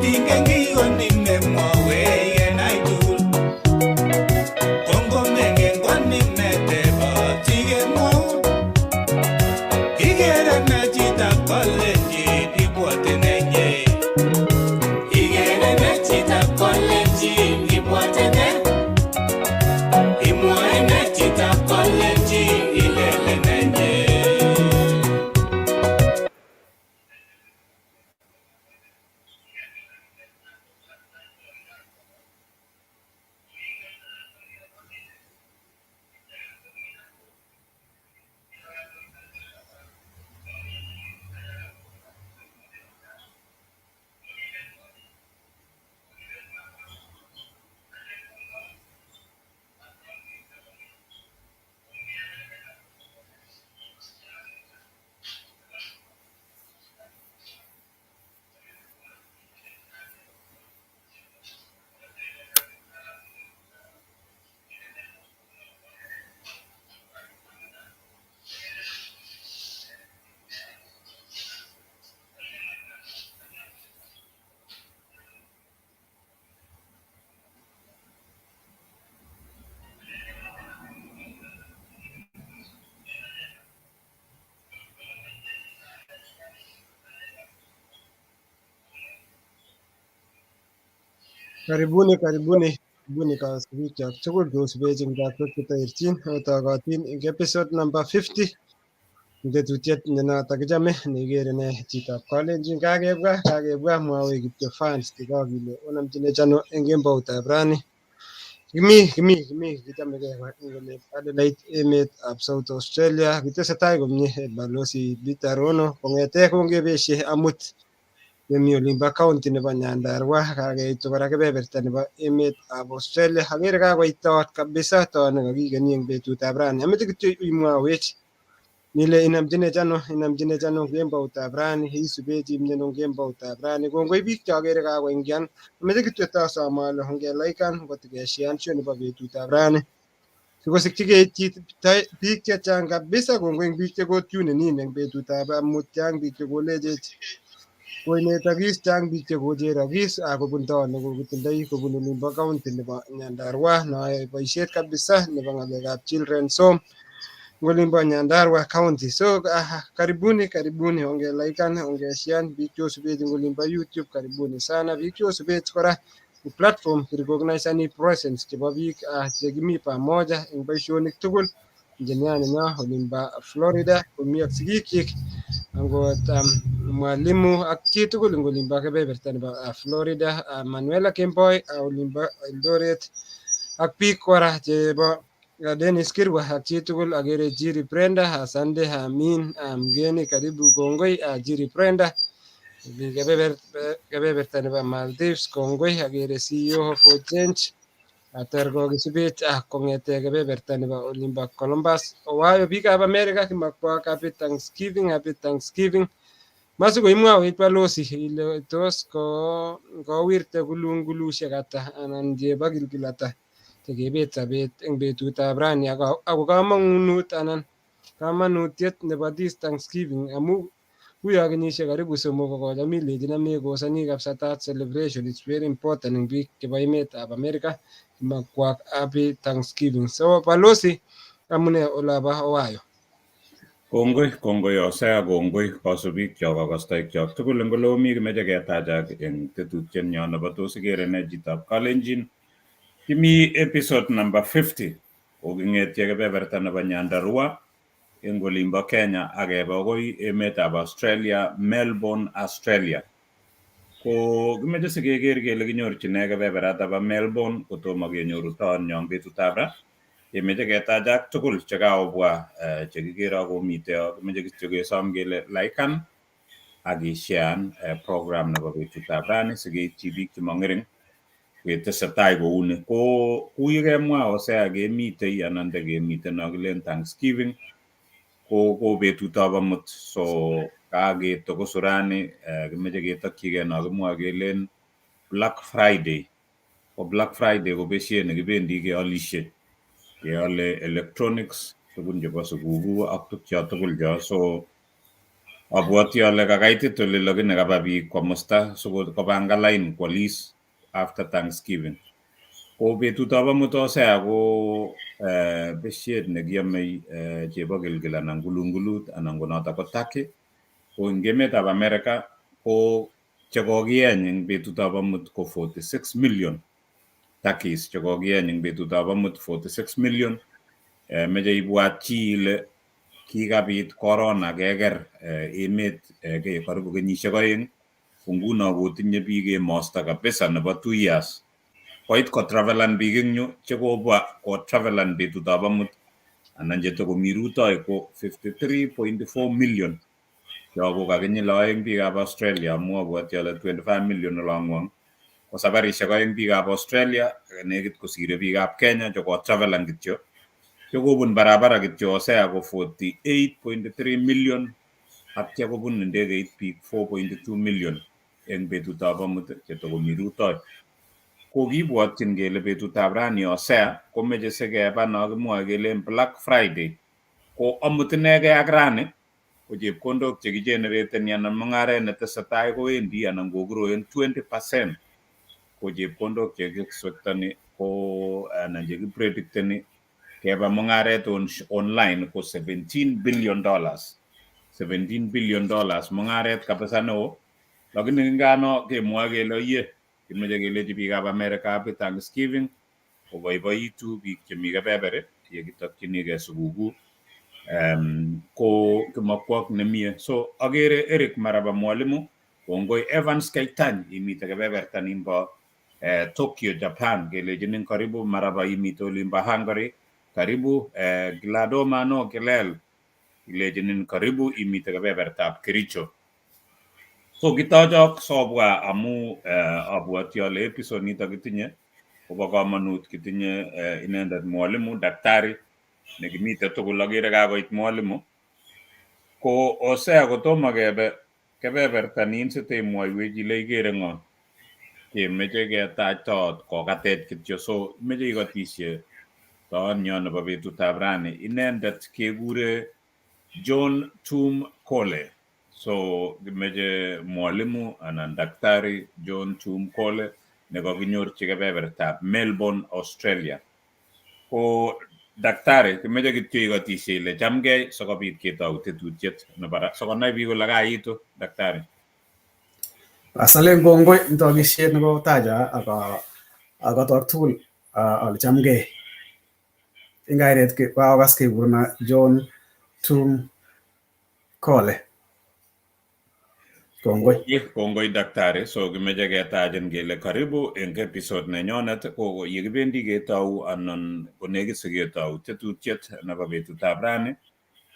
Kotingen kikonimemwowech kenai tugul. Kongomengen konimetebot sikemwoun. Ikere ne chitab kalenjin ibwote nenye. Ikere ne chitab kalenjin ibwote ne. Imwoe ne chitab kalenjin ilele nenye. Karibuni, karibuni, karibuni kasubikyok tugul cheosubech eng chetoerchin otokotin eng episode number 50 eng tetutiet nenoto kichome neikere ne chitab kalenjin kakebwa kakebwa mwawech kityo fans chekokile onomchinech ano eng kemboutab rani. Kimi kimi kimi kichomegei eng olep Adelaide emetab South Australia. Kitesetai komie balozi Peter Rono kong'ete kongebeshe amut kemi olimbo county nebo Nyandarua kakeitu kora kebeberta nebo emetab Australia. Akere kakoit toot kabisa toot nekakikeni eng betutab rani. Ameche kityo imwawech ile inamchinech ano inamchinech ano kemboutab rani isubech imyeno kemboutab rani. Kongoi biik cheakere kakoingian. Ameche kityo tasom ale ongelaikan ngotkeshean show nebo betutab rani sikosikyi keityi biik chechang kabisa. Kongoi eng biik chekotunen in eng betutab amut. Chang biik chekolechech koinetokis, chang biik chekocherokis akobun toon nekokitindoi kobun olimbo county nebo Nyandarua noyoe boisiet kabisa nebo ng'alekab Children's Home eng olimbo Nyandarua county. So karibuni karibuni, ongelaikan ongeshean biik cheosubech eng olimbo YouTube, karibuni sana biik cheosubech kora platform kirecognisani presence chebo biik chekimi pamoja eng boisionik tugul. Engineer nenyo olimbo Florida komi ak sigikyik angot mwalimu ak chitugul eng olimbo kebeberta nebo Florida, Manuela Kemboi olimbo Eldoret ak biik kora chebo Dennis Kirwa ak chitugul. Akere Jiri Brenda, asante amin mgeni karibu kongoi Jiri Brenda mi kebeberta nebo Maldives kongoi. Akere CEO for Change ater kokisubech kong'ete kebeberta nebo olimbo Columbus Ohio. Biikab America kimakwak happy Thanksgiving, happy Thanksgiving. Masikoimwawech balozi ile tos kowirte kulungulushek ata anan chebokilgil ata chekebet sobet eng betutab rani ako kamangunut anan kamanutiet nebo this Thanksgiving amu uyo kenyisiek karibu somok kokocham ilechin amekosani kabisa. That celebration is very important eng biik chebo emetab America. Kimakwak happy Thanksgiving. So balozi, amune olabo Ohio? Kongoi, kongoi Hosea, kongoi kasubikyok ak kastoikyok tugul eng ole omi. Kimeche ketachak eng tetutienyo nebo tos ikere ne chitab kalenjin. Kimi episode number 50 koking'etye kebeberta nebo Nyandarua eng olimbo Kenya akebe akoi emetab Australia, Melbourne, Australia. Ko kimeche sikeker kele kinyorchine kebeberata bo Melbourne kotomo kenyoru toonyo eng betutab ra. Kemeche ketachak tugul chekakobwa chekikere akomite yo. Kimeche kityo kesom kele laikan ak ishean program nebo betutab rani sikeityi biik chemong'ering ketesetai kouni. Ko kou yekemwa Hosea kemitei anan tekemiten no kilen Thanksgiving ko betutab amut, so kaketokosu rani kimeche ketokchigei no kimwoe kelen Black Friday. Ko Black Friday ko besiet nekibendi keolishe, keole electronics, tugun chebo sikukuu ak tukcho tugul cho. So Abwoti ale kakaitit oli lakini kaba biik komosta sikopangan lain kwolis after Thanksgiving. Ko betutab amut Hosea ko besiet nekiamei chebokilgil anan kulungulut anan ko notok ko turkey. Ko eng emetab America ko chekokieny eng betutab amut ko 46 million turkeys chekokieny eng betutab amut 46 million. Meche ibwat chi ile kikabit corona keker emet karibu kenyisiek 2 ko nguno kotinye biik emosto kabisa nebo 2 years. Koit kotravelan biik eng yu chekobwa kotravelan betutab amut anan chetokomi rutoi ko 53.4 million. Cho ko kakinyil 2 biikab Australia amu abwoti ale 25 million olongwong. Ko sabarisiek 2 biikab Australia nekit kosire biikab Kenya chekotravelan kityo. Chekobun barabara kityo Hosea ko 48.3 million atya kobun ndegeit biik 4.2 million eng betutab amut chetokomi rutoi. Ko kibwotyin kele betutab rani Hosea komeche sikeba no kimwoe kelen Black Friday. Ko amut inegei ak rani ko chepkondok chekigenerateni anan mung'aret netesetai kowendi anan kogrowen 20% ko chepkondok chekiexpectani ko anan chekipredicteni keba mung'aret online ko $17 billion. $17 billion mung'aret kabisa neo. Lakini ngano kemwoe kele iye kimeche kelechi biikab America happy Thanksgiving koboiboitu biik chemi kebeberi yekitokchinigei sikukuu ko kimakwok nemie. So akere Eric Maraba Mwalimu kongoi Evans Keitany imite kebeberta nimbo Tokyo, Japan kelechinin karibu Maraba imite olimbo Hungary karibu Gladoma no Kilel kilechinin karibu imite kebebertab Kericho. So kitochok sobwa amu abwoti ale episode nitok kitinye kobo komonut kitinye inendet mwalimu daktari nekimite tugul akere kakoit mwalimu. Ko Hosea kotomo kebe kebeberta nin sitemwoiwech ile ikere ng'o kemeche ketach toot kokatech kityo so meche ikotisye toonyo nebo betutab rani inendet kekure John Tum Kole. So kimeche mwalimu anan daktari John Tum Kole nekakinyorchi kebebertab Melbourne, Australia. Ko daktari kimeche kityo ikotisye ile chamgei sikobit ketou tetutiet nebo ra sikonai biik kole kaitu daktari. Asalen kongoi eng tokisiet nebo taja ak tugul ale chamgei. Eng kainet kakokas kekurena John Tum Kole. Kongoi. Kongoi daktari. So kimeche ketachin kele karibu eng episode nenyonet ko yekibendi ketou anan konekit siketou tetutiet nebo betutab rani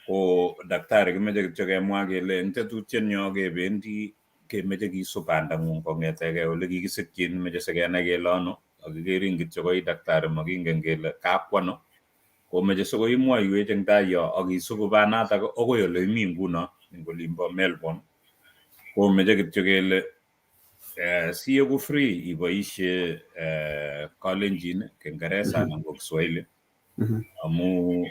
ko daktari kimeche kityo kemwa kele eng tetutiet nyo kebendi kemeche kisub bandang'ung kong'etegei ole kikisikyin meche sikenai kele ano akikerin kityo koi daktari makingen kele kakwano komeche sikoimwoiwech eng tai yo akisubu banatak akoi ole imi nguno eng olimbo Melbourne. Komeche kityo kele sieku free iboishe Kalenjin, Kiingereza anan ko Kiswahili amu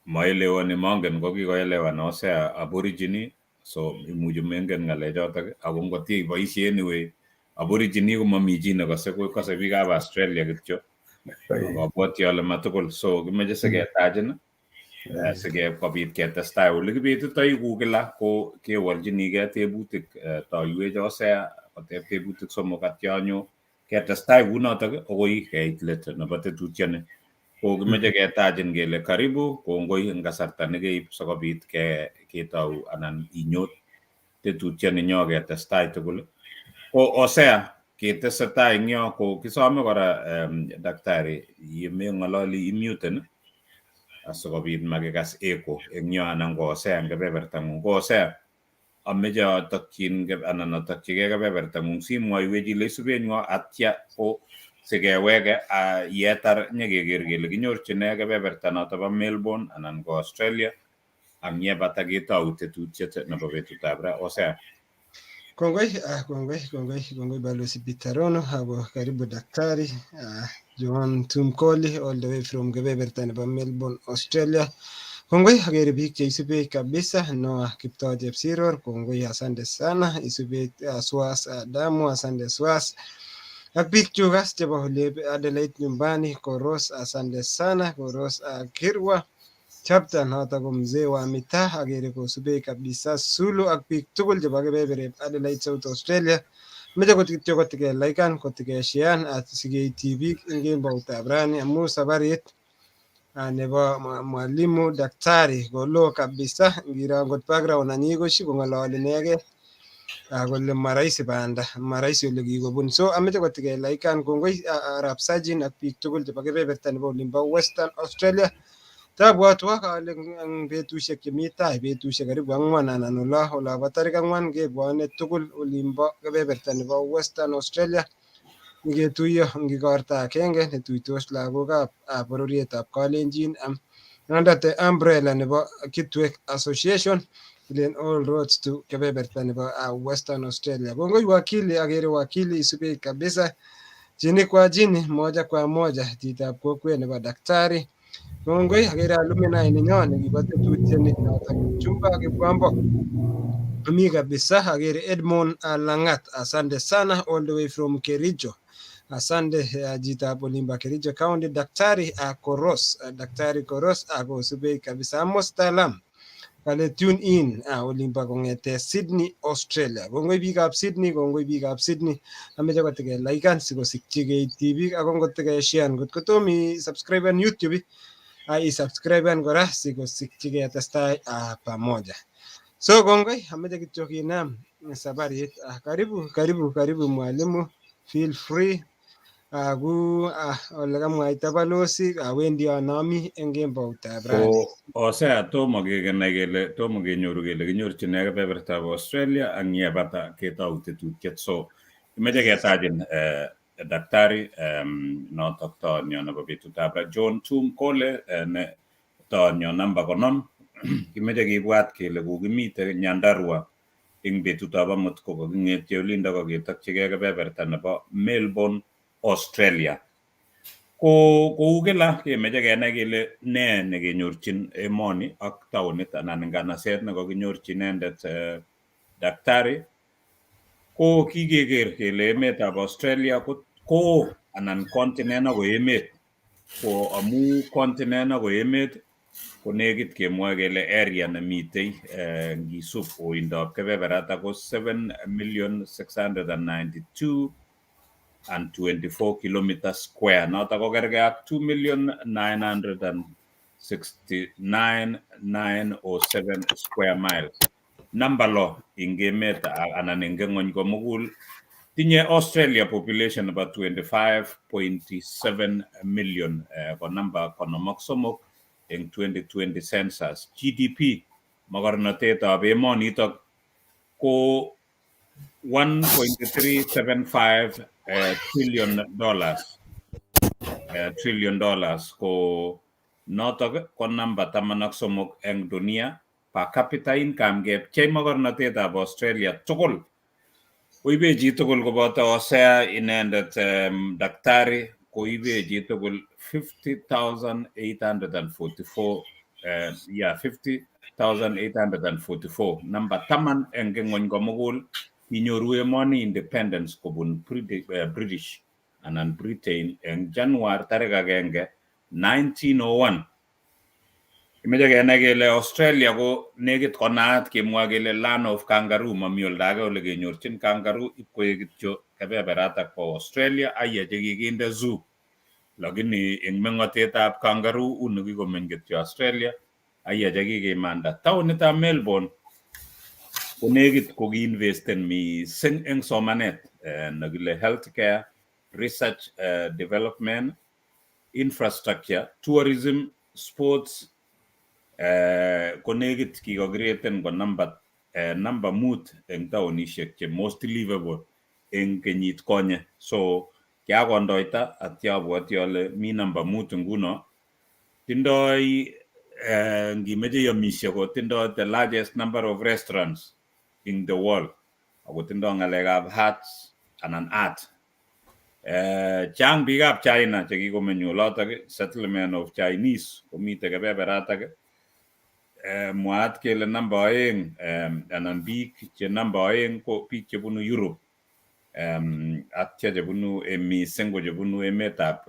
maelewani mangen ko kikoelewan Hosea Aborigine so imuchi mengen ng'alechotok ako ngot iboishe anyway Aborigine komami chi nekose kose biikab Australia kityo abwoti ale matugul so kimeche siketachin sikobit ketestai ole kibetitoi ku kila ko kewolchinigei tebutik toiwech Hosea koteb tebutik 3 atya anyo ketestai kunotok akoi keit let nebo tetutioni. Ko kimeche ketachin kele karibu kongoi eng kasarta nekeib sikobit ketou anan inyot tetutioni nyo ketestai tugul. Ko Hosea ketesetai eng yo ko kisome kora daktari yemeng'ololi imuten asikobit makikas echo eng yo anan ko Hosea eng kebebertang'ung. Ko Hosea ameche atokyin anan atokchigei kebebertang'ung simwoiwech ile isuben ng'o atya ko sikeweke yetar nyekeker kele kinyorchine kebeberta noto bo Melbourne anan ko Australia ak yebata ketou tetutiet nebo betutab ra. Hosea. Kongoi, kongoi, kongoi, kongoi Balozi Peter Rono ako karibu daktari John Tumkoli all the way from kebeberta nebo Melbourne, Australia. Kongoi, akere biik cheisubech kabisa. Noah Kiptoo Chepsiror, kongoi, asante sana. Isubech Swas Adamu, asante Swas. Ak biik chukas chebo olep Adelaide nyumbani, Koros, asante sana. Koros Kirwa chapter noto ko mzee wa mitaa, akere kosubech kabisa. Sulu ak biik tugul chebo kebebereb Adelaide, South Australia. Meche kot kityo kotikelaikan, kotikeshean asikeityi biik eng kemboutab rani amu sabarit nebo mwalimu daktari kolo kabisa. Ngiro ngot background nanyi koshi kong'ololi inegei kole marahisi banda, marahisi ole kikobun. So ameche kotikelaikan. Kongoi Arap Sajin ak biik tugul chebo kebeberta nebo olimbo Western Australia. Tabwotwok ale eng betusiek chemi tai, betusiek karibu 4 anan olo olobo tarik 4 kebwone tugul olimbo kebeberta nebo Western Australia ngetuiyo eng igorta agenge netuitos lagokab bororietab Kalenjin under the umbrella nebo Kitwek Association, kilen all roads to kebeberta nebo Western Australia. Kongoi wakili, akere wakili isubech kabisa chini kwa chini, moja kwa moja, chitab kokwet nebo daktari. Kongoi, akere alumni nenyo nekibo tetutiet notok Kipchumba Kipwambok. Mi kabisa, akere Edmond Langat, asante sana, all the way from Kericho. Asante chitab olimbo Kericho County, Daktari Koros, Daktari Koros akosubech kabisa. Amos Talam kale tune in olimbo kong'ete Sydney, Australia. Kongoi biikab Sydney, kongoi biikab Sydney. Ameche kotikelaikan sikosikyi keityi biik ako ngotikeshean ngot kotom i-subscriben YouTube, i-subscriben kora sikosikyi ketestai pamoja. So kongoi, ameche kityo kinam sabarit. Karibu, karibu, karibu mwalimu, feel free. Ku ole kamwaita balozi, awendi anami eng kemboutab rani. Osea tomo kekenai kele tomo kenyoru kele kinyorchine kebebertab Australia ang yebata ketou tetutiet, so kimeche ketajin daktari notok toonyo nebo betutab ra John Tum Kole ne toonyo namba 50. Kimeche kibwat kele kokimite Nyandarua eng betutab amut kokaking'etye olindo koketokchigei kebeberta nebo Melbourne, Australia. Ko kou kila kemeche kenai kele nee nekenyorchin emoni ak taonit anan nganaset nekakinyorchi inendet daktari. Ko kikeker kele emetab Australia ko koo anan continent ako emet, ko amu continent ako emet ko nekit kemwoe kele area nemitei ngisub oindab kebeberata ko 7 million 692 and 24 kilometer square, notok ko kergei ak 2 969 907 square miles, namba 6 eng emet anan eng ng'ony komugul. Tinye Australia population nebo 25.7 million, ko namba 53 eng 2020 census. GDP, mokornotetab emonitok, ko 1.375 trillion dollars, trillion dollars, ko notok ko namba 13 eng dunia. Per capita income, kepchei mokornotetab Australia tugul koibe chitugul koboto Hosea inendet daktari koibe chitugul 50,844, yeah, 50,844, namba 10 eng ng'ony komugul. Kinyoru emoni independence kobun British anan Britain eng Januar tarik 1 1901. Kimeche kenai kele Australia ko nekit konaat kemwa kele land of kangaroo. Mami oldo age ole kenyorchin kangaroo ipkoek kityo kebeberatak bo Australia, aya chekikinde zoo, lakini eng meng'otetab kangaroo uni kikomeny kityo Australia, aya chekikimanda. Taonitab Melbourne ko nekit kokiinvesten mising eng somanet nekile healthcare, research, development, infrastructure, tourism, sports, ko nekit kikokireten ko namba 5 eng taonishek che most livable eng kenyit konye. So kiakondoita atya abwoti ale mi namba 5 nguno. Tindoi ngimeche iomishe kotindoi the largest number of restaurants in the world, ako tindoi ng'alekab arts anan art. Chang biikab China chekikomeny olotok, settlement of Chinese komite kebeberatak. Mwaat kele namba 2 anan biik che namba 2 ko biik chebunu Europe. Atya chebunu mising ko chebunu emetab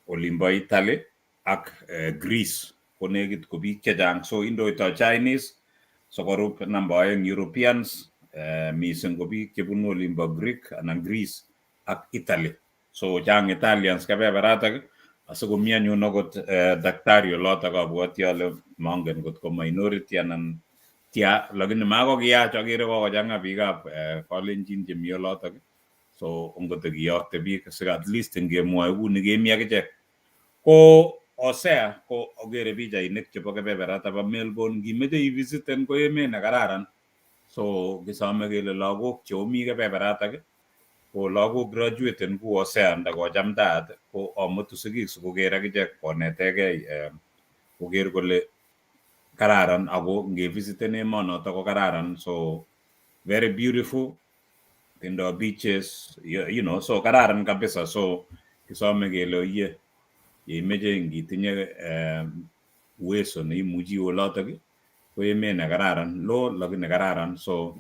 olimbo Italy ak Greece ko nekit ko biik chechang. So indoito Chinese sokorub namba 2 Europeans, mising ko biik chebunu olimbo Greek anan Greece ak Italy. So chang Italians kebeberatak asikomi anyun akot daktari olotok abwoti ale mongen kot ko minority anan tia, lakini makokiyach akere kokochang'a biikab Kalenjin chemi olotok. So ongotekiyokte biik sik at least ngemwoe kuni kemi akichek. Ko Hosea ko okere pichainik chebo kebeberata bo Melbourne, ngimeche ivisiten ko emet nekararan. So kisome kele lagok cheomi kebeberatak ko lagok graduate ku Hosea nda kochamtaat ko amutu sigik sikoker akichek konetegei koker kole kararan ako ngevisiten emonoto ko kararan. So very beautiful, tindo beaches, you know, so kararan kabisa. So kisome kele oye yeimeche ngitinye uwezo neimuchi iwe olotok ko emet nekararan, loo lakini kararan. So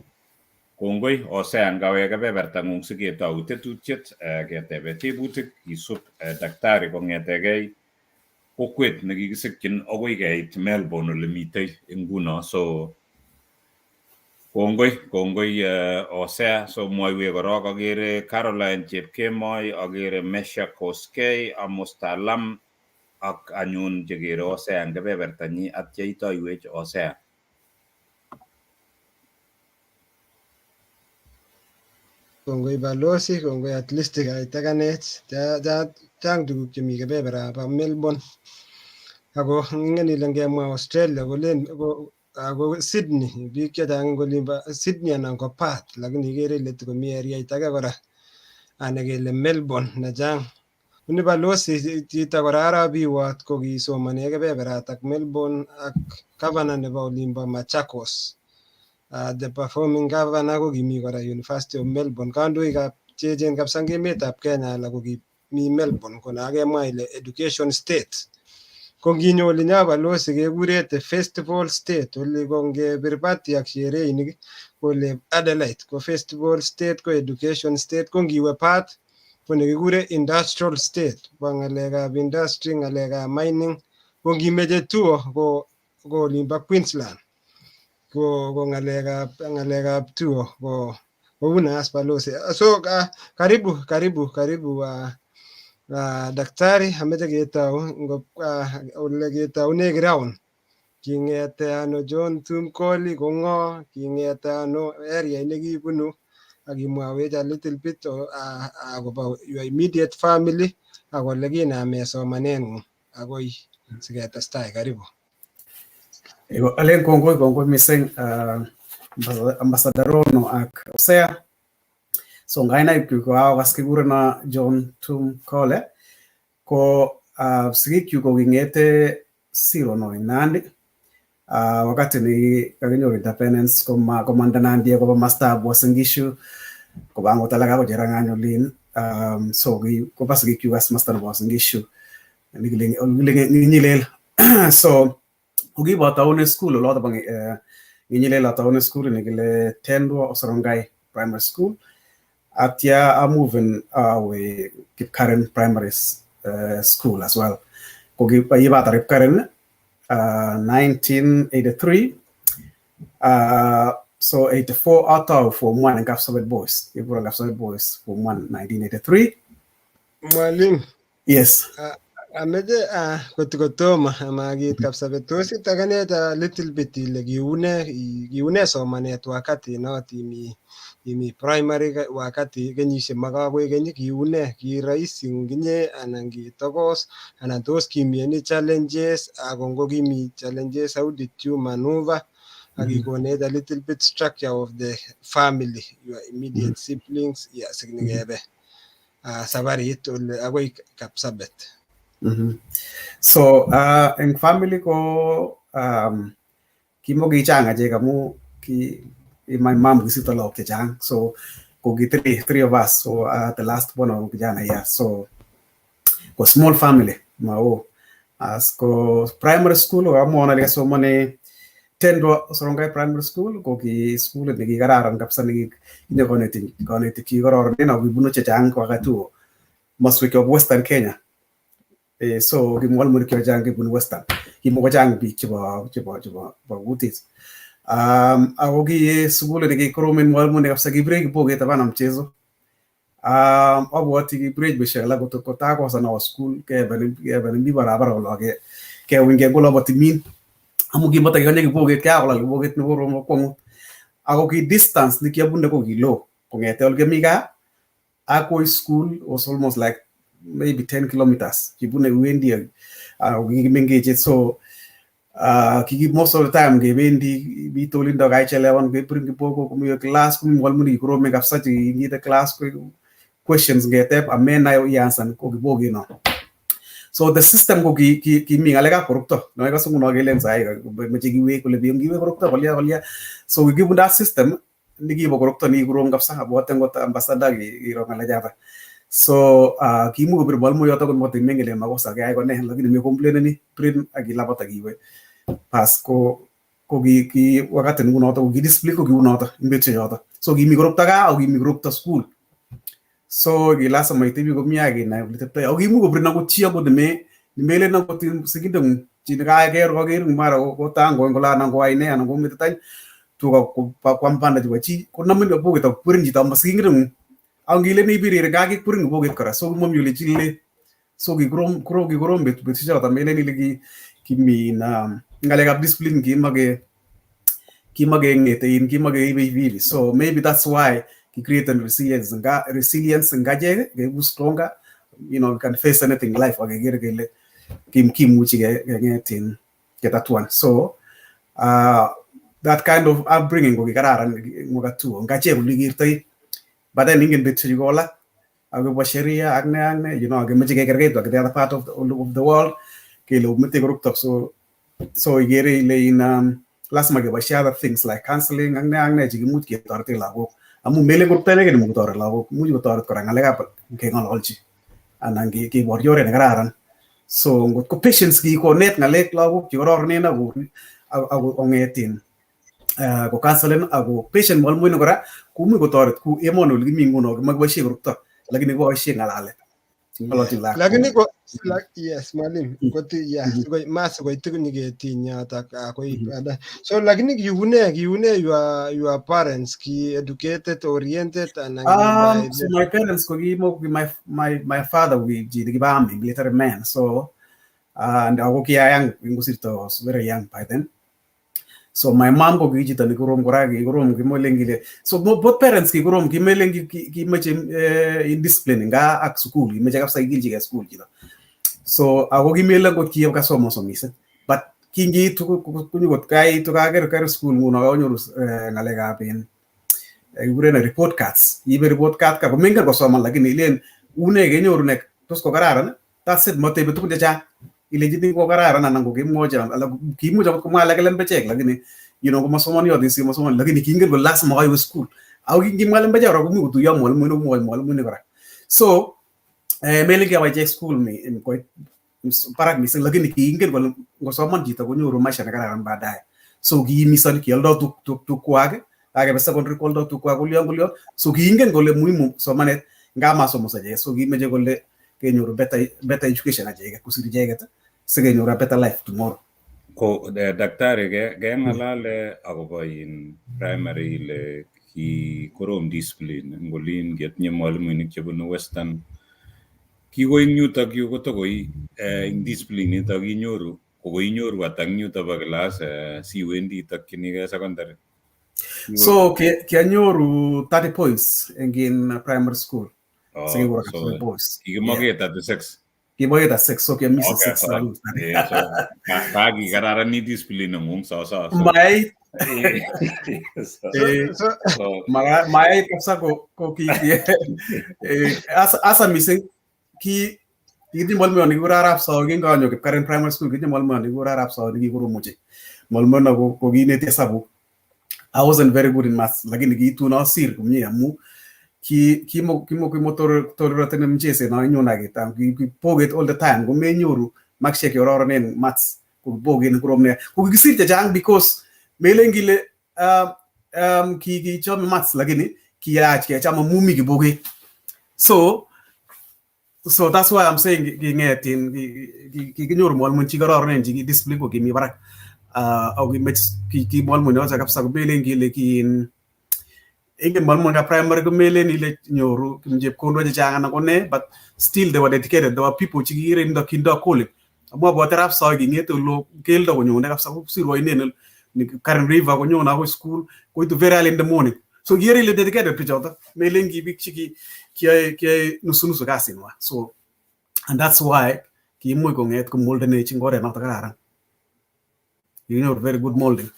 kongoi Hosea ngawek kebebertang'ung siketou tetutiet ketebe tebutik kisub daktari kong'etegei kokwet nekikisikyin akoi keit Melbourne olemitei nguno. So kongoi Hosea. So mwoiwech korok, akere Caroline Chepkemoi, akere Mesha Koskei, Amos Talam ak anyun chekere Hosea eng kebebertanyi atya itoiwech Hosea. Kongoi balozi, kongoi at least kaitakanech. Chang tuguk chemi kebeberab Melbourne. Ako ingen ile ngemwa Australia kolen ako Sydney, biik chechang eng olimbo Sydney anan ko Perth, lakini ikere ile tikomi eriait age kora ane kele Melbourne nechang. Kuni balozi chito kora arap Biwott ko kisomone kebeberatak Melbourne ak governor nebo olimbo Machakos. The performing governor ko kimi kora University of Melbourne. Kandoikab cheechen kabisa eng emetab Kenya alak ko kimi Melbourne ko nakemwa ile education state. Ko nginyo olinyo balozi kekure the festival state, oli ko ngebir party ak shereinik ko ole Adelaide ko festival state, ko education state. Ko ngiwe Perth ko nekikure industrial state, bo ng'alekab industry, ng'alekab mining. Ko ngimeche tour ko olimbo Queensland ko ng'alekab tour ko kouna as balozi. So karibu karibu karibu daktari, ameche ketou ole ketoune ground. King'ete ano John Tum Koli ko ng'o, king'ete ano area nekibunu ak imwawech a little bit akobo your immediate family ak ole kiname somaneng'ung akoi siketestai. Karibu. Alen kongoi mising Ambassador Rono ak Hosea. So ngainaik ko akas kikurena John Tum Kole ko sigikyuk ko king'ete Sirono eng Nandi. Wakati ni kakinyor independence komanda Nandi koba mastab Uasin Gishu koba angot alak ako Cherangany olin. So koba sigikyuk as masta nebo Uasin Gishu Nginyilel. So kokibo ataune school oloto bo Nginyilel ataune school nekile Tendwa Osorongai Primary School. Atya amoven awe Kipkaren Primary School as well. Ko yibatar Kipkaren 1983. So 84 atau Form 1 eng Kapsabet Boys. Kikuren Kapsabet Boys Form 1 1983. Mwalimu. Yes. Ameche kotikotomo amakit Kapsabet, tos itakanech a little bit ile kiune somanet wakati not imi primary wakati kenyisiek makakoek keny kiune kirahisi ing inye anan kitokos anan tos kimi any challenges ako ngo kimi challenges how did you maneuver ak ikonech a little bit structure of the family, your immediate siblings, yeah, sinikebe sabarit ole akoi Kapsabet. So eng family ko kimokichang achek amu ki my mom kisirto lagok chechang, so ko ki three of us, so the last one ko kijana, yeah, so ko small family mao. As ko primary school ko kamwon ale kiasomane Tendwa Sorongai Primary School, ko ki sukulit nekikararan kabisa, nekitinye konetik chekikororonen ako kibunu chechang wakati huo maswek chebo Western Kenya. So ki mwalimuinik chechang kibunu Western, kimokochang biik chebo kutit. Ako ki sukulit nekikoromen mwalimuinik kabisa, kibirech kiboket, hapana mchezo. Abwoti kibirech betusiek alak kotakosan awo school, kebe nemi barabara olo kewinge kolobo timin amu kimatakikonye kiboket, kakolal kiboket nekorom bo kwongut. Ako ki distance nekiabune ko kilo kong'ete ole kiami gaa akoi school was almost like maybe 10 kilometers kibune iwendi, ako kikimengechen. So kiki most of the time kebendi bite olindo kaichelewan kebirin kiboko. Komi class komi mwalimuinik kikoromen kabisa chekingite class, questions ngetep amenai ianswer ko kiboket no. So the system ko kimi ng'alekab korupto no ikose nguno kelen sahi moche kiwek kole kiwek korupto kolya kolya. So kikibun that system nekibo korupto nekikorom kabisa. Abwote ngot ambassador kiro ng'alechato. So kimuch kobir mwalimu yoto kot motin kele makosa keyai ko ne, lakini me complaineni, birin ak ilabat ak iwe bas. Ko ki wakati ngunoto ko ki discipline ko kiunoto eng betusiek choto. So kimi korupto gaa ako kimi korupto school, so ki lazima itebi komie ak inai ole iteptoi. Ako kimuch kobirin akot chi akot nemelen akot sikindeng'ung, chi nekaker kokerin mara kotangoen kole anan koyai ne anan komete tany tuga kwam banda chebo chi, konamin kiboket ak kwerin chito ama sikindeng'ung. Ako ngilenen ibirir kakikwerin kiboket kora, so momi ole ichilile. So kikorom kikorom betusiechoto, melen ile kimi ng'alekab discipline kimakeng'ete in kimakeibe hivi hivi. So maybe that's why ki create resilience nga resilience ngachek keeku stronger, we can face anything in life akeker kele kimuchi keng'et in ketatuan. So that kind of upbringing ko kikararan wakati huo ngachek olekikertoi. But then ingen betusiechu kowalak akobo sheria ak ne ak ne, kemoche kekerkeit ak the other part of the world kele omete korupto. So ikere ile in lazima keboishe other things like counseling ak ne ak ne chekimuch ketoreten lagok, amu melen korupto inegen imuch kotoret lagok, imuch kotoret kora ng'alekab keng'ololchi anan keborchi oret nekararan. So ngot ko patience kikonet ng'alek lagok chekororonen ako kong'et in ko counseling ako patient mwalimuinik kora komuch kotoret ku emoni ole kimi nguno kimakiboishe korupto lakini kiboishe ng'alalet, ng'ololchin lakwet. Lakini ko yes mwalimu koti yeah. Sikoi ma sikoi tiknyiketiny yotok akoi baadaye. So lakini kiune your parents ki educated oriented anan So my parents ko kimo my father ko chi nekibo army, military man. So and ako kia young kingosirto, was very young by then. So my mom ko ki chito nekorom kora, kikorom, kimolen kile. So both parents kikorom, kimelen kimoche indiscipline nga ak sukul kimoche kabisa kikilchigei school chito. So ako kimelen kot kikasomoso missing, but kingiitu konyokot kaitu kaker ker school nguno kanyoru ng'alekab in kikuren report cards, iibe report card ka komengen kosoman, lakini ilen une kenyoru ne tos kokararan, that's it, motebe tugun chechang, ilenchini kokararan anan kokimwochi alak kimuch akot komwa alak lembechek, lakini komasomoniotin simasomon, lakini kingen kole lazima kaiwe school. Ako kingimwa lembechek kora komuch kotuiyo mwalimuinik komwoi mwalimuinik kora. So melen kiawa ichek school koit barak missing, lakini kiingen kole ngosoman chito konyoru maisha nekararan baadaye. So kiimisoni kioldo tukwak, kakebe secondary kwoldo tukwak kolyon kolyon. So kiingen kole muhimu somanet nga masomoso icheket, so kimeche kole kenyoru better education acheket kosir icheket sikenyor a better life tomorrow. Ko daktari, keng'alale akobo in primary ile ki korom discipline eng olin ketinye mwalimuinik chebunu Western. Kikoi eng yutok yu kotokoi eng discipline nitok inyoru kokoinyoru ata eng yutok bo class siwendi itokchinigei secondary? So kianyoru 30 points eng in primary school. Oh, Sikekura so kabisa boys. kikimoke 36. Kimoke 36, so kiamise 6. So kakikararanit discipline nengung sawa sawa. So Mayait. So, So, mayait kabisa ko ki asa missing ki kitinye mwalimu nekikure Arap Sawe kinganyo Kipkaren Primary School, kitinye mwalimu nekikure Arap Sawe nekikorom ochei. Mwalimu no ko kiineti hesabuk. I wasn't very good in maths, lakini kitun asir komie amu ki kimo kimo kimotoretin mcheset no inyon aketam kiboket all the time komenyoru. Markisiek chekororonen maths ko kiboket nekorom nea. Ko kikisir chechang because melen kile kichome maths lakini kiyach kecham amu mi kiboket. So that's why I'm saying kinget kikinyoru mwalimu chekororonen che ki discipline ko kimi barak. Ako kimech ki mwalimu choto kabisa komelen kile kin ingen mwalimu primary komelen ile nyoru chepkondok chechang anan ko ne, but still they were dedicated. There were people chekikere ndo kindo calling. Amu abwote arap Soi king'ete olo keldo konyone kabisa kosiru oinet ni Karen River konyone akoi school koitu very early in the morning. So kikere ile dedicated bichoto. Melen ki biik che kiyoe nusu nusu kasinwa. So and that's why kiimuch kong'et komoldenech eng oret noto kararan. Kinyoru very good molding.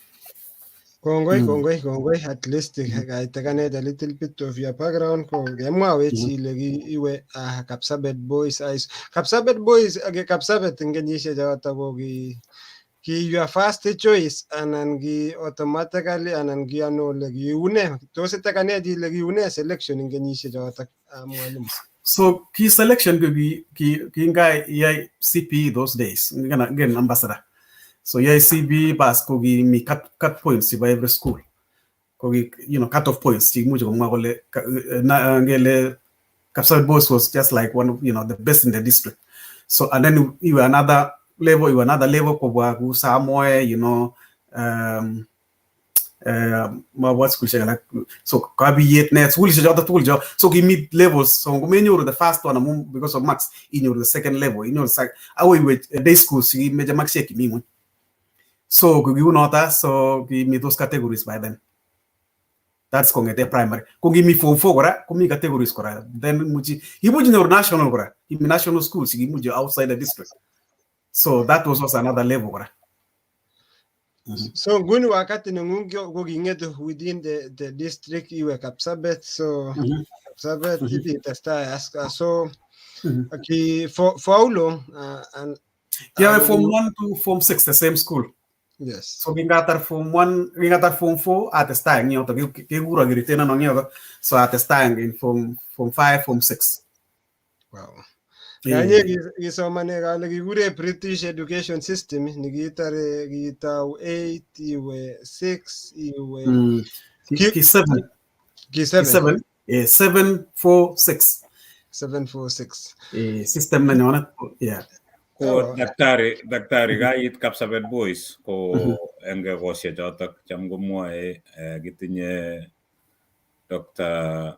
Kongoi, kongoi, kongoi. At least kaitakanet a little bit of your background. Ko kemwawech ile iwe Kapsabet Boys High. Kapsabet Boys, okay, Kapsabet eng kenyisiek choto ko ki your first choice anan ki automatically anan ki ano ole kiune? Tos itakanet ile kiune selection eng kenyisiek choto, mwalimu? So key selection ko ki kinga iyai CPE those days. Ngen ambassador. So iyai CPE bas ko ki mi cut points by every school. Ko ki cut off points chikimuch komwa kole ngele Kapsabet Boys was just like one of the best in the district. So and then you were another level, you were another level kobwa ku Samoe, what school alak so kabiyet ne school choto tugul cho so kimi levels. So ngomenyoru the first one amu because of marks, inyoru the second level, inyoru akoi iwe day school sikimeche marksiek chemi ng'weny. So kokiunoto, so kimi those categories by then. That's kong'ete primary. Ko ngimi form 4 kora komi categories kora. Then muchi imuch inyoru national kora, kimi national schools kimuchi outside the district, so that was also another level kora. So nguni wakati nengung ko king'etu within the district iwe Kapsabet, so Kapsabet ibitestai so ki for how long and Yeah, form 1 to form 6, the same school. So kingatar form 1, kingatar form 4 atestai eng yoto kekuro kiritenon eng yoto. So atestai in form 5, form 6. Wow. Kanye kisomane kale kikure British education system nikitare kitau 8 iwe 6 iwe Ki 7. Ki 7. 7. 7 4 6. 7 4 6. System nenyonet. Yeah. Ko daktari kait Kapsabet Boys ko eng ekosiek chotok cham komwoe kitinye Dr.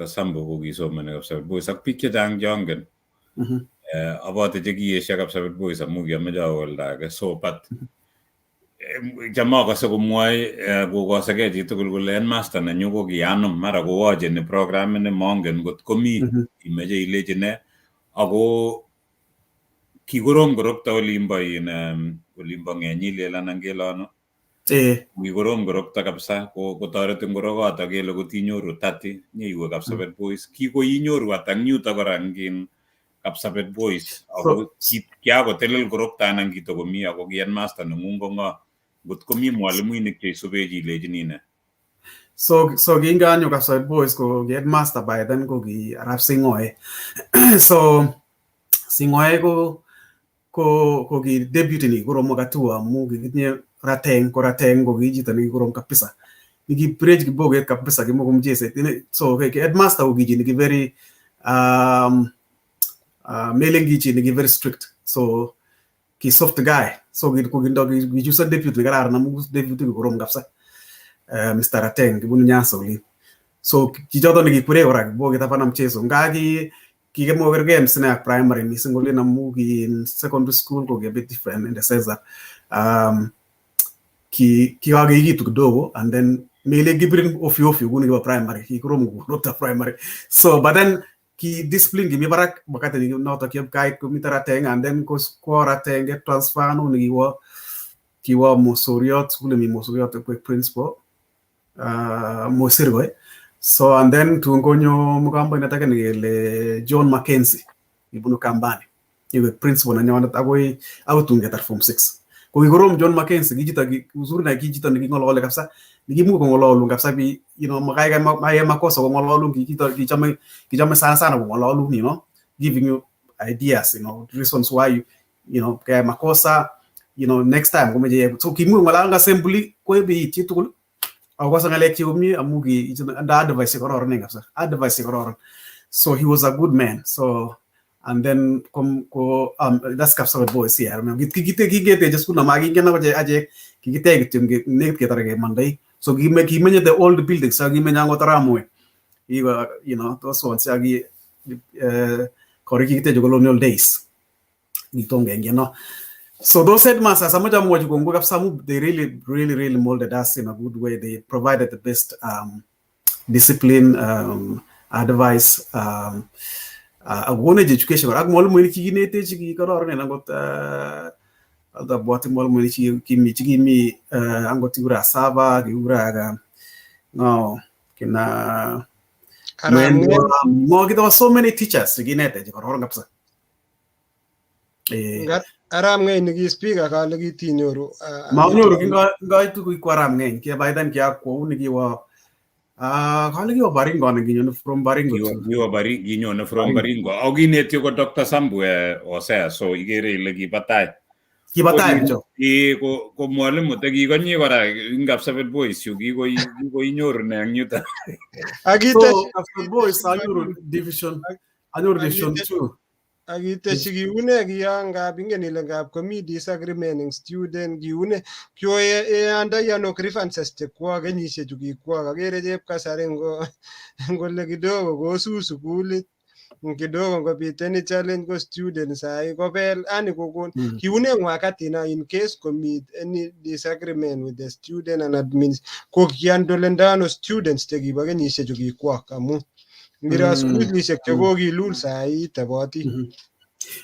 Sambo kokisomoni Kapsabet Boys ak biik chechang cheongen. Abote chekiesio Kapsabet Boys amu kiomoche awe oldo age, so but cham akose komwoe kokoseke chitugul kole headmaster nenyu ko kianum mara kowocheni program ini mongen ngot komi imeche ilechi ne ako kikorom korokto olimbo in olimbo Ng'enyilel anan kele ano. Kikorom korokto kabisa kotoretin korokoto kele kotinyoru 30 nyeiwe Kapsabet Boys kikoinyoru ata eng yuto kora eng Kapsabet Boys ako kiakotelel korokto anan kitokomi ako ki headmaster neng'ung ko ng'o ngot komi mwalimuinik cheisubech ilechini ne? So kinganyo Kapsabet Boys ko ki headmaster by then ko ki Arap Singoe. So Singoe ko ki deputy ni korom wakati huo amu kikitinye Rateng, ko Rateng ko ki chito nekikorom kabisa. Nikibirech kiboket kabisa kimoko mcheset. So ki headmaster ko ki chi neki very melen ki chi neki very strict. So ki soft guy. So ki kokindo kichusan deputy nekararan amu deputy korom kabisa. Mr. Rateng kibunu Nyanza olin. So chichoto nekikwere kora kiboket hapana mchezo. Nga ki kikemokergei msine ak primary missing olin amu ki in secondary school ko ki a bit different in the sense that ki kikakeekitu kidogo and then mele kibirin ofyo ofyo kuni kibo primary kikorom korokto primary. So but then ki discipline kimi barak wakati noto kiep kait komito Rateng and then ko Rateng ke transfer no nikiwo kiwo Mosoriot school mi Mosoriot koek principal Mosirgoi. So and then tun konyo mukamboindet ake nekele John Mackenzie kibunu Kambani iwek principal nenyonet akoi tun ketar form 6. Ko kikorom John Mackenzie ki chito uzuri ne ki chito neking'ololi kabisa nekimuch kong'ololun kabisa bi makai makosa kong'ololun ki chito kichome sana sana kong'ololun giving you ideas, reasons why you keyai makosa, next time komeche. So kimuch ng'alal eng assembly koibe it chitugul akokase ng'alek chik komie amu ki anda advice chekororonen kabisa, advice chekororon. So he was a good man. So and then kom ko that's Kapsabet Boys. Yeah, I remember kingeteche school amakingen akot achek, kikitech kityo nekit ketare kemandai. So kimenye the old buildings so kimenye akot arap Moi. Kigo those ones aki korik kikiteche colonial days kitom kengen no. So those headmasters, amoche amwochi kongoi kabisa amu they really, really, really molded us in a good way. They provided the best discipline, advice, akokonech education kora ak mwalimuinik chekinetech kikororonen akot abwati mwalimuinik chekimi chekimi angot kikure Asava, kikure aka no kina Ngo, there were so many teachers chekinetech chekororon kabisa. Arap Ng'eny neki speaker kale kitinyoru. Manyoru kingaitu ko arap Ng'eny kia by then kiakwou nikiwo kale kiwo Baringo nekinyone from Baringo. Kiwo Baringo, kinyone from Baringo. Ako kineti ko Dr. Sambu Hosea, so ikere ile kiba tai. Kiba tai kityo. Ko mwalimu tekikonyi kora eng Kapsabet Boys yu kikoinyoru ne eng yuto. So Kapsabet Boys anyoru division, anyoru division 2. Akiteshi kiune kiyo ngap ingen ile ngap komi disagreement eng student kiune kioandai ano grievances chekwok kenyishechu kikwok akere chepkasari ngo ngole kidogo kosus sukulit kidogo ngobit any challenge ko student sai kobel ani kokon kiune eng wakati na in case komi any disagreement with the student and admin ko kiandolenda ano students chekibo kenyishechu kikwok amu ngiro skulishek chekokilul sai iteboti.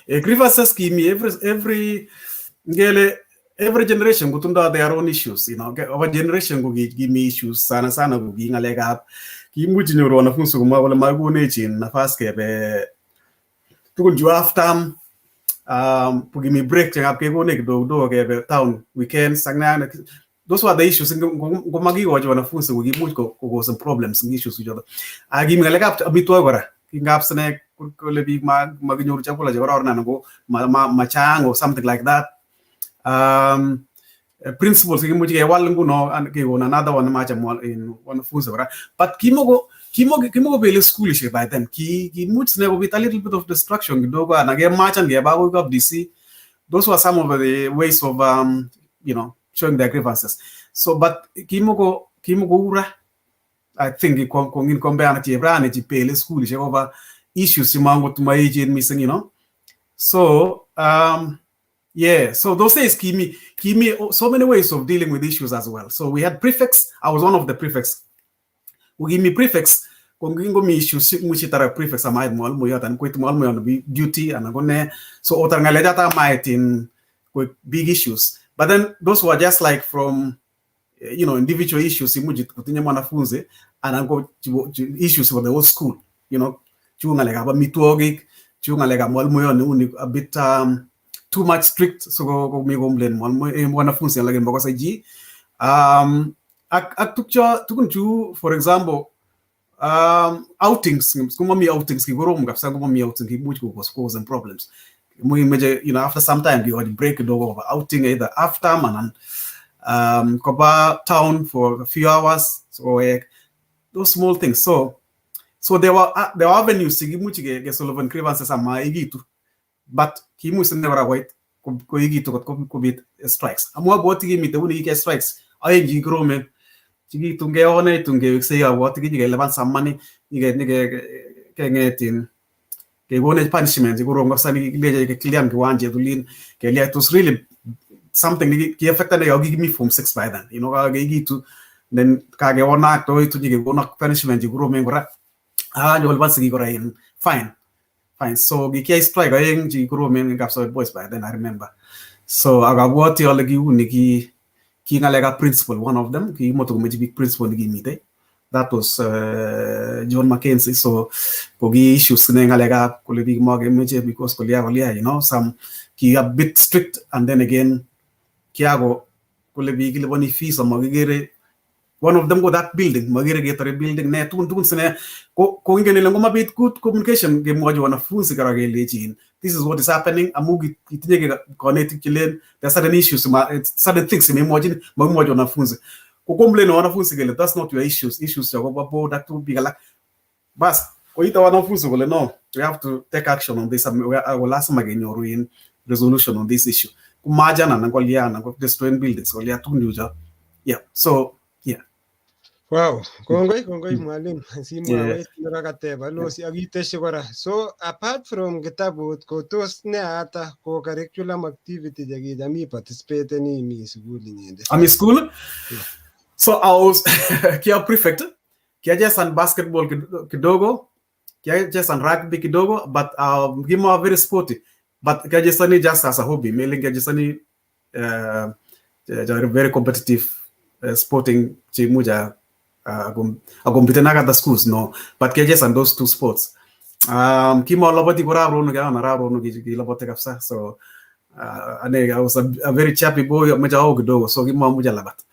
Grievances kimi every ngele every generation kotindo their own issues. Our generation ko kimi issues sana sana ko ki ng'alekab kimuch inyoru wanafunzi komwa kole makikonech in nafas kebe tugun chu half term, ko kimi break chekab kekonech kidogo kidogo kebe town weekends ak ne. Those were the issues. Ngomakikochi wanafunzi ko kimuch kokosen problems eng issues choto. Ak kimi ng'alekab amitwogik kora, kingap sine kole biik makinyoru chakula chekororon anan ko machang or something like that. Principles kimuch kewal nguno kekon another one nemacham in wanafunzi kora, but kimoko kimokobele skulishek by then. Kimuch sine kobit a little bit of destruction kidogo anan kemachan keba akoi kap DC. Those were some of the ways of showing their grievances. So but kimoko ura I think kongin kombeana chebrani chipele skulishek over issues chemangot maechen missing. So yeah, so those days kimi so many ways of dealing with issues as well. So we had prefects. I was one of the prefects. Ukimi prefects ko ngingomi issues imuch itare prefects amait mwalimu yoton koit mwalimu yon bi duty anan ko ne, so otar ng'alechoto amait in koik big issues. But then those were just like from individual issues imuch kotinye mwanafunzi anan ko issues for the whole school, chu ng'alekab amitwogik, chu ng'alekab mwalimu neuni a bit too much strict, so komi complain mwalimu wanafunzi lakini makosai chi ak tukcho tukun chu, for example, outings. Komomi outings kikorom kabisa. Komomi outings kimuch kokos cause problems. Imuch after some time kikochi break kidogo koba outing either after anan koba town for a few hours, so kowek, those small things. So there were avenues chekimuch kesolven grievances amaikitu, but kimuch sine kora koit koikitu kot kobit strikes amu abwoti kimitei uni kikeyai strikes aeng chekikoromen chekitun keonech tun keweksei. Abwoti kinyikelipan some money nyike keng'et in kekonech punishment chekorom kabisa nikikileche kilian kiwanjet olin kelia. It was really something kiaffectanech ako kikimi form 6 by then, kakeekitu then kakeonak toitu nyikekonak punishment chekoromen kora akanyokolipan sigik kora in fine. So kikiyai strike aeng chekikoromen en Kapsabet Boys by then, I remember. So akabwoti ale kiuni ki ng'alekab principal, one of them kimotokomeche biik principal nekimitei, that was John Mackenzie. So ko ki issues ne ng'alekab kole biik makemeche because kolia kolia, some ki a bit strict and then again kiako kole biik kiliponi fees amakikere. One of them ko that building, makere ketore building ne tugun tugun sine ko ingen ile ngomabit good communication kemwochi wanafunzi kora kelechin this is what is happening amu kitinye konetik chelen there are certain issues, certain things memwochin makimwochi wanafunzi ko complain wanafunzi kele that's not your issues, issues akobo board ak tuguk biik alak. Bas koite wanafunzi kole no, we have to take action on this ako lazima kenyoru in resolution on this issue. Kumajan anan kolya anan ko destroying buildings kolya tugun chucho. Yeah, so yeah. Wow, kongoi kongoi mwalimu simwawech nekakateb alosi ak itesyi kora. So apart from kitabut ko tos ne ata ko curriculum activity chekicham iparticipateni imi sukul inyendet? Ami school? So I was kia prefect, kiachesan basketball kidogo, kiachesan rugby kidogo, but kima very sporty. But kiachesani just as a hobby, melen kiachesani very competitive sporting cheimuch akompeten ak other schools, no. But kiachesan those two sports. Kimaloboti ko Arap Rono, kiaon Arap Rono kiloboti kabisa. So ane I was a very chubby boy, ameche ao kidogo, so kimamuch alabat.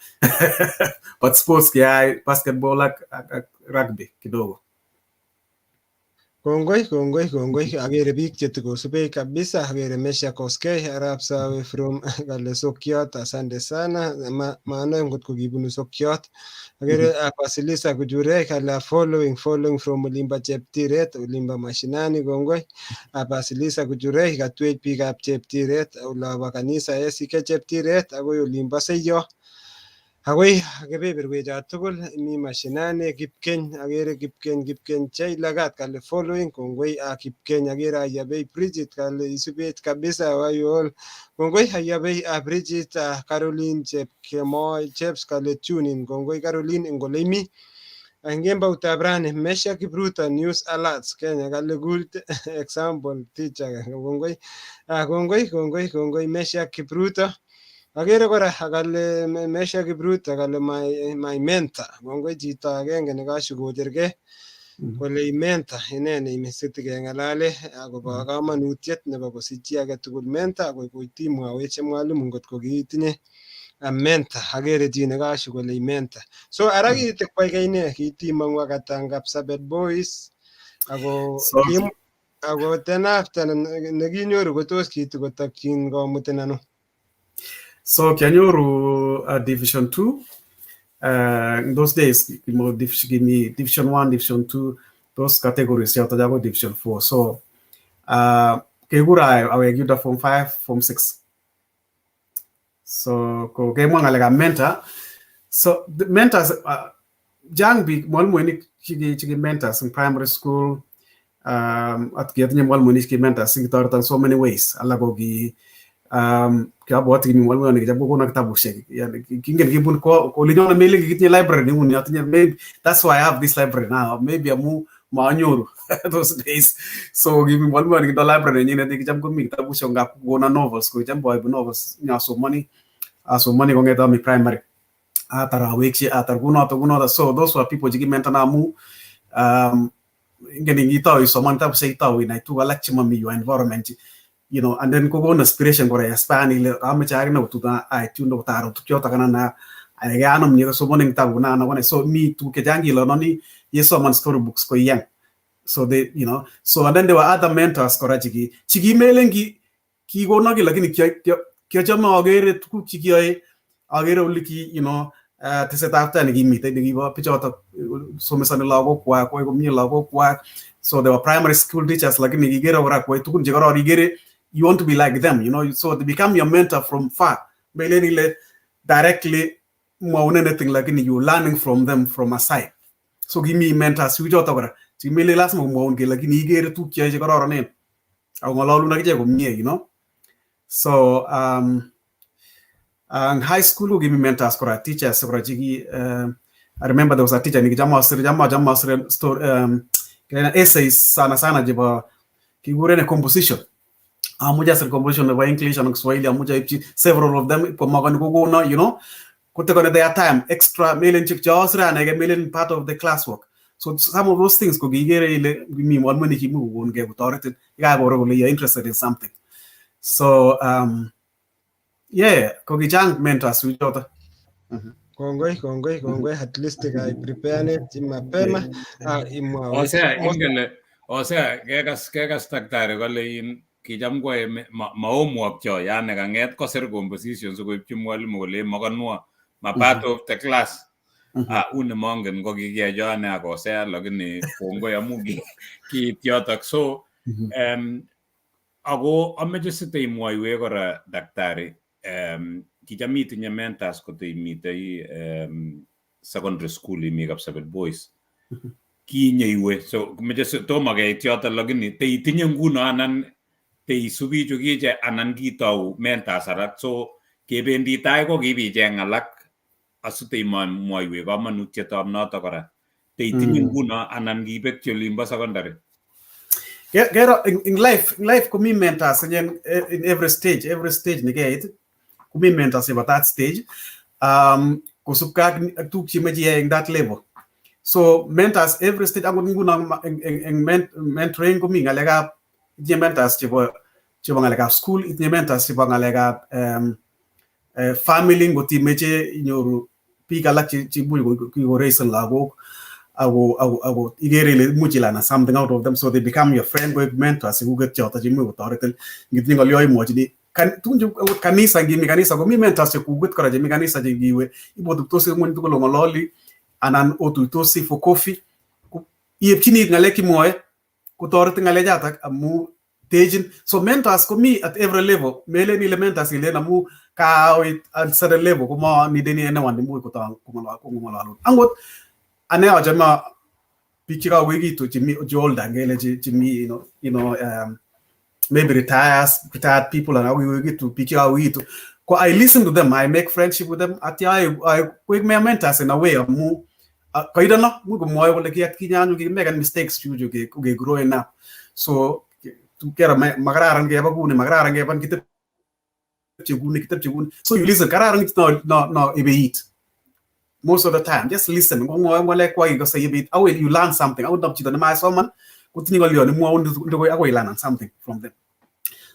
But sports kiai basketball ak rugby kidogo. Kongoi kongoi kongoi, akere biik chetikosubech kabisa, akere Mesha Koskei Arap Sawe from kale Sokiot, asante sana, maanai ngot ko kibunu Sokiot. Akere Basilisa Kujure kale following following from Olimba Cheptiret, Olimba mashinani, kongoi. Basilisa Kujure katwech biikab Cheptiret, olobo kanisa ACK Cheptiret akoi Olimbo Seiyo. Akoi kebeberwechot tugul mi mashinani. Kipkeny, akere Kipkeny, Kipkeny Cheilagat kale following, kongoi Kipkeny. Akere Ayabei Bridget kale isubech kabisa, how are you all, kongoi Ayabei Bridget. Caroline Chepkemoi Cheps kale tune in, kongoi Caroline eng ole imi. Eng kemboutab rani Mesha Kipruto News Alerts Kenya kale good example teacher, kongoi kongoi kongoi kongoi Mesha Kipruto. Akere kora kale Mesha Kipruto kale my mentor, kongoi chito agenge nekashukochergei kole mentor ineni sitikeng'alale akobo komonutiet nebo kosich chi agetugul mentor akoi koitimwowech mwalimu ngot ko kiitinye mentor. Akere chi nekashu kole mentor. So ara kiitikwai ne kiitimong'u akata Kapsabet Boys ako ako then after nekinyoru kotos kitikotokyin komutin ano? So kianyoru Division 2. In those days, kimi Division 1, Division 2, those categories choto akoi Division 4. So kekura awek yuto Form 5, Form 6. So ko kemwa ng'alekab mentor. So the mentors, chang biik mwalimuinik chiki mentors in primary school. At kiatinye mwalimuinik chiki mentors kitoreton so many ways. Alak ko ki kiabwoti kimi mwalimu nekicham kokono kitabushek. Yani kingen kibun ko olinyono melen kikitinye library nenguni atinye. Maybe that's why I have this library now. Maybe amu maanyoru those days. So kimi mwalimu nekindo library nenyinet nekicham komi kitabushek ngap kokono novels ko kicham boibu novels nyasomoni asomoni kong'ete ami primary. Atar awekchi atar kunoto kunoto. So those were people chekimentana amu ingen ingitau isoman kitabushek itau inai tuguk alak chemomi your environment, and then kokon inspiration kora aspire ile ameche akine kotun ait yundo kotaro tukchotok anan ayai anom yekasomon eng kitabu nano kone. So mi tuguk chechang kilononi yesoman storybooks ko young. So they so and then there were other mentors kora chikimelen kikono ki lakini kiachome akere tuguk chekiyoe, akere ole ki tesetab tai nekimitei nekibo bichotok somesoni lagokwak koyoe komie lagokwak. So they were primary school teachers lakini kikere kora koyoe tugun chekororon, ikere you want to be like them, so they become your mentor from far. Melen ile directly mwaun anything lakini you learning from them from aside. So kimi mentors choto kora chikimele lazima komwaun kele lakini ikere tuguk cheyoe chekororonen ako ng'ololun akichek komie. So high school ko kimi mentors kora, teachers kora chiki I remember there was a teacher nekicham asire cham asire story essays sana sana chebo kikuren composition. Amuche asir composition nebo English anan Kiswahili, amuche aipchi several of them komakoni kokono kotekoni their time extra, melen chosire anege melen part of the classwork. So some of those things ko kikere ile mi mwalimu nekimuch kokonkei kotoretin yekakoro kole you're interested in something. So yeah, ko kichang mentors choto. Kongoi, kongoi, kongoi, at least kai-preparenech mapema imwawech. Osea ingele osea kekas daktari kole in kicham koe ma homework cho yani kang'et kosir composition sikoipchi mwalimu kole makonwa ma part of the class. Ah, uni mongen ko kikiyocho ane ak Hosea lakini kongoi amu kiit yotok so ako ameche siteimwoiwech kora daktari kicham itinye mentors koto imitei secondary school imi Kapsabet Boys kinyeiwe so meche tomo keit yotok lakini teitinye nguno anan teisubi chukiche anan kitou mentors alak so kebendi tai ko kibicheng alak asiteimwoiwech komonutietab notok kora teitinye nguno anan kibekyi olimbo secondary. Kero in life komi mentors in every stage nekeit komi mentors chebo that stage kosubkei ak tuguk cheimoche iyai eng that level. So mentors every stage, akot nguno eng mentoring komi ng'alekab, itinye mentors chebo ng'alekab school, itinye mentors chebo ng'alekab family, ngot imeche inyoru biik alak cheimuch kikoraisen lagok ako ikere ile imuch ilearn something out of them, so they become your friend, koek mentors chekuket choto cheimuch kotoretin ngitinye ng'olyo imwochini. Tugun cheu akot kanisa, ngimi kanisa komi mentors chekuket kora chemi kanisa che ngiwe iboteptosi ng'weny tugul ong'ololi anan otuitosi for coffee, iepchini ng'alek chemwoe kotoretin ng'alechatak amu techin. So mentors komi at every level. Melen ile mentors ilen amu kaoit at certain level koma needeni anyone nemuch kong'ololun. Angot ane achame biik chekakoekitu chemi che older, ngele chemi maybe retired people anan koekitu biik chekakoekitu ko I listen to them, I make friendship with them, atya I koek my mentors in a way amu koidono much komwoe kole ki atkinye anyun kikimekan mistakes chuchu ke growing up, so kero makararan keba kuni, makararan keban kitepche kuni, kitepche kuni. So you listen, kararan no ibeit most of the time. Just listen, ngomwoe ng'alek ikose ibeit akoi you learn something. Akot ndap chito nemasoman kotinye ng'olyo nemwoun ndokoi akoi learn something from them.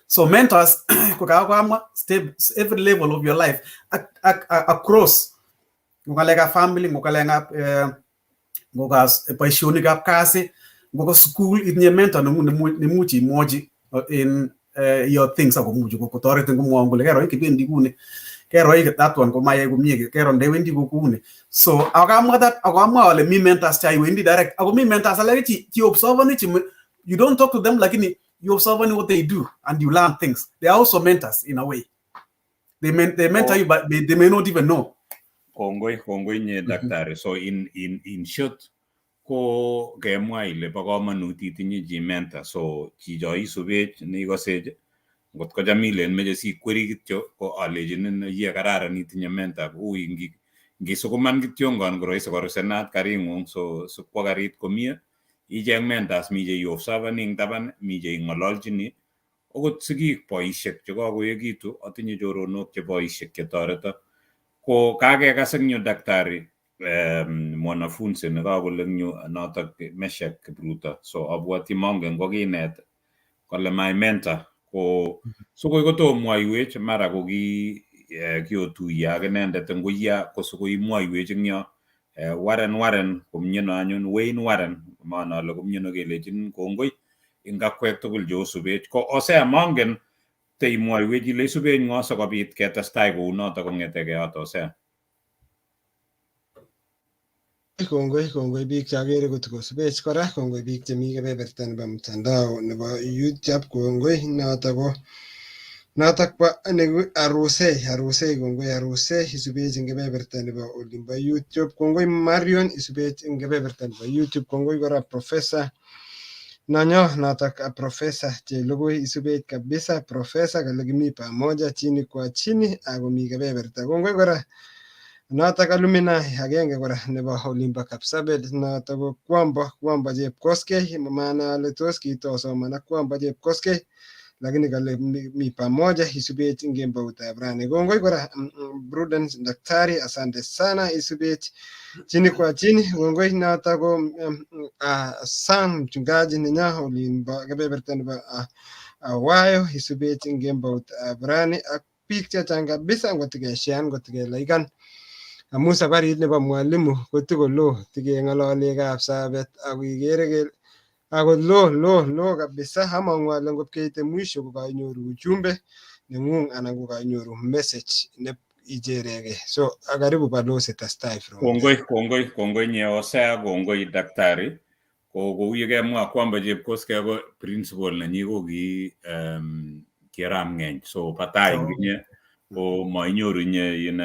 So mentors ko kakamwa step every level of your life across ngo ng'alekab family, ngo ng'alekab ngo ka boisionikab kasi, ngo ka school, itinye mentor nengung nemuch imwochi in your things akomuchi kotoretin komwoun kole kero kibendi kuni, kero that one komayai komie, kero ndewendi ko kuni. So akamwa that akamwa ale mi mentors cha iwendi direct, ako mi mentors alak chi observani chi you don't talk to them lakini you observe what they do and you learn things. They are also mentors in a way. They mentor you, but they may not even know. Kongoi, kongoi nye daktari. So in short ko kemwa ile bo komonut itinye chi mentor, so chicho isubech neikosech ngot ko cham ilen meche sikweri kityo ko alechinin ye kararan itinye mentor ui ngisukuman kityongon koroisi korusenat karing'ung so sikwo karit komie icheng mentors, mi che iobservani eng taban, mi che ing'ololchini, okot sigik, boisiek chekakoekitu, atinye choronok che boisiek chetoreto. Ko kakekas eng yu daktari mwanafunzi nekakole eng yu notok Meshak Kipruto, so abwati mongen ko kinet kole my mentor ko sokoi kotom mwoiwech mara ko ki kiotuiye ak inendet eng koya ko sikoi imwoiwech eng yo Warren Warren komyeno anyun Wayne Warren mon ale komyeno kelechin kongoi eng akwek tugul cheosubech. Ko Hosea mongen teimwoiwech ile isubech ng'o sikobit ketestai kounoto kong'etegei yoto, Hosea. Kongoi, kongoi biik cheakere kotokosubech kora, kongoi biik chemi kebeberta nebo mtandao nebo YouTube, kongoi notok ko notok bo Arusei, Arusei, kongoi Arusei, isubech eng kebeberta nebo olimbo YouTube, kongoi Marion, isubech eng kebeberta nebo YouTube, kongoi kora Professor nonyo notok Professor Chelugui, isubech kabisa Professor, kale kimi pamoja chini kwa chini akomi kebeberta, kongoi kora notok alumni agenge kora nebo olimbo Kapsabet, notok ko Kwambo, Kwambo Chepkoskei, maana ale tos kitosoman ak Kwambo Chepkoskei lakini kale mi pamoja, isubech eng kemboutab rani. Kongoi kora Prudence Daktari, asante sana, isubech chini kwa chini. Kongoi notok ko Sam mchungaji nenyo olimbo kebeberta nebo Ohio, isubech eng kemboutab rani ak biik chechang kabisa ngotikeshean ngotikelaikan. Amun sabarit nebo mwalimu kotikoloo tikeng'olole Kapsabet ak ikere kele akot loo loo loo kabisa. Among'u ale ngot keite mwisho kokainyoru ujumbe neng'ung anan kokainyoru message ne icheregei. So karibu balozi, testai from there. Kongoi, kongoi, kongoi nye Hosea, kongoi daktari. Ko kou yekemwa kwamba Jepkosgei ko principal nenyi ko ki kiaram ng'eny. So batai inye ko mainyoru inye in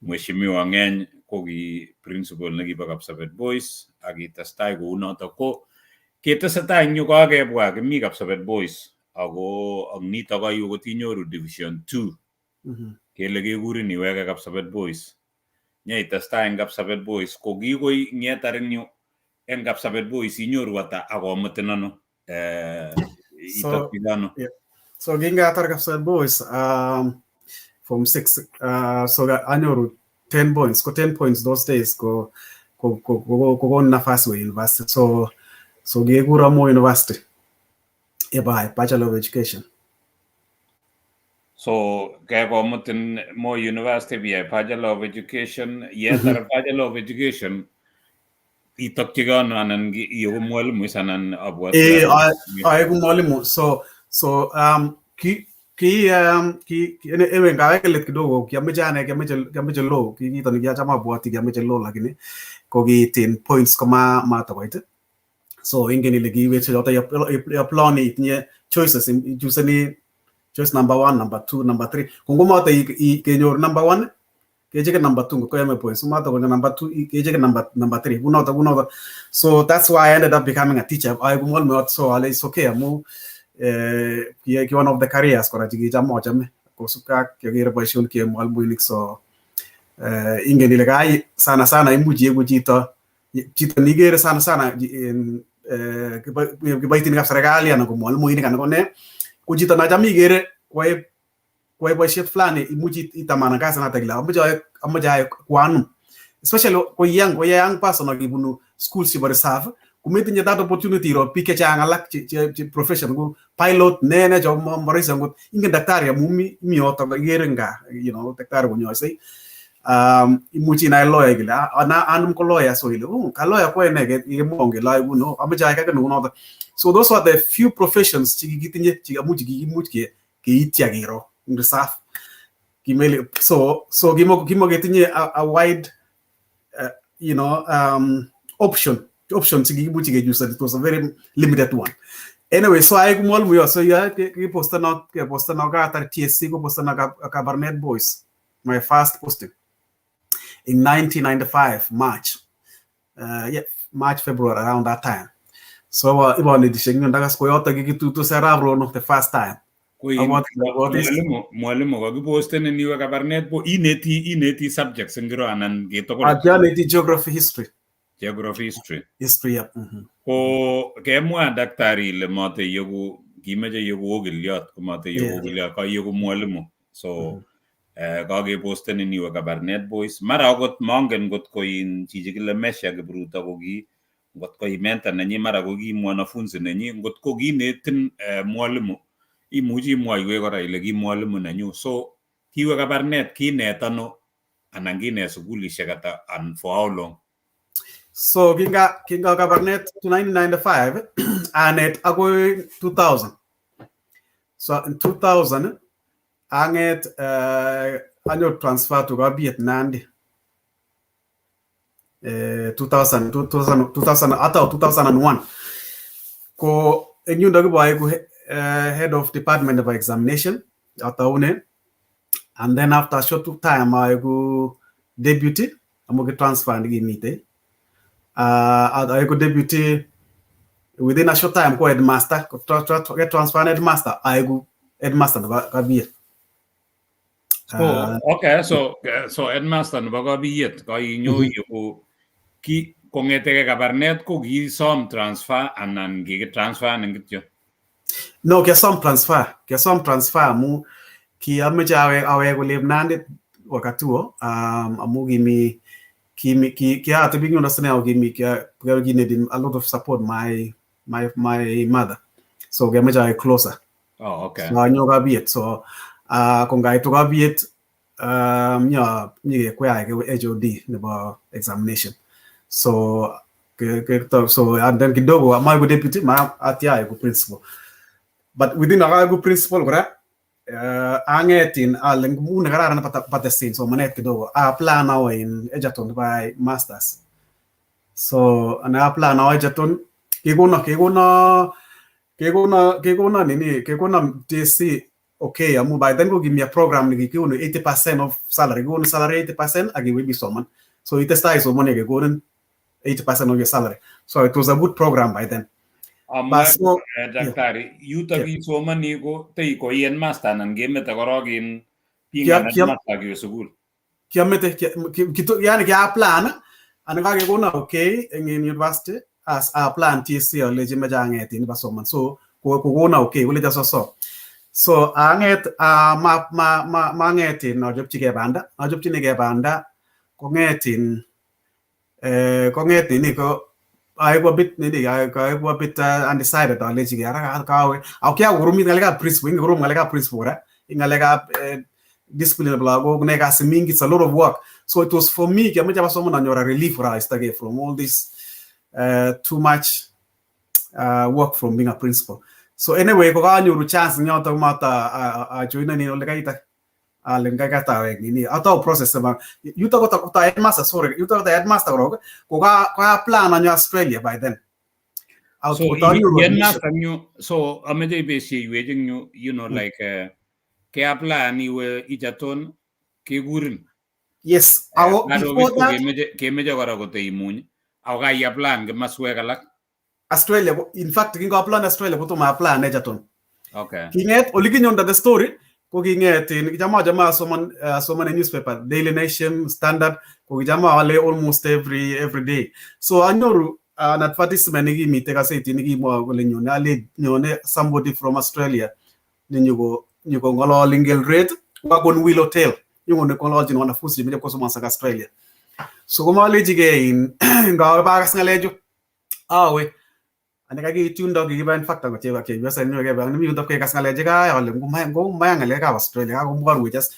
mheshimiwa Ng'eny ko ki principal nekibo Kapsabet Boys ak kitestai kounotok. Ko ketesetai eng yu kakebwa kimi Kapsabet Boys ako ak nitok ayu kotinyoru division 2 kele kekurin iweke Kapsabet Boys. Nyeitestai eng Kapsabet Boys ko kikoi nyetar eng yu eng Kapsabet Boys inyoru ata akomutin ano So, itokchigei ano? Yeah. So kingatar Kapsabet Boys form 6, so anyoru 10 points. Ko 10 points those days ko ko ko ko ko nafasi wa university. So kekuro Moi University ibai Bachelor of Education. So kekomutin Moi University biyai Bachelor of Education. Yetar Bachelor of Education itokchigei ano anan iyeku mwalimu is anan abwati Aeku mwalimu. So ki ki ki anyway, ngaweke let kidogo, kiameche ane kiameche law. Ki kito nekiacham abwati kiameche law, lakini ko kiitin points koma matakoit. So ingen ile kiweche choto iaploni itinye choices, ichuseni choice number 1, number 2, number 3. Ko ngomoto kenyor number 1 kecheken number 2 koyame points, ngomoto konyor number 2 kecheken number 3, kunoto kunoto. So that's why I ended up becoming a teacher. Aeku mwalimu. So ale it's okay amu ki one of the careers kora chekicham achame kosubkei ak kiakere boisionik cheyoe mwalimuinik. So ingen ile kai sana sana imuch ieku chito nikere sana sana kiboitinikab serikali anan ko mwalimuinik anan ko ne ko chito nacham ikere koyae boisiet fulani, imuch itamanan kasinoto ile amoche ayai koanum, especially ko young person akibunu schools chebo reserve kometinye that opportunity iro biik chechang alak che profession ko pilot ne cho marahisi angot ingen daktari amu mi yotok ikere nga daktari konyoisei. Imuchi inai lawyer kile ana anum ko lawyer, so ile oh ka lawyer koyae ne kemwoun kele ae kuno amoche ayai kake neunoto. So those are the few professions chekikitinye cheamuch kikimuch keityi ak kiro eng reserve kimeli. So kimoketinye a wide option chekikimuchi kechusen. It was a very limited one. Anyway, so aeku mwalimu. So ya keposteno katar TSC koposteno Kabarnet Boys, my first posting in 1995 March, yeah, March, February, around that time. So ibonetishe eng ndakas koyoto kikituitos arap Rono the first time. Mwalimu kakipostenin iwe Kabarnet bo ineti subjects ingiro anan kitugul? Kianeti geography, history. Geography, history. History, yeah. Ko kemwa daktari ile mate yeku kimeche yeku okiliot komate yeku okiliot kayeku mwalimu. So kakepostenin iwe Kabarnet Boys. Mara akot mongen ngot ko in chichi kile Mesha Kipruto ko ki ngot ko mentor nenyi, mara ko ki mwanafunzi nenyi, ngot ko kinetin mwalimu imuchi imwoiwech kora ile ki mwalimu nenyu. So kiwe Kabarnet kinet ano anan kinet sukulishek ata and for how long? So kinga Kabarnet to 1995 anet akoi 2000. So in 2000 anget anyor transfer to Kabiet Nandi. 2000 2000 2000 ata 2001 ko eng yundo kiboaeku head of department of examination ataune, and then after a short time aeku deputy amu ki transfer nikimite. Aeku deputy, within a short time ko headmaster, ko get transfer headmaster, aeku headmaster nebo Kabiet. So, okay, so headmaster nebo Kabiyet kainyo yeku ki kong'etegei Kabarnet ko kisom transfer anan kikitransfernin kityo? No, kiasom transfer. Kiasom transfer amu kiameche awek olep Nandi wakati huo, amu kimi kiatebi eng yundo sine ako kimi kineeded a lot of support, my mother, so kiameche awek closer. Oh, okay. So anyo Kabiet. So ko ngaitu Kabiet Nyo ke HOD nebo examination. So so and then kidogo ma go deputy ma atia go principal. But within a go principal kora angetin ale ngune kararan patesin somanet kidogo a plan awo in Egerton by masters. So ana plan awo Egerton kikono nini kikono TSC okay amu by then go give me a program nikikonu 80% of salary kikonu salary 80% akiwebi soman. So itestai somone kikonin 80% of your salary. So it was a good program by then. Amwa daktari yutok isomoni ko tei ko ien master anan kemete korok in pingan master kiwe sukul. Kiamete yani kia plan anan kakekona okay eng university as a plan TSC alechi meche ang'et in ipasoman. So kokona okay kolecho soso. So ang'et mang'et in achopchigei banda, achopchinigei banda kong'et in kong'et nini ko aiku a bit nini aiku a bit undecided alechigei ara kawe ako kiakoromit ng'alekab principal inge korom ng'alekab principal kora ng'alekab discipline nebo lagok ne kasi mingi, it's a lot of work. So it was for me kiamoche apasoman anyor a relief kora aistogei from all this too much work from being a principal. So anyway kokanyoru chance eng yotok mata ajoineni ole kaitak ale kakatawek nini atau process nebo yutok ko ta headmaster, sorry, yutok ko ta headmaster korok ko ka plan anyo Australia by then. So headmaster nyu so ameche ibeshiywech eng yu you know like keapply iwe Egerton kekurin. Yes. Ako before that kemeche kora koteimuny ako kaiapply kimaswek alak. Australia, in fact kingo apply Australia kotomo apply Egerton. Okay. Kinget olikinyonda the story ko kinget kicham achame asoman en newspaper Daily Nation, Standard, ko kicham aale almost every day. So anyoru an advertisement nekimite kasetit nekimwoe kole nyone ale nyone somebody from Australia nenyoko nyokong'ololi eng Eldoret Wagon Wheel Hotel nyokone kong'ololchin wanafunzi chemeche kosomonso eng Australia. So komalechigei ngawe bakas ng'alechu awe ane kakiit yundo kikiba in fact akot chepyoset kebe nemi yundo kekas ng'alechu kai ale ngomaya ng'alekab Australia kakomborwech as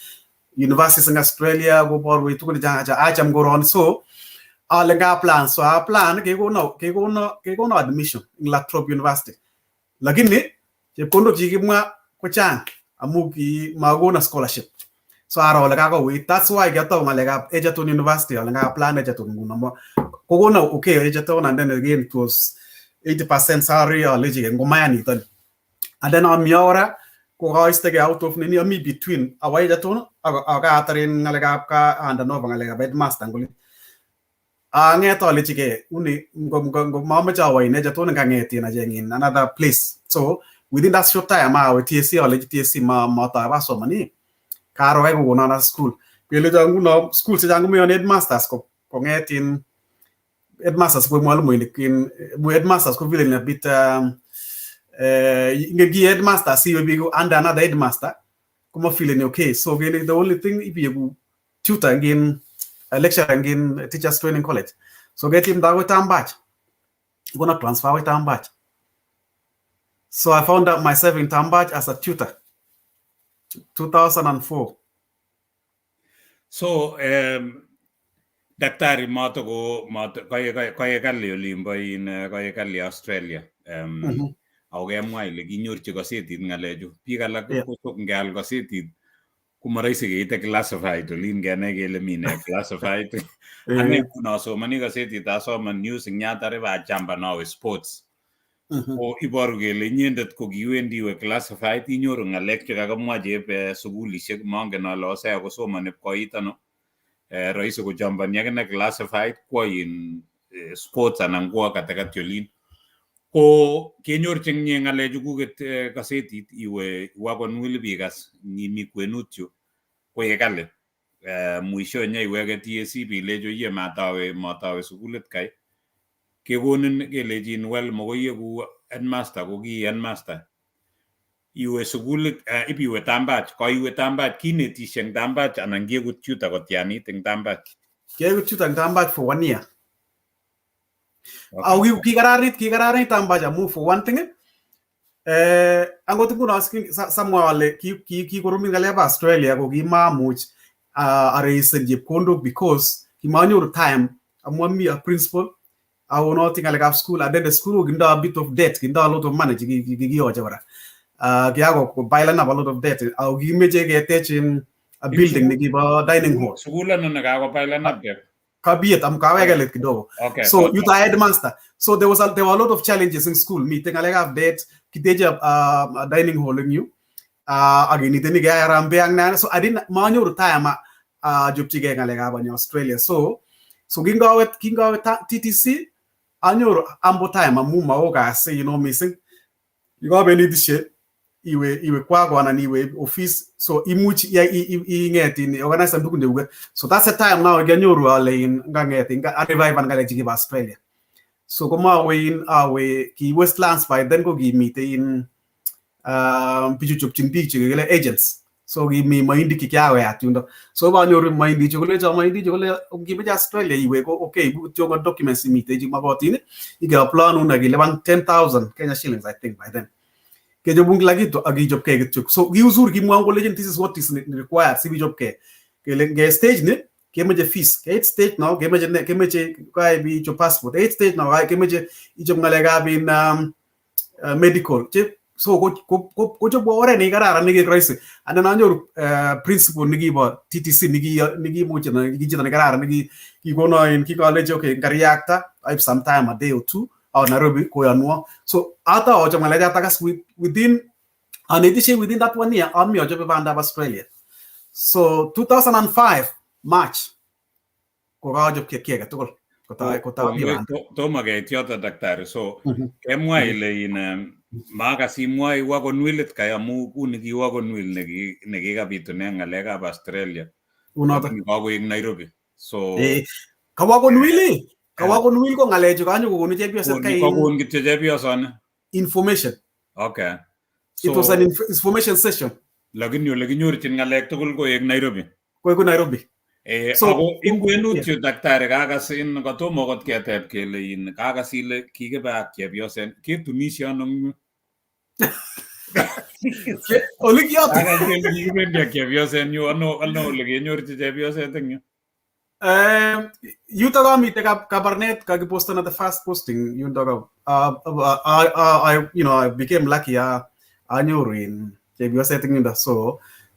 universities eng Australia koborwech tugun chechang acham koroni so ale nga plan so a plan kekono admission eng La Trobe University lakini chepkondok chekikimwa kochang amu makono scholarship. So aro ale kakowit that's why kiatou ng'alekab Egerton University ale nga plan Egerton nguno kokono okay Egerton and then again it was 80% salary alechigei ngomaya nitoni. And then ami kora ko kaistegei out of nini ami between awa Egerton ak kaatar en ng'alekab ka hand over ng'alekab headmaster ngole. Ang'et alechigei uni ngo mamoche awa in Egerton ngang'et in acheng in another place. So within that short time awe TSC alechi TSC matoi apasoman karo kai kokonon school. Kelecho nguno school chechang komeyoni headmasters kong'et in headmasters ko mwalimuinik in headmasters ko vile inabit ingen ki headmaster siwe biik under another headmaster komo feeling okay. So kele the only thing ibieku tutor eng lecturer eng teachers training college. So ketimda akoi Tambach. Kono transfer akoi Tambach. So I found out myself in Tambach as a tutor 2004. So daktari matoko koye kali olimbo in koye kali Australia. Ako kemwa ile kinyorchi kasetit ng'alechu. Biik alak ko ngeal kasetit komoroisi keite classified olin kenai kele mi ne classified. Ane nguno asomoni kasetit asoman news eng yatar ibachamban awe sports. Ko iboru kele inyendet ko kiwendi iwe classified inyoru ng'alek chekakimwa chep sukulishek mongen ale Hosea kosomoni pkoit ano. Rahisi kochambani akine classified kwo in sports anan kwo katikati olin. Ko kenyorchi nye ng'alechu kuket kasetit iwe Wagon Wheel bikas ngimi kwenut yu koek kali. Mwisho nyeiweke TSC bilecho iye matawe sukulit kai kekonin kelechin well mokoi ieku headmaster ko ki headmaster iwe sukulit ipiwe Tambach koiwe Tambach kinetishe eng Tambach anan kieku tutor kotianit eng Tambach. Kieku tutor eng Tambach for one year. Ako kikararanit Tambach amu for one thing angot nguno samwa ale kikoromit ng'alekab Australia ko kimamuch Araisen chepkondok because kimanyoru time amu ami a principal awonoti ng'alekab school, and then the school kindo a bit of debt, kindo a lot of money chekikiyoche kora. Kiako piling up a lot of debt ako kikimeche ketech a building nekibo dining hall. Sukul ano nekakopailan up debt? Kabiet am kaweke let kidogo. Okay. So yuto headmaster. So there were a lot of challenges in school. Miten ng'alekab debt, kiteche a dining hall eng yu. Ak initeni keyai harambee ak ne. So I didn't manyoru time achopchigei ng'alekab anyo Australia. So kingawe TTC anyoru ample time amu maoo kasi missing. Yekabenetishe iwe kwako anan iwe office, so imuch ing'et organize tugun chekuket. So that's the time now kianyoru ale in ngang'et arevivan ng'alek chekibo Australia. So komawe in awe ki Westlands, by then ko kimite in bichu chopchin biik chekikile agents. So kimi mahindi kikiaweyat yundo. So banyoru mahindichu kolecho mahindichu kole ngimeche Australia iwe ko okay, ibu kityo documents imite chemokotin ike-applyonun ak ilipan 10,000 Kenya shillings, I think, by then. Kechobun kila kitu ak ichopkei kityo. So ki uzuri kimwowon kolechin this is what is required sipichopkei. Kele nge stage ni kemoche fees, keit stage no kemoche ne, kemoche kai ichop passport, keit stage no kemoche ichop ng'alekab in medical. So kochobwo oret nekikararan nekiek rahisi. And then anyoru principal nekibo TTC nekimuch neki chito nekararan nekikono in kikolechi okay ngariakta aib some time, a day or two, awo Nairobi koyonwo. So atau achop ng'alechoto kas within anetishei within that one year ami achope bandab Australia. So 2005 March kokachop kiy age tugul kotai banda. Tomo keit yoto, daktari, so kemwa ile in makas imwa wagon wheelit kai amu kuni ki wagon wheel nekikabitune ng'alekab Australia. Unoto. Kakoek Nairobi. So Ka wagon wheel, ka wagon wheel ko ng'alechu kanyo kokonu chepyoset kai kokon kityo chepyosoni. Information. Okay. It was an information session. Lakini ole kinyorchin ng'alek tugul koek Nairobi. Koeku Nairobi. So, ako ing kwenut yu, daktari, kakas in kotomo kot keteb kele in kakas ile kikibe ak chepyoset ketunishe ano eng yu? Ole kiyoto. Kakas kele kikibendi ak chepyoset yu, ano ole kenyorchi chepyoset eng yu? Yuto kamite Kabarnet kakipostan the first posting yundo ka I you know I became lucky, anyoru in chepyoset eng yundo,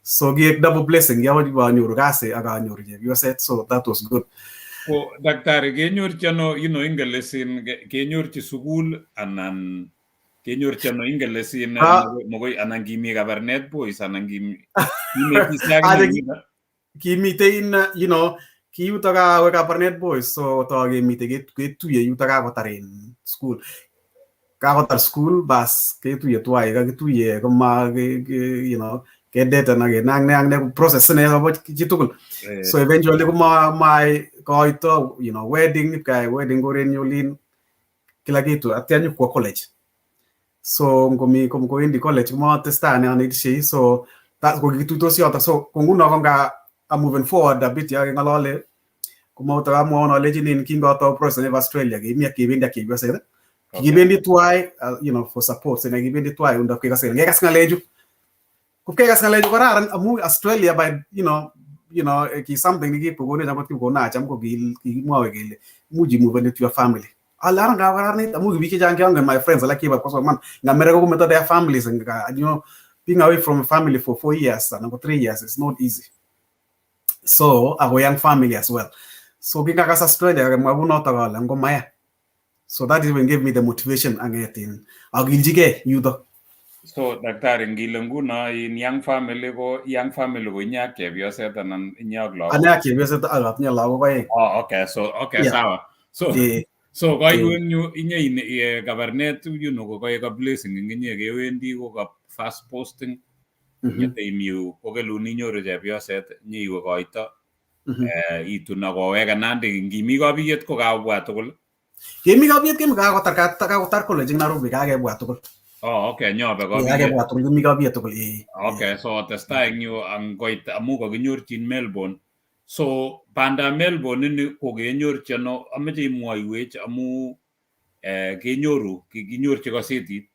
so kiek double blessing, kiawo anyoru kasi ak anyoru chepyoset, so that was good. Ko daktari, kenyorchi ano English in kenyorchi sukul anan kenyorchi ano English in mokoi anan kimi Kabarnet Boys anan kimi kinetishe ak Ade inye? Kimite in ki yuto kawe Kabarnet Boys, so to kemite ketuye yuto kakotar in school, kakotar school bas ketuye twai kakituye koma kedeten ak kenang ne ak ne process ne bo chitugul. So eventually koma mai koito wedding kai wedding korenyu olin kila kitu atya nyukwo college. So ngomi kowendi college komatestai ane anetishei, so that kokikituitos yoto. So ko nguno ko nga I'm moving forward a bit ya keng'olole komauto kamwaun alechinin kingotou process nebo Australia kemi ak kebendi ak chepyoset kikibendi twai for support sine kibendi twai yundo kekase kekas ng'alechu kekas ng'alechu kararan amu Australia by ki something nekikokonech akot kikokonach am ko kikimwoe kele much imuven with your family ale aran kakararanit amu ki biik chechang cheongen, my friends alak kiba kosoman eng America kometo their families and being away from a family for 4 years anan ko 3 years is not easy, so ako young family as well. So kingakas Australia kamwa kunotok ale ngomaya, so that even gave me the motivation ang'et akilchigei yutok. So daktari, ngile nguno in young family ko young family ko inye ak chepyoset anan inye ak lagok? Ane ak chepyoset ak atinye lagok oeng. Oh, okay, so okay. Sawa, so so koiku eng yu inye Kabarnet yuno ko koek a blessing eng inye kewendi ko ka first posting nyete imiu kokelun inyoru chepyoset nyiwe koito itun ak koweke Nandi ngimi kabiyet ko kakobwa tugul. Kemi kabiet kemi kakotar college eng Nairobi kakebwa tugul. Oh, okay, nyobe kabiyet. Kakebwa tugul kimi kabiet tugul. Okay, so testai eng yu angoit amu kakinyorchin Melbourne. So banda Melbourne ini ko kenyorchi ano? Ameche imwoiwech amu kenyoru kikinyorchi kasetit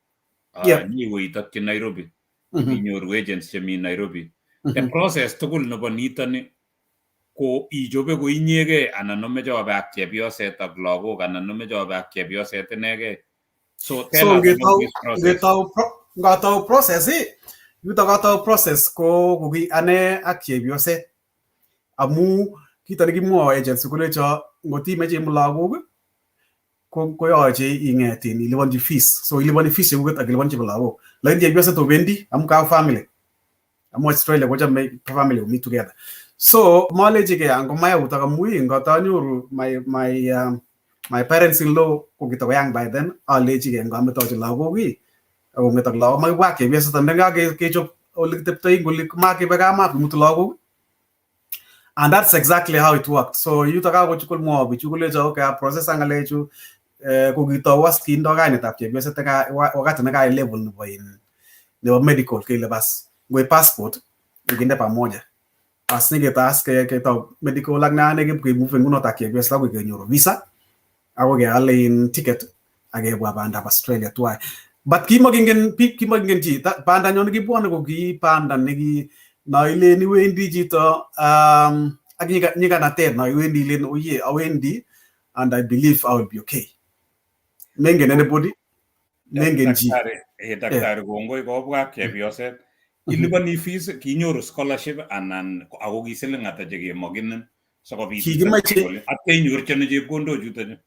nyiwe itokyi Nairobi. Inyoru agents chemi Nairobi. The process tugul nebo nitoni Ko ichobe ko inyegei anan omeche obe ak chepyoset ak lagok anan omeche obe ak chepyoset inegei? So tell So us about this process. Ngetou process yuto katou process ko koki ane ak chepyoset, amu kito nekimwoe agency kolecho ngotimeche imut lagok ko koyoche ing'et in iliponchi fees, so iliponi fees chekuket ak iliponchi chebo lagok, lakini chepyoset obendi amu ka family, amu Australia kochome family komi together. So malechike angomaya utak amu ngotanyoru my parents in law ko kitako young by then, alechike ngametochi lagok akong'et ak lagok makibwa ak chepyoset ande kechop ole kiteptoi ngoli makibe kamat kimutu lagok. And that's exactly how it worked. So yuto kakochukul mwowo bichu kolecho okay, process ng'alechu ko kitou as kindo kainetab chepyoset wakati nekai level nebo in nebo medical kele bas ngoib passport kinde pamoja, bas nyiketas ketou medical ak nane kemove nguno ak chepyoset akoi kenyoru visa akoi keal in ticket ak kebwa bandab Australia tuwai. But kimokingen biik, kimokingen chi bandanyon nekibwone ko ki banda neki no ilen iwendi chito ak nyikanatet no iwendi ilen oye awendi and I believe I will be okay. Mengen anybody, mengen chi. Daktari, kongoi. Kobwa ak chepyoset, iliponi fees, kinyoru scholarship anan ako ki siling ata chekemokinin sikobit Kikimeche ak kenyorchini chepkondok chuto chu?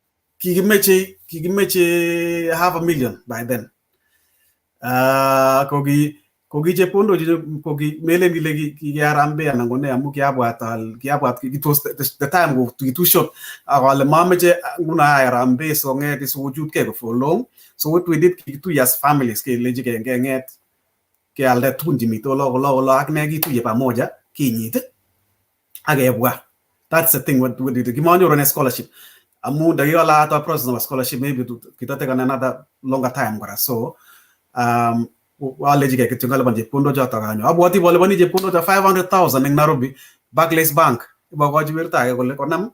Kikimeche half a million by then. Koki chepkondok chu koki melen kile kikiarambe anan ko ne, amu kiabwat al kiabwat it was the time ko ki too short ak ale mameche nguno ayai harambee sikong'et sikochutkei for long. So what we did, kikituye as families kelechi keng'et kealde tugun chemite olo olo olo ak ne kituye pamoja kinyit ak kebwa. That's the thing what we did. Kimanyoru ane scholarship amu ndakikalato process nebo scholarship maybe kitatekan another longer time kora. So alechigei kityo kalipan chepkondok chotok anyo abwoti boliponi chepkondok cho 500,000 eng Nairobi Barclays Bank. Ibokochi werto age kole konam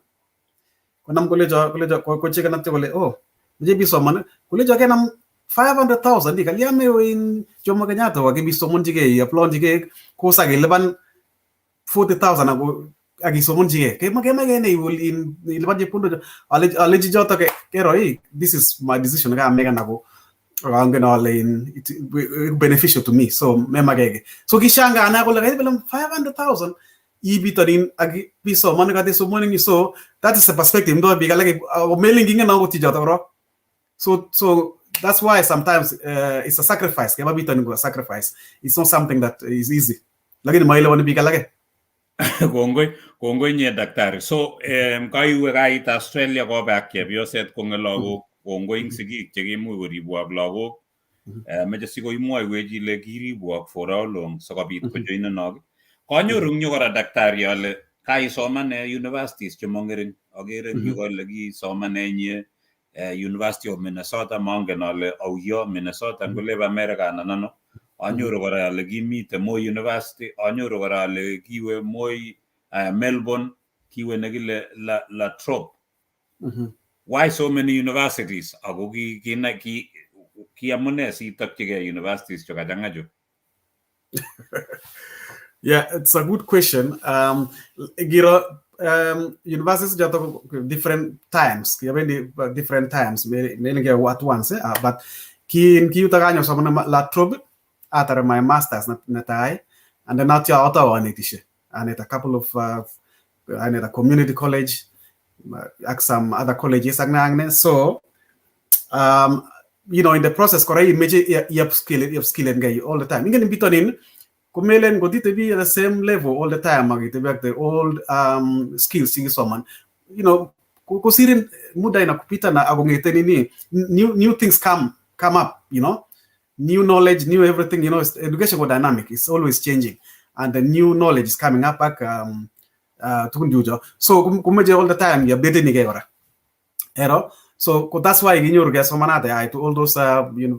konam kolecho kochekan atyo kole oh meche bisoman kolecho kenam 500,000 di kalya mewe in Jomo Kenyatta wakibisomonchigei iaplonchigei course akilipan 40,000 ako akisomonchigei kemake in ilipan chepkondok. Alechi chotok kero this is my decision kamekan ako angen ale in it beneficial to me, so memakeke. So kishangaa ane kole kaibilan 500,000 ibitonin ak bisoman katesomoni. So that is the perspective ndo biik alak melen kingen akot chichotok korok. So that's why sometimes it's a sacrifice. Keba bitonin ko a sacrifice. It's not something that is easy, lakini maelewani biik alake. Kongoi, kongoi nye daktari. So kaiwe kait Australia kobe ak chepyoset kong'et lagok. Kongoi ing sigik chekimuch koribwok lagok. Meche sikoimwoiwech ile kiribwok for how long sikobit kojoinenok. Kanyoru ing yu kora daktari ale kaisomane universities chemong'ering. Akere ing yu kole kiisomane inye University of Minnesota, mongen ale auyo Minnesota ngolebo America anan ano. Anyoru kora ale kimite Moi University, anyoru kora ale kiwe Moi Melbourne, kiwe nekile La Trobe. Why so many universities? Ako ki ki ki ki amune sitokchigei universities chu kachang'a chu? Yeah, it's a good question. Giro universities joto different times. Kiabendi different times. Meaning at once, eh? But kin kiyutok anyo somane La Trobe atar my masters netai and then atyo atau anetishe. Anet a couple of anet a community college ak some other colleges ak ne ak ne. So in the process kora imeche i-upskill all the time. Ingen bitonin komelen ngotitebi at the same level all the time ak itebi ak the old skills chikisoman, kosirin muda inakupita na akong'ete nini new things come up, new knowledge, new everything. Education ko dynamic, it's always changing and the new knowledge is coming up ak tugun chucho. So komeche all the time i-updatenigei kora ero. So ko that's why kinyoru kesomanate ai to all those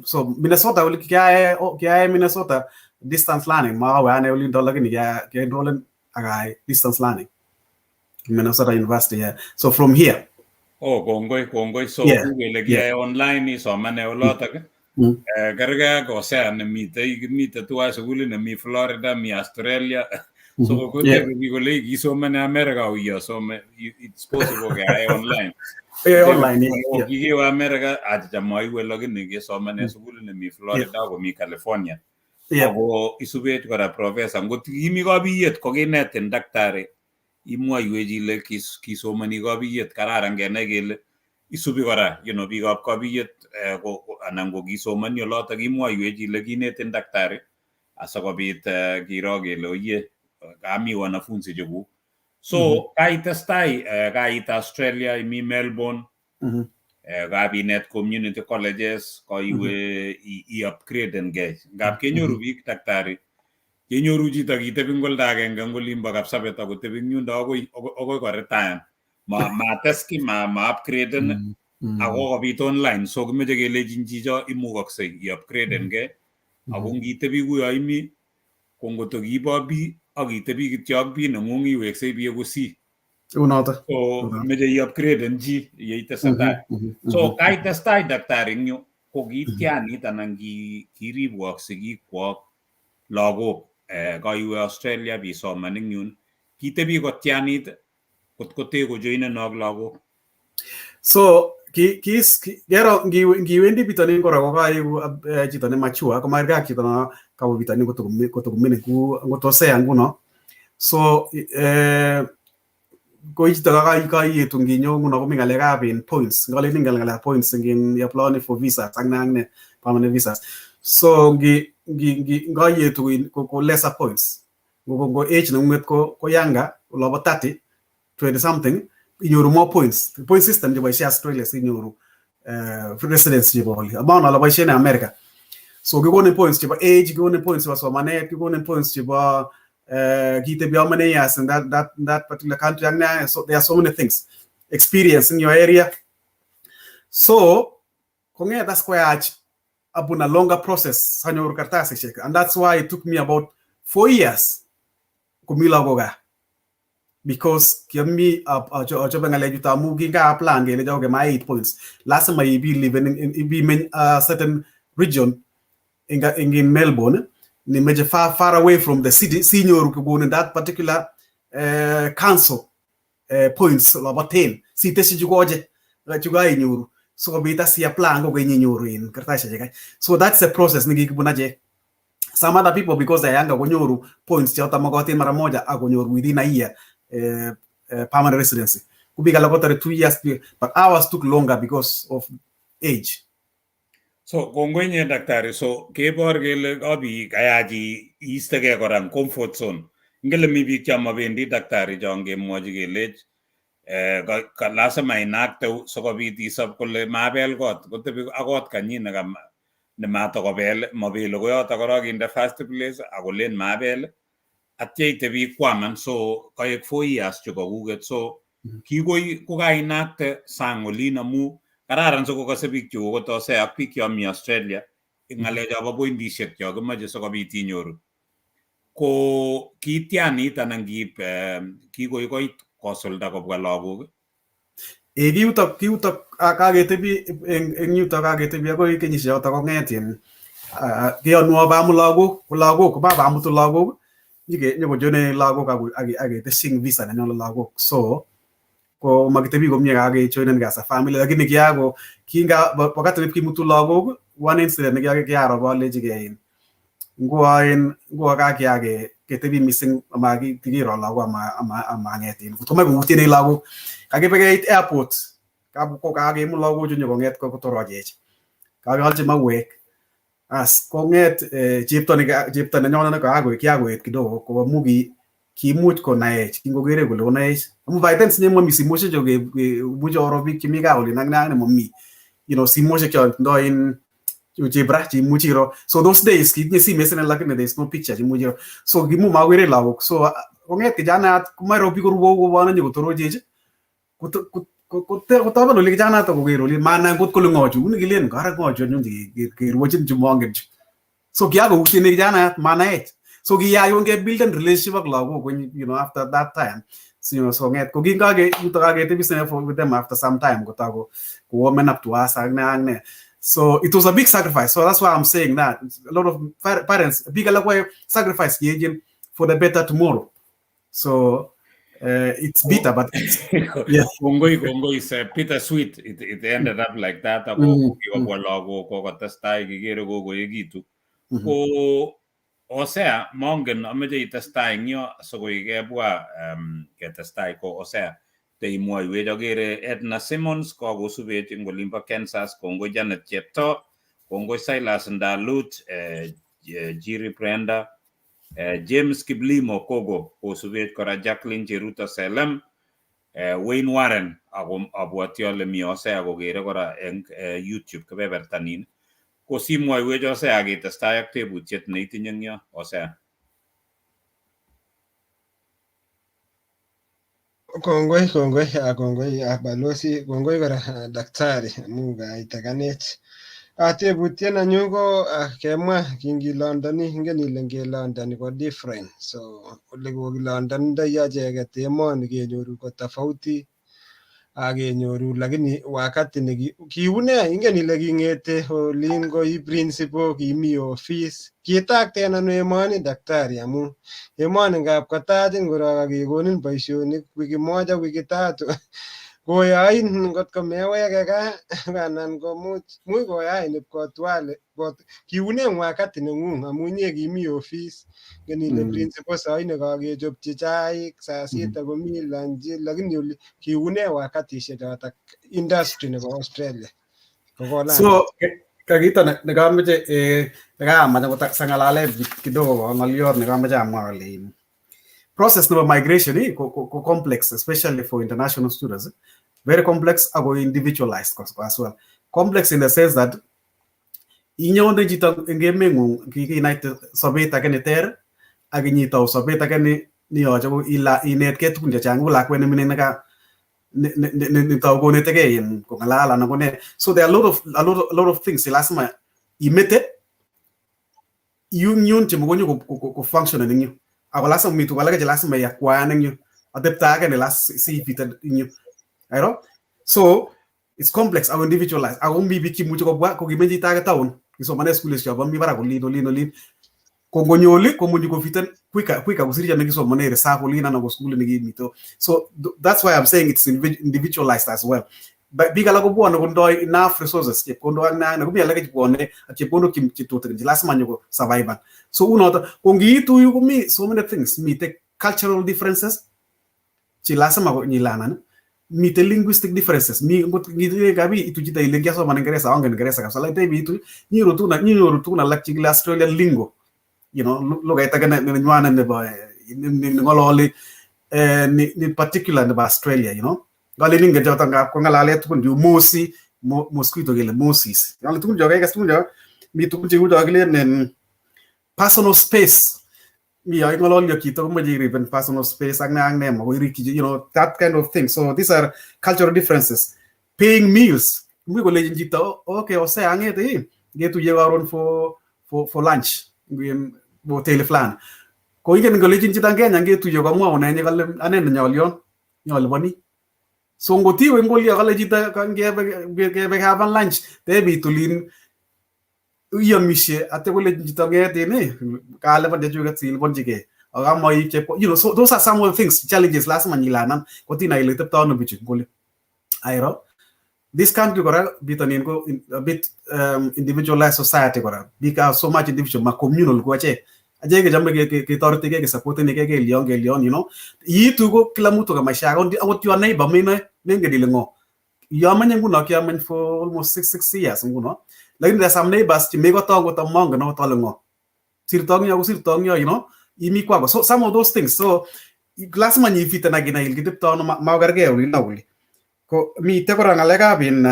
so Minnesota oli kiae Minnesota distance learning, mawe ane olindo lakini kia enrollen ak ai distance learning Minnesota University, yeah. So from here. Oh, kongoi, kongoi. So kele kiyae online isomane olotok. Kerkei ak Hosea nemitei, kimitei tuwai sukulit nemi Florida, mi Australia. So kotebi biik kole kisomane America auyo some it's possible keyai online. Yeah, online, yeah. Kikewe America achicha maiwe lakini kesomane sukulit nemi Florida komi California. Ako isubech kora professor ngot kimi kabiyet kokinetin daktari imwoiwech ile kisomani kabiyet kararan kenai kele isubi kora biikab kabiyet anan ko kisomani olotok imwoiwech ile kinetin daktari asikobit kiro kele oye kami wanafunzi chekuk. So kaitestai kait Australia imi Melbourne kabinet community colleges koiwe i-upgraden gei ngap kenyoru biik daktari kenyoru chito kitebi eng oldo agenge eng olimbo Kapsabet akotebi eng yundo akoi koretire mates ki ma upgraden ako kobit online so kimeche kelechin chicho imukoksei i-upgraden gei ako ngitebi kuyo imi ko ngoto kibo B ak itebi kityo ak B neng'ung iweksei B ko C. Unoto. So meche i-upgraden chi yeitesetai. So kaitestai daktari eng yu ko kityanit anan kiribwok sigikwok lagok kaiwe Australia bisoman eng yun kitebi kotyanit kot kote kojoinenok lagok. So kero ngiwendi bitonin kora ko kaiku chito ne mature komakerkei ak chito no kawo bitonin kotokomining ku ngot Hosea nguno. So ko chito kaietu nginyo nguno komi ng'alekab in points ngalen ingen ng'alekab points ngin applying for visas ak ne ak ne permanent visas. So ngi ngi ngi ngaietu ko lesser points ngo age neng'ung'et ko younger olobo 30 20 something inyoru more points. Point system cheboisie Australia sinyoru residency chebo oli amount ala boisien en America. So kikonin points chebo age, kikonin points chebo somanet, kikonin points chebo kitebi how many years in that particular country ak ne. So there are so many things, experience in your area. So kong'et as koyach abun a longer process sanyoru kartasisiek, and that's why it took me about 4 years komi lagok gaa, because kiami achobe ng'alechuto amu kinga-apply kelecho okay ma 8 points lazima ibi live in ibi a certain region in Melbourne nimeche far far away from the city sinyoru kokonin that particular council points olobo 10 siteshi chukoche chukainyoru sikobit asi apply kokeny inyoru in kartasisiek chekai. So that's the process nekikibun achek. Some other people, because they're younger, konyoru points choton mokotin mara moja ak konyor within a year permanent residency. Ko biik alak kotore 2 years, but ours took longer because of age. So kongoi inye daktari. So kebor kele kabi kayach iistegei kora eng comfort zone. Ngele mi biik chon mabendi daktari chon kemwochi kelech ka lazima inakte sikobit isob kole mabel kot kotebi akot kanyin nematokobel mabele koyoto korok inde first place akolen mabel atya itebi kwaman so koek 4 years chukokuket so kikoi kokainakte sang olin amu kararan sikokose biik chu kotose ak biik chon mi Australia eng ng'alechobo pointishek cho kimoche sikobit inyoru ko kityanit anan kiib kikoi koit kosulda kobwa lagok. E kiutok kaketebi eng yutok kaketebi akoi kenyisiek chotok kong'et in kiyonwo bamut lagok ko lagok kobamutu lagok nyokojoine lagok aketeshin visa nenyono lagok. So ko makitebi komie kakejoinen as a family, lakini kiako kinga wakati kimutu lagok, one incident nekiaro alechigei in nguo in nguo kakiake ketebi missing ama kiro lagok ama ang'et in kotomoe koutyenech lagok kakibe keit airport ko kakimut lagochu nyokong'et kotorochech kakiolchi mauek as kong'et chepto nenyonet kiakoet kidogo ko amu kimuch konaech kingokere kole konaech amu by then sinye momi simoshek chu much oro biik chemi gaa olin ak ne ak ne momi simoshek chon tindoi in chebra cheimuchi iro. So those days kitinye simet sine lakini there is no picture cheimuchi iro, so kimu makere lagok. So kong'et kijanayat komairo biik koruo kobwone nyokotorochech kotoben oli kijanato koker oli manai ngot kole ng'o chu uni kilen kara ng'o chu anyun kerwochin chu mongen chu. So kiakoutyen kijanayat manaech. So kiyayun kebuilden relationship ak lagok when after that time. So so ng'et ko kingake yuto kaketebi sine with them after some time kotako warming up to us ak ne ak ne. So it was a big sacrifice. So that's why I'm saying that a lot of parents biik alak koyoe sacrifice cheechen for the better tomorrow. So it's bitter, but it's, yeah. Kongoi, kongoi, it's bittersweet. It ended up like that. Ako kikobwa lagok kokotestai kikere kokoekitu. Ko Hosea, mongen ameche itestai eng yo sikoi kebwa ketestai ko Hosea teimwoiwech akere Edna Simmons kokosubech eng olimbo Kansas, kongoi Janet Cheptoo, kongoi Silas Ndalut, Jiri Brenda, James Kiblimo Kogo kosubech kora Jacqueline Cheruto Selem, Wayne Warren ako abwoti ale mi Hosea kokere kora eng YouTube kebebertanin. Ko simwoiwech Hosea ketestai ak tebutiet neitinye eng yo Hosea. Kongoi, kongoi, kongoi balozi, kongoi kora daktari amu kaitakanech. Tebutiet nenyu ko kemwa kingilondoni, ingen ile ngelondoni ko different. So ole kokilondonindoi acheket emoni kenyoru ko tofauti akenyoru lakini wakati ne kiune ingen ile king'ete olin ko i principal kimi office kitakten ano emoni daktari amu emoni ngap kotachin korok akekonin boisionik wiki moja wiki tatu koyoin ngot ko meweke gaa anan komuch much koyain ipkotwale kiune wakati neng'ung amu inye kimi office ingen ile principal saini kakechopchi chaik saa sita komi lunch lakini oli kiune wakatishek chotok industry nebo Australia kokolan. So kakito nekameche nekamach akot sang'alale kidogo ko ng'oliot nekameche amwa ale process nebo migration ko complex, especially for international students. Very complex ako individualized as well. Complex in the sense that inyonde chito eng emeng'ung kikinaite sobet age neter ak inyitau sobet age neyoche ko inetkei tugun chechang kou lakwet nemining neka netou konetegei kong'alal anan kone. So there are a lot of things che lazima imete inyun chemokonyo ko function eng yu ako lazima mi tuguk alake che lazima iacquire eng yu atepto age ne sifiten eng yu airo. So it's complex ako individualized ako mi biik chemuche kobwa kokimeny chito age town kisomane sukulishek chobo mi barak olin olin olin ko ngonyo oli komuchi kofiten quicker kosir chon nekisomane reserve olin anan ko sukulit nekimito. So that's why I'm saying it's individualized as well. But biik alak kobwone kotindoi enough resources, chepkondok ak ne ak ne, komi alak chebwone ak chepkondok che tutikin che lazima nyoko survive. So unoto ko ngiitu yu komi so many things. Mite cultural differences che lazima nyilanan, mite linguistic differences. Mi ngot ngite kabi itu chito ile kiasoman Ingeresa, angen Ingeresa kabisa, lakini tebi itu nyoru tugun nyoru tugun alak chekile Australian lingo, lugait age nenywanet nebo ne ng'ololi ni particular nebo Australia. Ngalen ingen choton ngap kong'alale tugun cheu mosi mosquito kele moses ngale tugun cho kekas tugun cho mi tugun cheu cho kilen en personal space mi yo ing'ololi ak chito komoche iriben personal space ak ne ak ne makoi irikyi, that kind of thing. So these are cultural differences. Paying meals, much kolechin chito, "Okay Hosea, ang'ete ii ngetuye karon for lunch en hoteli fulani." Ko ingen ngolechin chito en Kenya ngetuye komwaun any kole ane nenyolyon nyoliponi. So ngot iwe ngolyo kale chito ngebe keapan lunch tebiit olin iomishe atya kolechin chito ng'et ii kalipan chechuket siliponchigei ako kamoib chepko. So those are some of the things, challenges lazima nyilanan kotinai ile tepto ano bichu ngoli airo. This country kora bitonin ko a bit individualized society kora. Biik are so much individual, ma communal ko achek. Achek kechome ketoretigei kesupportenigei kelion kelion. Iitu ko kila mtu ka maisha yake, akot your neighbor menoe mengen ile ng'o. Yomenye nguno kiameny for almost 6 years nguno, lakini there are some neighbors chemekoto akot amongen akot ale ng'o sirto eng yo kosirto eng yo, imi kwako. So some of those things, so lazima nyifiten ak inai ile kitepto ano makergei olin ak oli. Ko mite kora ng'alekab in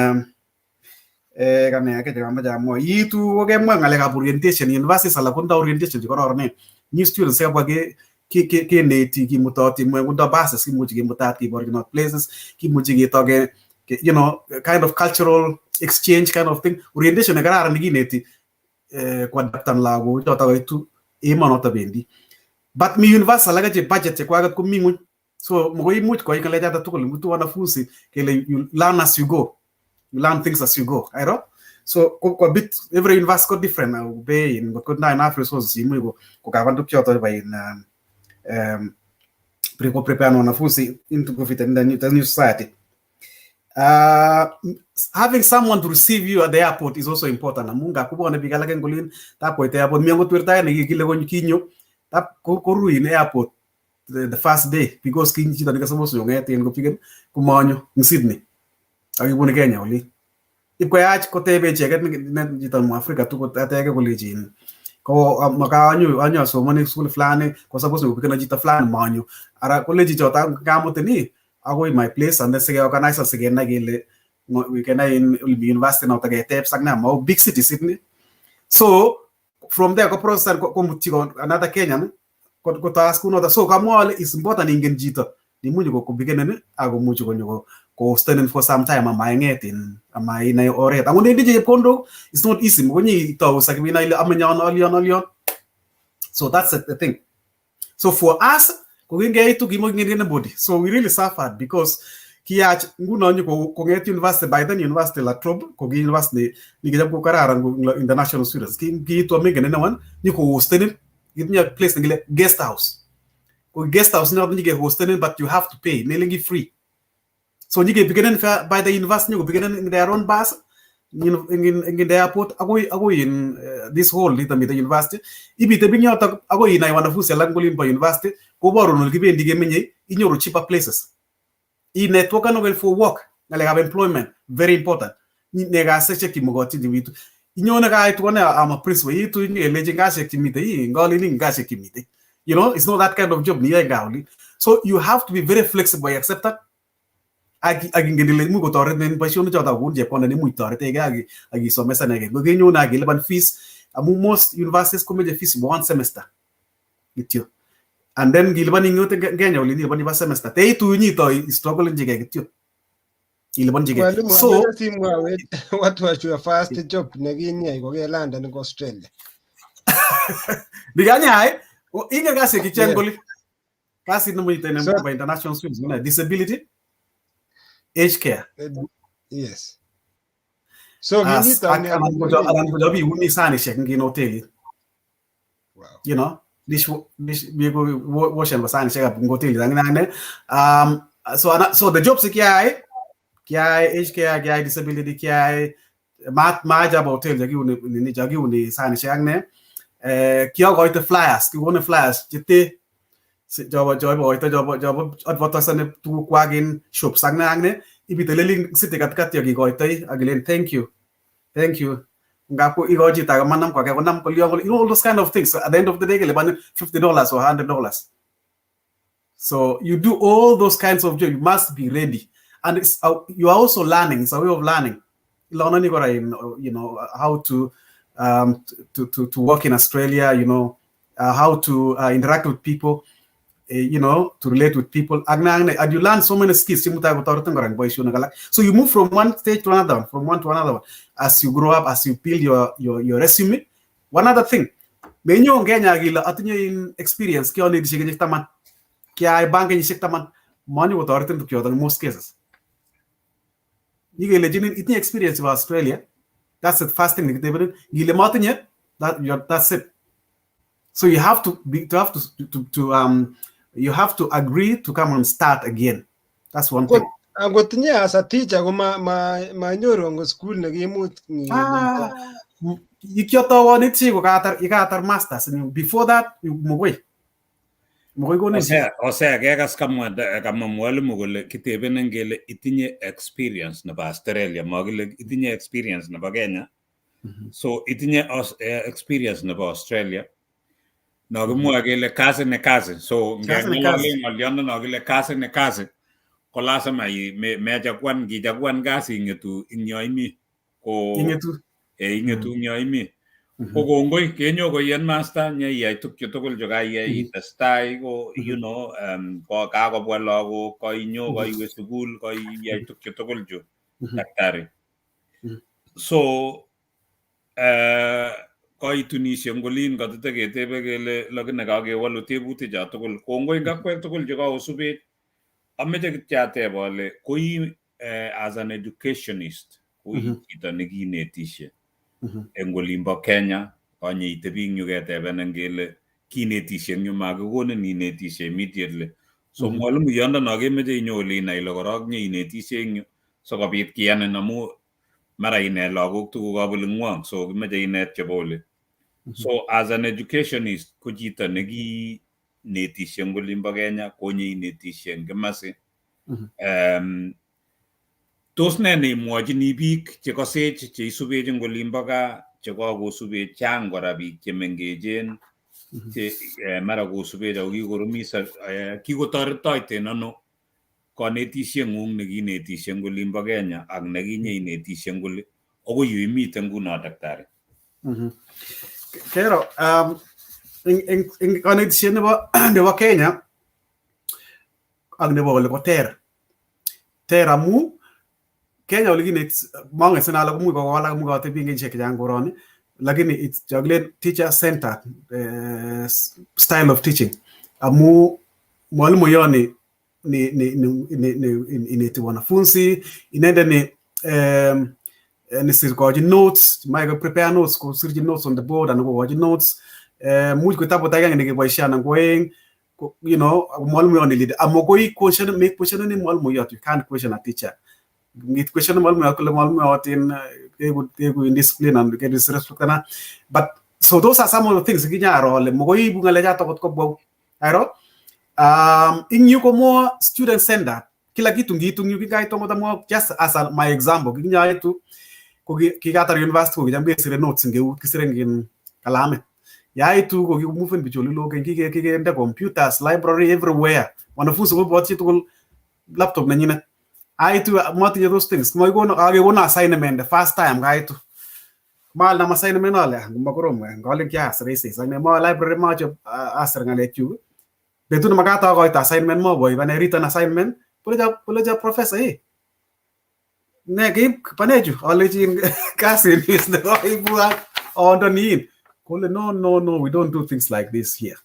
kane ake chekamoche amwa iitu kokemwa ng'alekab orientation. Universities alak kotindo orientation chekororonen. New students chekabwa keneti kimutoti kotindo buses kimuchi kimutat kiborchinot places kimuchi keto ke kind of cultural exchange kind of thing. Orientation nekararan nekineti koadaptan lagok choto koitu emonoto bendi. But mi universities alake che budget chekwaket komi ng'weny, so makoi imuch koyai ng'alechoto tugul. Imutu wanafunzi kele you learn as you go, you learn things as you go airo. So ko bit every university ko different be in ngot kotindo enough resources imuch kokavan tuguk choto chebo in Ko prepare wanafunzi into kufita in the new society. Having someone to receive you at the airport is also important, amu ngap kobwone biik alak eng olin, tap koit airport, mi angot werto age nekikile kinyo tap koruin airport the first day because ki chito nekasupose kong'et en kopiken komanyo eng Sydney ak kibune Kenya olin, ipkoyach kotebe icheket chito Mwafrika tu ateke kolechin ko maka anyo asomoni school fulani, ko suppose kopikena chito fulani, manyo. Ara kolechi choto kamutin ii akoi my place and then sike organize sikenai kele kenai in university noto, ketep sak ne mau big city Sydney. So from there ko process komutyi another Kenyan kotaas kunoto. So kamwa ale is important ingen chito nimuch kopikenin ak komuch konyo kohostenin for some time amaing'et in amainai oret. Angot ndetinye chepkondok, it's not easy, mokonye itou sakibinai ile amenye ano, olion olion. So that's the thing. So for us, kokingeitu kimokingen anybody, so we really suffered because kiyach nguno nyo kong'et university. By then University La Trobe ko ki university nikicham ko kararan ko international students. Kiitu amengen anyone nyokohostenin. Kitinye place nekile guest house. Ko guest house noto nyikehostenin, but you have to pay, melen ki free. So nyikepikenin by the university, nyokopikenin in their own bus in the airport akoi in this hall nito miten university. Ibitebi ing yotok akoi inai wanafunzi alak eng olimbo university, koborun ole kibendi kemenyei, inyoru cheaper places. I networken okeny for work, ng'alekab employment very important. Ne kasisiek chemokotin chebitu inyone kaitu kone ama principal iitu kelechin kasisiek chemitei ii ngolini kasisiek chemitei. It's not that kind of job niyoe gaa olin. So you have to be very flexible, accept that ak ingen ile imuch kotoretin boisionik choto kokon chepkondet nemuch toretegei ak isomesanegei. Ngo kenyone ak ilipan fees, amu most universities komeche fees one semester kityo, and then ngilipani eng yoto Kenya olin ilipani per semester, teitu nyitoi strugglenchigei kityo iliponchigei. Mwalimu, so ameche simwawech what was your first job nekinyai kokelanden eng Australia? Nikanyai ingen kasit kicheng koli kasit nemiten nebo international students ne disability aged care. Yes, so As kinyitoune anan ko chob iuni sanishek eng hotelit. Dish biko washen sanishek ab hotelit ak ne. So the jobs kiai aged care, kiai disability, kiai majab hotel chakiuni nini, chakiuni sanishek ak ne. Kiokoite flyers, kikonu flyers chete chobo ibokoito chobo advertisane tugukwak en shops ak ne ak ne. Ibiteleli city katikati ak ikoitoi ak ilen "Thank you, thank you." Ngap ko ikochi chito age manam ko age konam kolyon kole, all those kind of things. So at the end of the day kelipanin $50 or $100. So you do all those kinds of jobs. You must be ready, and you are also learning. It's a way of learning. Learning kora in how to work in Australia, how to interact with people, to relate with people ak ne ak ne, and you learn so many skills chemutai kotoretin kora eng boisionik alak. So you move from one stage to another one, from one to another one, as you grow up, as you build your resume. One other thing, menyo Kenya ak ile atinye in experience, kionetishe kenyisiek 10, kiai bank kenyisiek 10, manyo kotoretin tukchotok in most cases. Nyikelechinin itinye experience nebo Australia, that's the first thing nekitebenin. Ngile matinye, that's it. So you have to be to have to you have to agree to come and start again. That's one thing. Angot inye as a teacher ko ma manyoru angot school nekimuch Ah, kiotowonetii ko katar yekatar masters. Before that mokoi konin. Osea kekas kamwa mwalimu kole kitebenen kele itinye experience nebo Australia, makile itinye experience nebo Kenya. So itinye experience nebo Australia. Nokimwoe kele kazi ni kazi. So Kazi ni ngeng'olole kazi. Ng'oliondo nokile kazi ni kazi ko lazima mechaguan ngichaguan kazi ing'etu ing yo imi ko Ing'etu. Ing'etu ing yo imi. Ko kongoi kenyo koyen master nyeiyai tukchu tugul chu kaiyai, itestai ko ko kakobwa lagok, koinyo, koiwe sukul, koiyai tukchu tugul chu, daktari. So koitunishe ngolin katoteketebe kele lakini kakewolu tebutik cho tugul. Kongoi ngakwek tugul chekaosubech. Ameche kityo ateb ale koi as an educationist, koi chito nekinetishe eng olimbo Kenya, konyeite biik nyu ketebenen kele kinetishe eng yu, makikonin inetishe immediately. So mwalimuyondo kemeche inyo oli inai ile korok nyeinetishe eng yu sikobit kiyanin amu mara inet lagok tugukab oling'wong, so kimeche inet chebo oli. So as an educationist, ko chito nekinetishe eng olimbo Kenya, konyeinetishe eng kimasi, tos nee neimwochini biik chekosech cheisubech eng olimbo gaa, chekakosubech? Chang kora biik chemengechen che mara kosubech ako kikoromis. Kikotoretoiten ano konetisieng'ung nekiinetishe eng olimbo Kenya ak nekinye inetishe eng oli akoi yu imite nguno, daktari? Kero eng konetisiet nebo Kenya ak nebo oli ko ter ter, amu Kenya oli kinet, mongen sina ale komuch kowalak, much kotebi kenyisiek chechang koroni, lakini it's chokilen teacher centered style of teaching, amu mwalimu yo ni ineti wanafunzi, inendet ni sirkochi notes, mae ko prepare notes, kosirchi notes on the board anan kokochi notes. Much kitabut agenge nekeboishe anan ko oeng. Mwalimu yo ni lead, amokoi question, make question ni mwalimu yot. You can't question a teacher. Ngit question mwalimu yot kole mwalimu yot in keku indiscipline and ke disrespect ana. But so those are some of the things kinyaro ale mokoi ibu ng'alechato kot kobwa aro. In yu ko more student centered kila kitu. Ngitu ing yu kingaitu angot amwa just as my example, kinyaitu ko kikatar university, ko kicham kesire notes eng eut, kisire eng kalamit. Yaitu ko kimoven bichu olelo keny, kikende computers, library everywhere, wanafunzi koibot chitugul laptop nenyinet. Aitu matinye those things, makikono, kakekono assignment the first time kaitu, maanam assignment ale makorom, ngalen kiasir essays ak ne ma library machop asir ng'alekchuk. Betut nemakat akoito assignment, moboi ane written assignment, kolecho professor, "Eh, ne keib panechu?" Alechin kasit nekoibu ak ondoniin. Kole, "No, no, no, we don't do things like this here.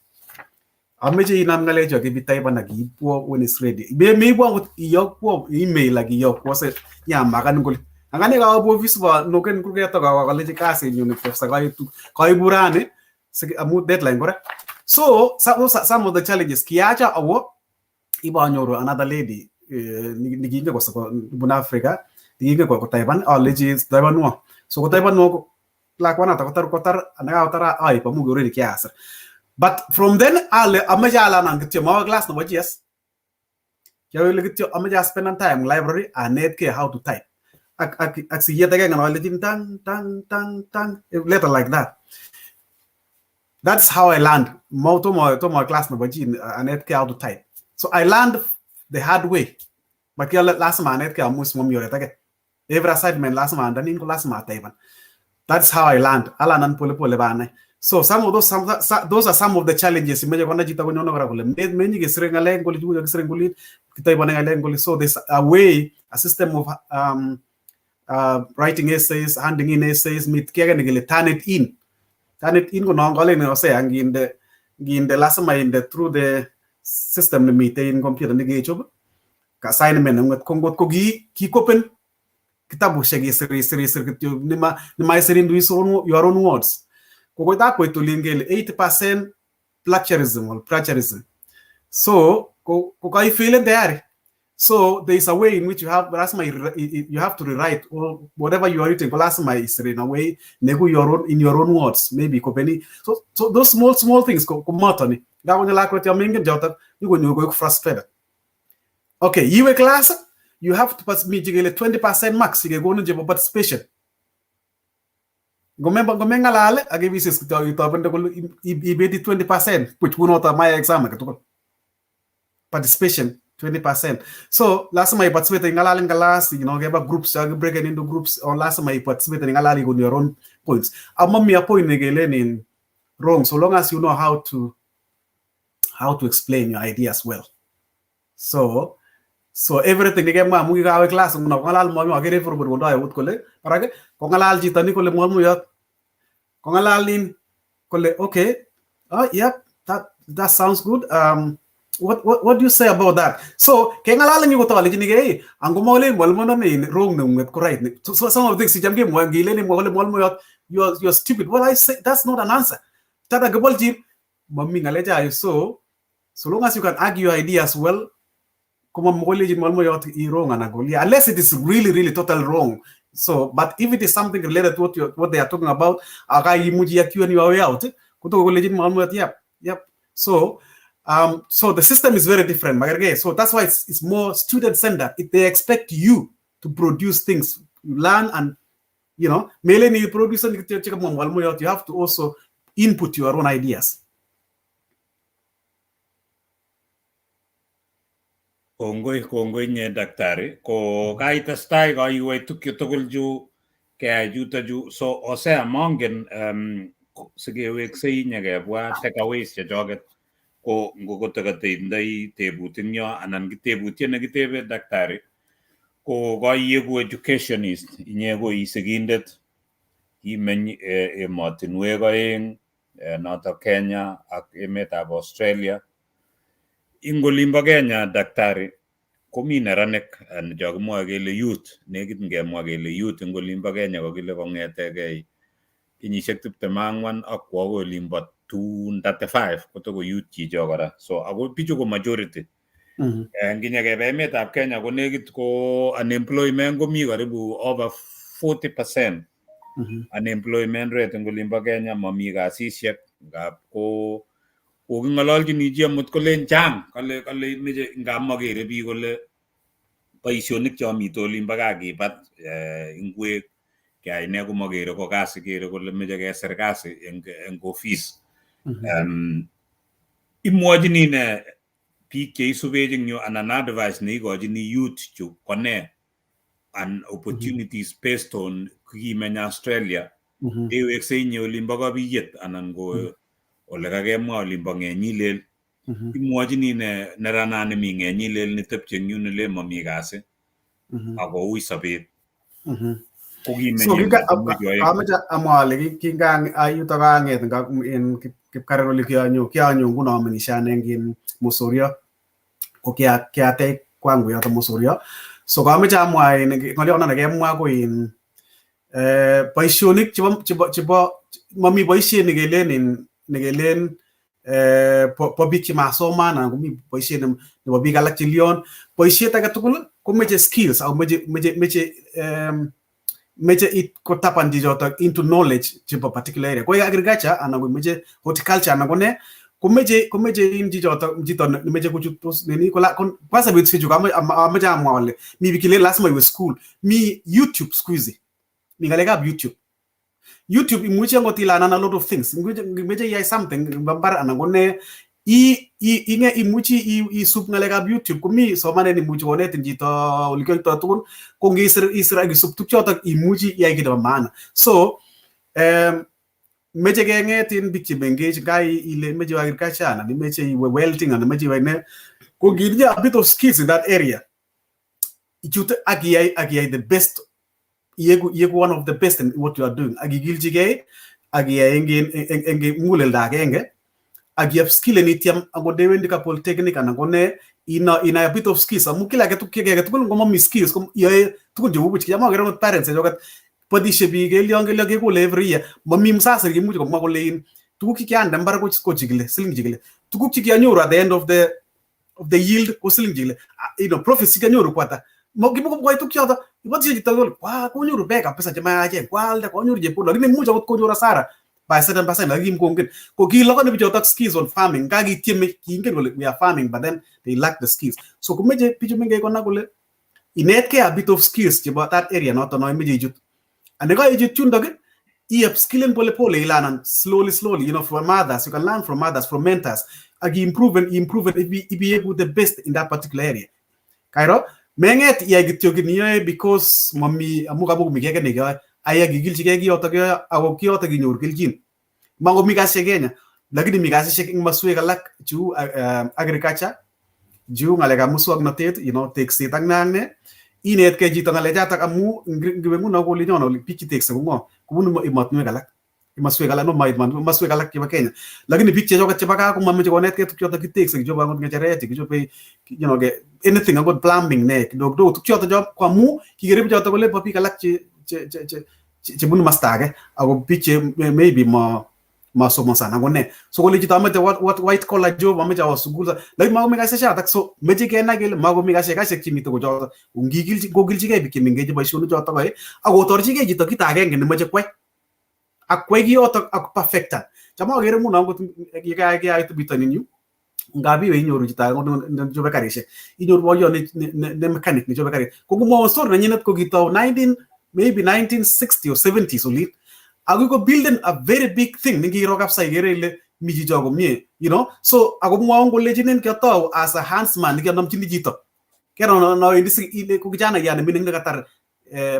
Ameche inam ng'alechu ak ibitaipan ak iibwo when it's ready. Meibwo akot, iyokwo email ak iyokwo se nyamakan." Kole angane kawo office bo noken kurget ak awo alechi kasinyun ni, professor, kaitu kaibu rani amu deadline kora. So those are some of the challenges. Kiacha awo ibanyoru another lady nikinge ko bunu Africa, nikinge kotaipan, alechi taipanwo. So kotaipanwo lakwanata kotar anakakotar aip amu already kiasir. But from then ale amache alanan kityo, mawe class nebo GS, kiawele kityo amache aspenden time library anetkei how to type ak siyet agenge nolechin tang tang tang tang, letter like that. That's how I learned. Mo tomo class nebo G anetkei how to type. So I learned the hard way, but kiale lazima anetkei amu simomi oret age. Every assignment lazima andanin, ko lazima ataipan. That's how I learned. Alanan pole pole banai. So some of those some, those are some of the challenges. Imeche konai chito konyone kora kole menyi kesire ng'alek ngoli, tuguk chekisire ngolin, kitaipane ng'alek ngoli. So there's a way, a system of writing essays, handing in essays. Mit kiy age nekele turn it in. Turn it in ko non kalen Hosea, nginde lazima inde through the system nemite in computer nekechop assignment neng'et. Ko ngot ko kikopen kitabushek isir isir isir kityo, nemaisir into his own, your own words, ko koitakoit olin kele 80% plagiarism or plagiarism. So ko kaifailen tayari. So there is a way in which you have, lazima you have to rewrite or whatever you are written, ko lazima isir in a way neku your own, in your own words, maybe kopeni. So those small small things ko matoni ngakonyo lakwet yo mengen chotok, nyokonyor koek frustrated. Okay, iwe class, you have to pass, mi chekele 20% max chekekonin chebo participation. Ngomeng'alal ak ibisis kityo itobende kole ibeti 20% puch kunoto maya exam age tugul. Participation 20%. So lazima i-participate, ing'alal en class, keba groups, break it into groups, or lazima i-participate, ing'alal ikon your own points. Amami a point nekelen in wrong, so long as you know how to explain your ideas well. So everything nekemwa, amu kikawe class nguno kong'alal mwalimu, akere everybody kondo eut kole barak, kong'alal chito ni kole mwalimu yot kong'alal nin kole, "Okay, oh yep, that sounds good. What do you say about that?" So keng'alal eng yu kotolechinigei ango molen mwalimu noni wrong, neng'ung'et ko right. So some of the things cham kemwoe, ngilen imwa kole mwalimu yot you're stupid, well, I say that's not an answer. Tata kibolchin mami ng'alechayo. So So long as you can argue your ideas well, koma mokolechin mwalimuiyot I wrong anan kolia, unless it is really really total wrong. So but if it is something related to what they are talking about, aka imuchi iarguen your way out, kotoko kolechin mwalimuiyot yep yep. So so the system is very different, makergei. So that's why it's more student centered. They expect you to produce things, you learn, and you know, melen you produce kityo chekamwa mwalimuiyot, you have to also input your own ideas. Kongoi, kongoi inye daktari, ko kaitestai kaiwei tukyu tugul chu keyai chuto chu. So Hosea, mongen sikeweksei nyekebwa takeaways chechoket ko ngokoto kateindoi tebut eng yo anan kitebutiet nekitebe daktari ko kaieku educationist, inye ko i sigindet, imeny emotinwek oeng, notok Kenya ak emetab Australia. Ing olimbo Kenya daktari komi neranik cho kimwoe kele youth, nekit ngemwa kele youth eng olimbo Kenya ko kile kong'etegei kenyisiek 24 ak kwo akoi olimbo 235 kotoko youth chicho kora. So ako bichu ko majority. Nginyekebe emetab Kenya ko nekit ko unemployment komi karibu over 40% unemployment rate eng olimbo Kenya, mami kasisiek, ngap ko koking'ololchini chi amut kolen chang, kale kale meche ngap makere biik kole boisionik chomite olimbo gaa kibat ingwek keyai ne komakere ko kasi, kere kole meche kesir kasi eng office. Imwochini ne biik cheisubech eng yu anan advice neikochini youth chu ko ne and opportunities based on kikimeny Australia, iweksei inye olimbo Kabiyet anan ko ole kakemwa olimbo Ng'enyilel, imwochini ne neranani mi Ng'enyilel netepche eng yun ole mami kasi ako ui sobet kokimeny So emotinwek chu oeng? Ameche amwa ale kinga yutok kang'et en Kipkaren oli kianyo kianyo nguno amengishe ane eng Mosorio, ko kiatech kwangu yoto Mosorio. So kameche amwa ng'oliondo nekemwa ko in boisionik chebo mami boisiet nekelen in nekelen bo biik chemasoman anan komi boisiet nebo biik alak chelion. Boisiet age tugul komeche skills ako meche it kotapan chichotok into knowledge chebo particular area, ko agriculture anan komeche horticulture anan ko ne komeche in chichotok chito nemeche kochut tos nini ko kwanza betusiechu ameche amwa ale mi biik chelen lazima iwe school. Mi YouTube siku hizi, mi ng'alekab YouTube. YouTube imuche angot ilanan a lot of things, imeche iyai something mbar anan ko ne inge imuchi isub ng'alekab YouTube, komi somanet imuchi konetin chito olekiyoitoi tugun, ko ngisir isir ak isub tukchotok imuchi iyai kiy nebo maana. So meche keng'et in biik chemengech nga ile imeche iwe agriculture anan imeche iwe welding anan imeche iwe ne, ko ngitinye a bit of skills in that area ichute ak iyai the best, iyeku one of the best in what you are doing ak ikilchigei ak iyai eng muguleldo agenge ak iupskillen ityem angot ndewendi ka polytechnic anan ko ne inai a bit of skills, amu kila kiy age tugul ngomomi skills ko iyoe tugun cheu buch. Kicham akere akot parents chechoket botishe biik kelyon kelyon kekole every year, mami msasa kimuch komwa kole in tuguk chekiande mbar ko chekile siling chekile, tuguk chekianyoru at the end of the yield ko siling chekile, profits chekianyoru ko ata. Kimukomwoe tuguk choto ibotishe chito kole kwa konyoru bek kabisa chemayachen kwalde konyoru chepkondok, lakini imuch akot konyor hasara by certain percent, lakini kimkongen ko kilokoni bichotok skills on farming nga kitieme kingen kole we are farming, but then they lack the skills. So komeche bichu mengech konai kole inetkei a bit of skills chebo that area noto no imeche ichut, and yekaichut yundok i-upskillen pole pole, ilanan slowly slowly, from others, you can learn from others, from mentors, ak improve improve ibieku the best in that particular area. Kairo meng'et iyai kityo kit niyoe because mami amu kamukomi kiy age nekeyoe, aya kikilchigei kiyotok yoe ako kiyotok inyoru kelchin. Makomi kasisiek Kenya, lakini mi kasisiek eng maswek alak cheu agriculture, cheu ng'alekab muswoknotet, tekset ak ne ak ne, inetkei chito ng'alechatak amu ngiwe nguno kolinyon oli biik chetekse ko ng'o, kobunu emotinwek alak, maswek alak, no maswek alak chebo Kenya, lakini biik chechoket chebo gaa komameche konetkei tukchotok kitekse, kichobe akot ng'echeret, kichobe anything, akot plumbing ne kidogo kidogo tukchotok cho, ko amu kikere bichotok kole bo biik alak che chebunu masta age ako biik che maybe ma Masomonsan ako ne. So kole chito amoche what white collar job, amoche awo sukul, lakini makomi kasisiek chotok. So meche kenai kele makomi kasisiek chemite kochotok. Ngikilchi kokilchigei biik chemengech boisionik chotok oeng ak kotorchigei chito kit agenge nemoche kwai ak kwai kiyotok ak perfectan. Cham akere nguno angot yekait bitonin yu, ngap iwe inyoru chito age nechobe karishek, inyoru boyot ne mechanic nechobe karit, ko ngomwoun story nenyinet ko kitou 19 maybe 1960 or 70s olin, ako ko building a very big thing nengiro kabisa ikere ile mi chicho komie. So akomwoun kolechinin kiatou as a handsman nekianomchini chito kero nowendi si ile ko kijana nemining nekatar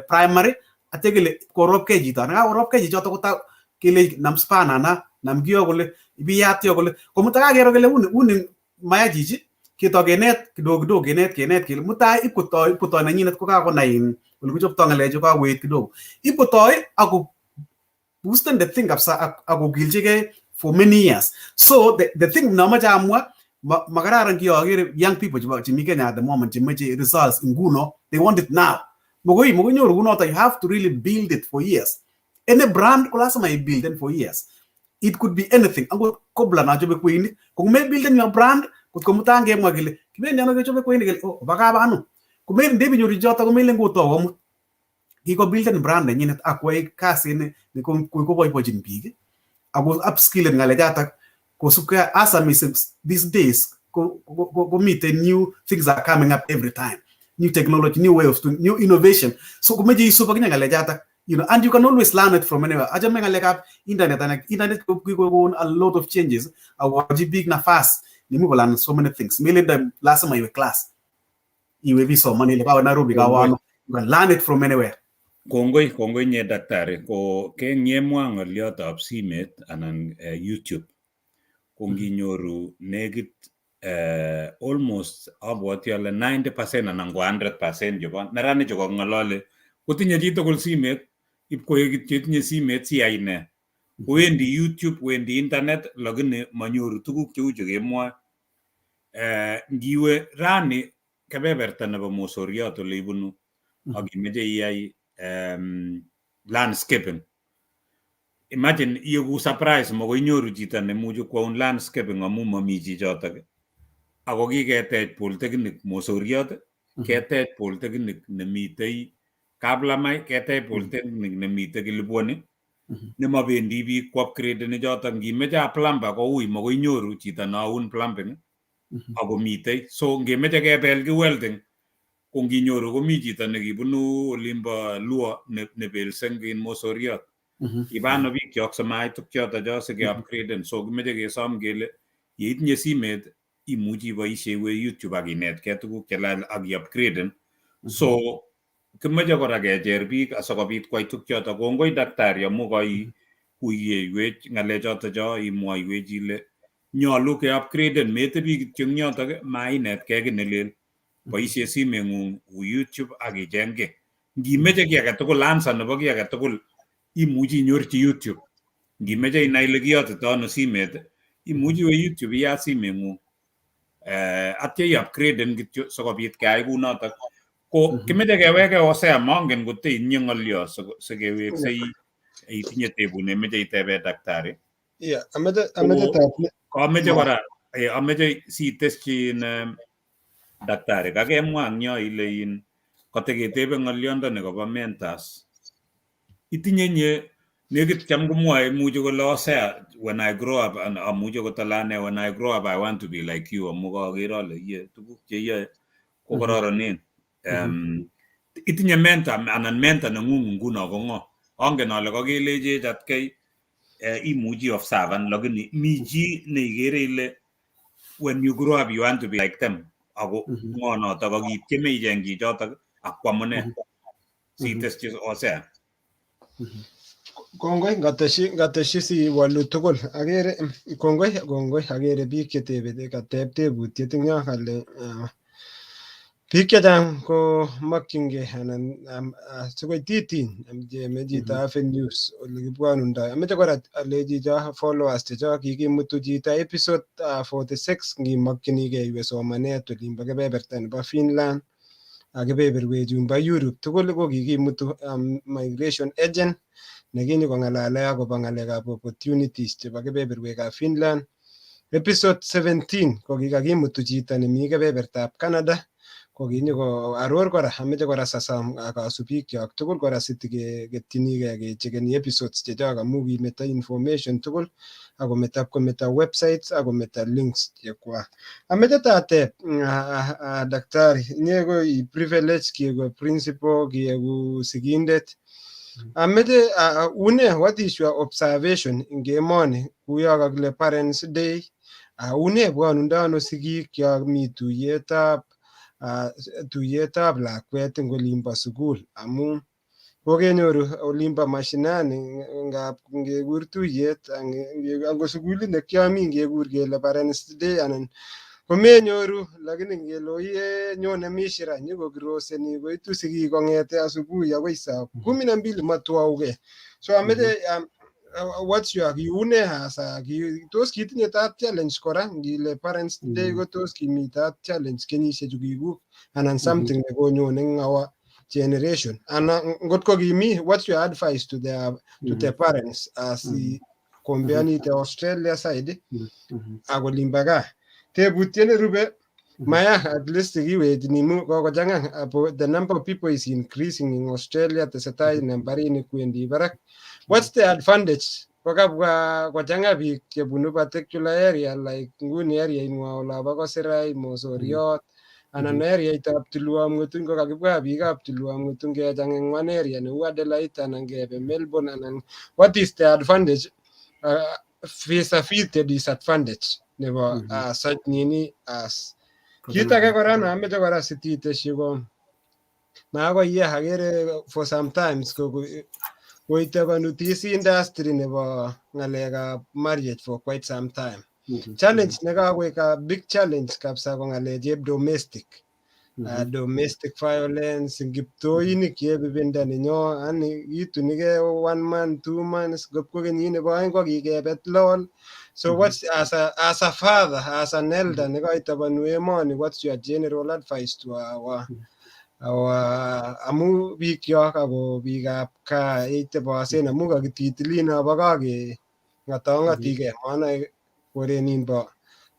primary, atya kele koropkei chito, nekakoropkei chichoto kota kele nam spana na nam kiyo kole ibiyat yo kole komutai kakero kele uni maya chichi keto kenet kidogo kidogo, kenet kenet kele mutai ipkotoi nenyinet kokakonai ole kichoptoi ng'alechu, kakoet kidogo ipkotoi ako boosten the thing kabisa akokilchigei for many years. So the thing namache amwa, makararan kiyo akere young people chebo chemi Kenya at the moment chemoche results nguno, they want it now. Mokoi nyoru kunoto. You have to really build it for years. Any brand ko lazima i-build it for years. It could be anything, angot kobla nachobe kweinik, ko building your brand, kot ko mutai ngemwa kele kibendi ano kechobe kweinik, kele oh bakaba ano, ko ndebinyoru choto komelen kotou amut kiko builden brand nenyinet ak kwai kasit ne koboibochin biik ako upskillen ng'alechatak kosubkei asa missing these days komiten new things are coming up every time, new technology, new way of doing, new innovation. So komeche isub akinye ng'alechatak, and you can always learn it from anywhere. Achame ng'alekab internet anan internet kokikokon a lot of changes akokochi biik nafas neimuch kolearn so many things. Melen lazima iwe class iwe bisoman ile kawe Nairobi, kawe ano. You can learn it from anywhere. Kongoi, kongoi nye daktari. Ko kengemwa ng'oliotab simet anan YouTube, ko nginyoru nekit almost abwoti ale 90% anan ko 100% chebo neranik chu kong'olole kotinye chitugul simet, ipkoek kityo itinye simet siyai ne? Kowendi YouTube, wendi internet, lakini manyoru tuguk cheu chu kemwoe. Ngiwe rani kebeberta nebo Mosoriot ole ibunu ak imeche iyai landscaping, imagine iyeku surprise makoi inyoru chito nemuchi kwoun landscaping amu mami chichotok. Ako kiketech polytechnic Mosoriot, ketech polytechnic nemitei Kaplamai, ketech polytechnic nemitei Kilibwoni nemabendi biik ku upgradeni chotok. Ngimeche a plumber koui, makoi inyoru chito neoun plumbing akomitei. So ngemeche kebel ki welding, ko nginyoru komi chito nekibunu olimbo Luo nebelse eng Mosoriot. Kibano biik chok simait tukchoto cho sike upgraden. So kimeche kesom kele yeitinye simet imuchi iboisie iwe YouTube ak inetkei tuguk chelal ak i-upgraden. So kimoche kora kecher biik asikobit kwai tukchoto. Kongoi daktari amu koi kuiyeiwech ng'alechoto cho imwoiwech ile nyolu ke upgraden, metebi kityo eng yotok mainetkei kiy nelel, boisie simeng'ung u YouTube ak icheng kiy ngimeche kiy agetugul. Answer nebo kiy agetugul imuchi inyorchi YouTube. Ngimeche inai ile kiyotito ano simet, imuchi iwe YouTube iyat simeng'ung atya i-upgraden kityo sikobit keyai kunotok. Ko kimeche keweke Hosea, mongen kot itinye ng'olyo sikeweksei, itinye tebut nemeche itebe daktari. Yeah, ameche tab Ameche kora ameche sitesyin daktari, kakemwa eng yo ile in koteketebe ng'olyondoni kobo mentors, itinye nye nekit cham komwoe imuchi kole Hosea, when I grow up, and amuche kotole ane, when I grow up I want to be like you, amu kaker ale iye tuguk cheiyoe ko kororonen. Itinye mentor anan mentor neng'ung nguno ko ng'o? Angen ale kakelechech atkei imuchi observan, lakini mi chi neikere ile when you grow up you want to be like them, ako ng'o notok, ak itieme icheng chichotok ak kwamune? Sitesyi Hosea. Kongoi, ngateshi si walu tugul. Akere kongoi, kongoi, akere biik chetebe kateb tebutiet eng yo kale biik chechang ko mokyingei anan sikoititin cheme chito avenues ole kibwonundoi. Ameche kora alechi cho followers chechok kikimutu chito episode 46 ngimokyinigei iwe somanet olimbo kebeberta nebo Finland ak kebeberwek chumbo Europe tugul ko kikimutu migration agent. Nekinyokong'alale akobo ng'alekab opportunities chebo kebeberwekab Finland. Episode 17 ko kikakimutu chito nemi kebebertab Canada kokinyoko aror kora ameche kora sasam kasubikyok tugul kora sitikeketchinigei kechekeni episodes chechok amu kimeto information tugul akometo kometo websites akometo links chekwak. Ameche tateb daktari, inye ko i privilege kieku principal, kieku sigindet. Ameche une, what is your observation ing emoni kuyo kakile Parents Day? Une bwonundo ano sigik yo mi tuiyetab lakwet eng olimbo sukul? Amu kokenyoru olimbo mashinani ngap ngekur tuyet ango sukulit nekiami ngekur kele Parents Day anan komenyoru, lakini ngele oye nyone mishira nyikokiroseni koitu sigik kong'ete asubuhi akoi saa 12 matwauke. So ameche what's your kiune hasa tos kitinye that challenge kora ngile Parents Day ko tos kimi that challenge kenyishechu kikuk anan something nekonyone eng our generation ana ngot ko kimi, what's your advice to the parents as kombeanite Australia side ak olimbo gaa? Tebutiet nerube maya, at least kiwechini mu kokochang'a apo the number of people is increasing in Australia, tesetai nambarini kwendi barak. What's the advantage kokabwa kochang'a biik chebunu particular area like nguni area ing'wa olabo Kosirai, Mosoriot anan areaitab Tulwab Ng'etuny? Kokakibwa biikab Tulwab Ng'etuny kechang eng one area neu Adelaide anan kebe Melbourne anan what is the advantage vis-a-vis the disadvantage nebo such nini as kit age kora nameche kora sititeshi ko makoiye akere for sometimes koitobonu this industry nebo ng'alekab marriage for quite some time. Challenge nekakoek a big challenge kabisa ko ng'alechep domestic violence, kiptoinik chebo ibinda nenyo yani kitunigei one month, 2 months, kop ko kenyit nebo oeng ko kikebet lol. So what's as a father, as an elder nekoitobonu emoni, what's your general advice to our amu biikyok ako biikab gaa eitebosen amu kakititilin bo gaa ke ng'otong'otikei monoe korenin bo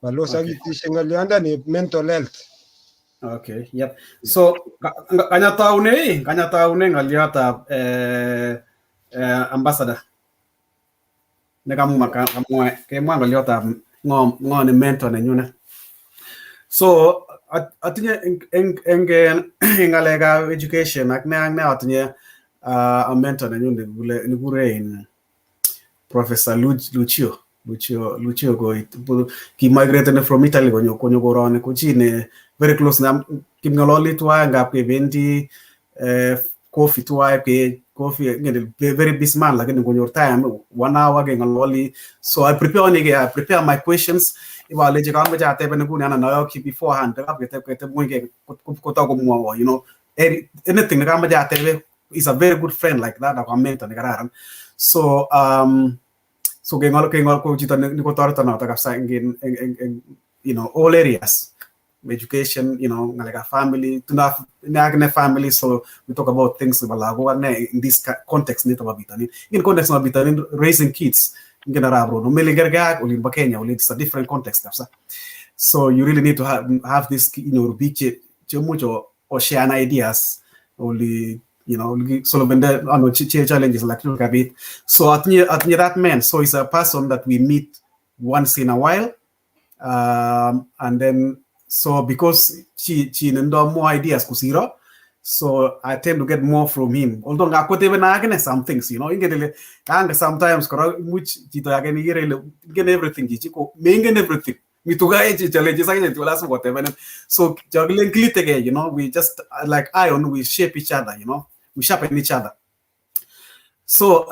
balos akitishi ng'olyondoni mental health. Okay, yep. So kanyataune ng'oliotab ambassador nekamwa kamwa kemwa ng'oliotab ng'o ni mentor nenyunet. So atinye eng ng'alekab education ak ne atinye a mentor nenyun nekikure in Professor Lucio. Ko ki migrated from Italy konyo koroni, ko chi ne very close na king'ololi tuwai ngap kebendi coffee tuwai ke coffee, ngene very busy man, lakini konyor time one hour keng'ololi. So I prepare onige, I prepare my questions, iwalechi kamoche ateben nguni anan ayokyi beforehand kap keteb keteb ng'weny kotok komwowo anything nekamoche atebe. Is a very good friend like that ako mentor nekararan. So keng'ol ko chito nekotoreton noto kabisa eng all areas, education, ng'alekab family, tindo ine akine family, so we talk about things nebo lagok ak ne in this context nito bo bitonin. In context nebo bitonin, raising kids, ingen arap Rono melen kerkei ak olimbo Kenya oli, it's a different context kabisa. So you really need to have this, inyoru biik che chemuch o share ideas oli solvende ano challenges like tugul kabit. So atinye that man. So he's a person that we meet once in a while, and then so because chi nendo more ideas kusiro, so I tend to get more from him, although ngakoteben akine some things, ingen ile kanga sometimes kora imuch chito age nikere ile ingen everything, chichi ko mengen everything, mituka chi challenges akine tu lazima kotebenen. So chokilen kilitege, we just like iron, we shape each other, we sharpen each other. So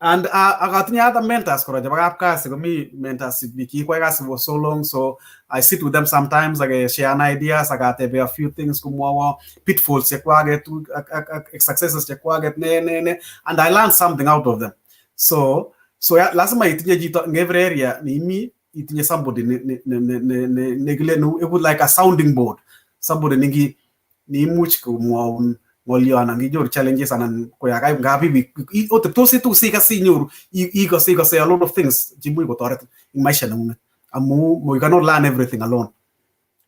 and akatinye other mentors kora chebo kapkasi, komi mentors biik kikwai kasi for so long, so I sit with them sometimes ake share ideas akatebe a few things, komwowo pitfalls chekwaket ak successes chekwaket ne ne ne, and I learn something out of them. So ya, lazima itinye chito in every area neimi, itinye somebody ne nekile eku like a sounding board, somebody nengi neimuch komwoun. ng'olyo anan inyoru challenges anan koyakai ngap oteptosi tugul sikase inyoru ikose a lot of things cheimuch kotoret eng maisha neng'ung'et amu you cannot learn everything alone.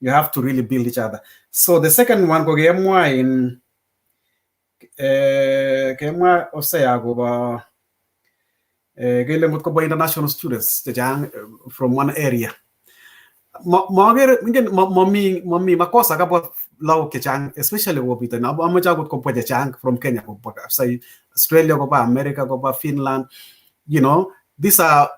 You have to really build each other. So the second one ko kemwa in kemwa Hosea akobo kele ngot kobwa international students chechang from one area, makere ingen mami makosa kabwa lagok chechang, especially kobo bitonin. Amoche akot kobwa chechang from Kenya, kobwa kabisa Australia, koba America, koba Finland. These are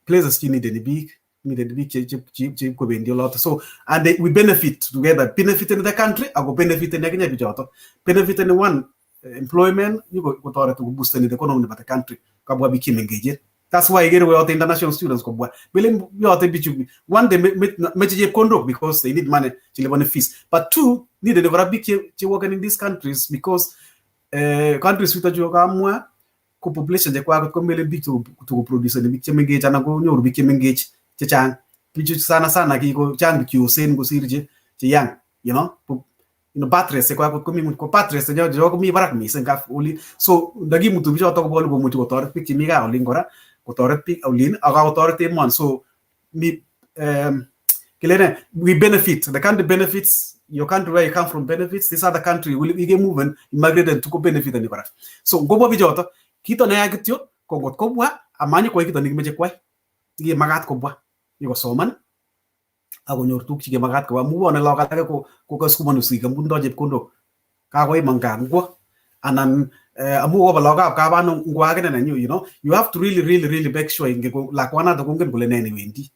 places chemiten biik, miten biik che kobendi oloto. So and we benefit together, benefit in the country ako benefit akinye bichoto, benefit in one employment, kotoreti koboosten the economy nebo the country. Kabwa biik chemengechen. That's why ikere koyote international students kobwa. Melen yote bichu, one, they meche chepkondok because they need money cheliponi fees, but two, needed kora biik che working in these countries because countries chuto chu kamwa ko population chekwaket komelen biik tokoproduceni biik chemengech anan konyoru biik chemengech chechang. Bichu sana sana kiko chang biik cheyosen kosir che young. Birth rate chekwaket komi ng'weny, ko birth rate chenyo komi barak missing kap olin. So ndakimutu bichoto kobwa oli komuchi kotoret biik chemi gaa olin, kora kotoret biik olin ak kakotoret emoni. So mi kilene we benefit, the country benefits, your country where you come from benefits, this other country will ikemoven immigrated to ko benefit kora. So ngobwa bichoto, kito neya kityo ko ngot kobwa amanyo kwai kito nekimeche kwai, kimakat kobwa nyokosoman akonyor tuguk chekemakat kobwa, amu bwone lagok alake ko kokasukumanu sigik amu tindoi chepkondok, kakoim eng gaa ngwo anan amu koba lagokab kapano ngwo akine nenyu. You have to really, really, really make sure ingen ko lakwanato kongen kole nee newendi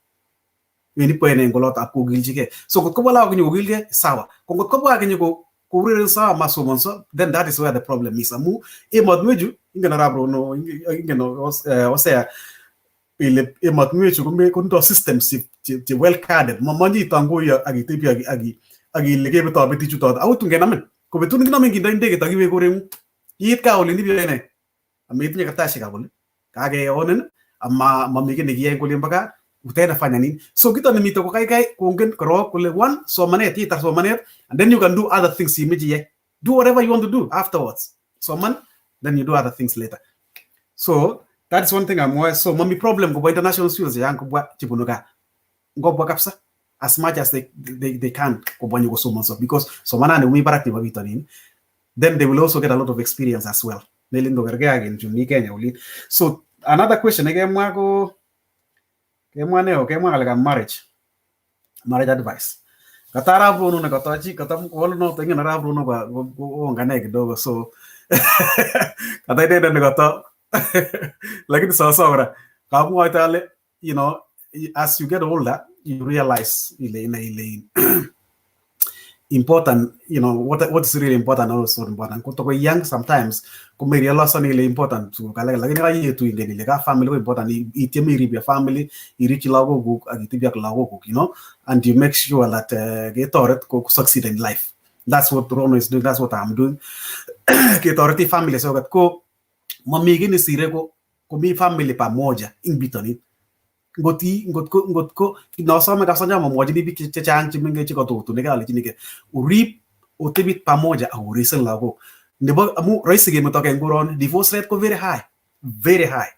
wendi pwene eng oloto ak kokilchigei. So ngot kobwa lagok nyokokilgei, sawa, ko ngot kobwa ake nyoko kourerenso amasomonso, then that is where the problem is, amu emotinwechu ingen arap Rono, ingen Hosea ile emotinwechu kotindoi systems che well guarded. Momonye itangoi ak itebi ak ile kebetobeti chutot akot tun kenamin, ko betut nekinomin kindoi ndegeit ak iwek koreng'ung, iit gaa olin ibiyoe nee ametinye kartasishekab oli, kakeonin ama mami kiy nekiyoe eng olimbo gaa, utaenda fanya nini? So kito nemite ko kaikai kongen korok kole one, somanet, itar somanet and then you can do other things imeche iyai. Do whatever you want to do afterwards. Soman, then you do other things later. So that's one thing amwae. So mami problem kobwa international students chechang kobwa chebunu gaa, ngobwa kabisa as much as they can kobwa nyokosomonso because somanani komi barak nebo bitonin. Then they will also get a lot of experience as well, melen tokerkei ak in chumi Kenya olin. So another question nekemwa ko kemwa neo, kemwa ngalekab marriage advice. Kata arap Rono ne katachi kata wolu noto, ingen arap Rono koongane kidogo, so kata inendet ne kata, lakini sawasawa kora kamwoite ale as you get older you realize ile ine ile important, what is really important and what's not important. Ko toko young sometimes ko me realize ile important tuguk alak, lakini kayetu ingen ile ka family ko important, itieme irib your family, irikyi lagokuk ak itebi ak lagokuk and you make sure that ketoret ko succeed in life. That's what Rono is doing, that's what I'm doing, ketoreti family so that ko mami kiy nesire ko komi family pamoja ing bitonin. Ngot i ngot ko nosome kabisa nyamomwochini biik chechang chemengech chekatokotunigei alechinigei orib otebit pamoja ak orisen lagok nebo amu rahisi kemetokei eng koroni. Divorce rate ko very high, very high.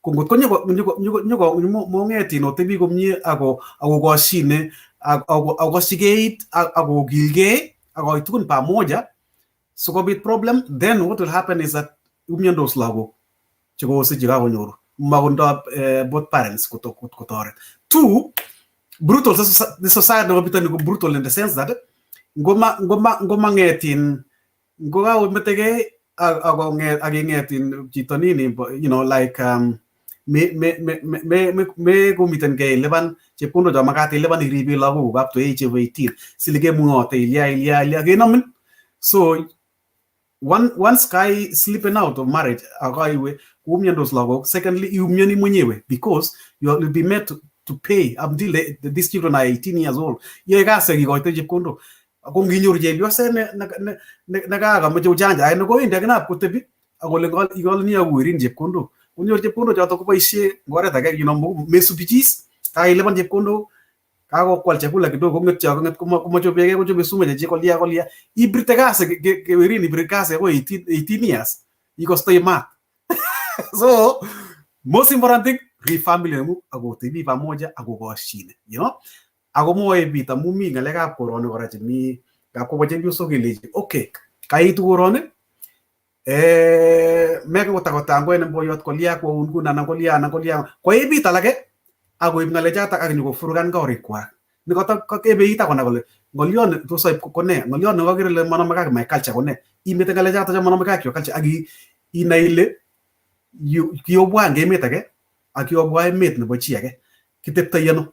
Ko ngot ko nyoko mong'etin otebi komie ako akokoshine akokoshigeit akokilgei akoit tugun pamoja sikobit problem, then what will happen is that umiondos lagok chekosich chekakonyoru makondo both parents kotoret. Two, brutal the society nebo bitoni ko brutal in the sense that ngoma ng'etin ngokaometegei akong'et aking'etin chito nini like me me me me me me komiten keilipan chepkondok cho makat ilipan iribe lagokuk up to age of 18 silikemung'ote ilya ilya ilya kenomin. So one, once kai slipping out of marriage akaiwe kuumiandos lagok, secondly iumiani mwenyewe because you will be made to pay until these children are 18 years old. Yoe kasi akikoito chepkondok ako nginyoru chepyoset nekakamoche ujanja ake nekowendi akine kotebi akole ikolini akowerin chepkondok, konyor chepkondok choto koboisie eng oret age, mesubi chis, kailipan chepkondok. Kakokwal chakula kidogo kong'etyo kong'et komachopeke kochope sume chechi kolia kolia. Ibirte kasi kewerin ibir kasi akoi 18 years. Ikostoi maat. So most important thing, rip family nengung ak otebi pamoja ak okoshine, you know? Ako mwoe bit amu mi ng'alekab koroni kora chemi ngap kobwa chepyosok kelechi okay kaitu koroni meke kotakotangwen boyot kolia kwoun kun anan kolia anan kolia koib bit alake akoib ng'alechatak ak nyokofurukan korikwak nekoto kebeit akonai kole ng'olion tos aib kone ng'olion nekokere ile monomeke ak my culture kone imete ng'alechato chemonomeke ak your culture ak inai ile kiobwa eng emet age ak kiobwa emet nebo chi age kiteptoi ano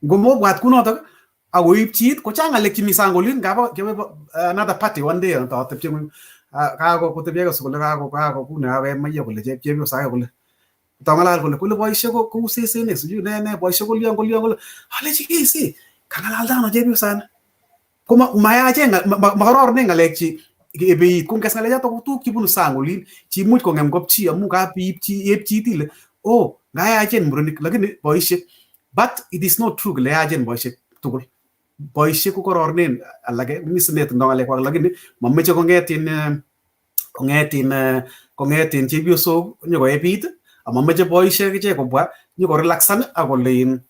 ngomobwat kunotok akoib chit kochang ng'alek chemi sang olin ngap kebe another party one day atepche kako kotebi ake kole kako kako kune kakoe maiyek kole chepyoso ake kole tong'alal kole kole boisiek kou sesenik sijui ne ne boisiek kolion kolion kole alechi kesi kang'alalda ano chepyosani ko mayachen makororonen ng'alek chi ebeit ko nges ng'alechoto ko tuguk chebunu sang olin chimuch kong'em kopchi amu kapiib chi eb chit ile oh ngayachen murenik lakini boisiek but it is not true kole yachen boisiek tugul boisiek ko kororonen alake mi sinetindo ng'alekwak lakini mameche kong'et in kong'et in kong'et in chepyosok nyokoe bit amameche boisiek ichek kobwa nyokorelaxan akole in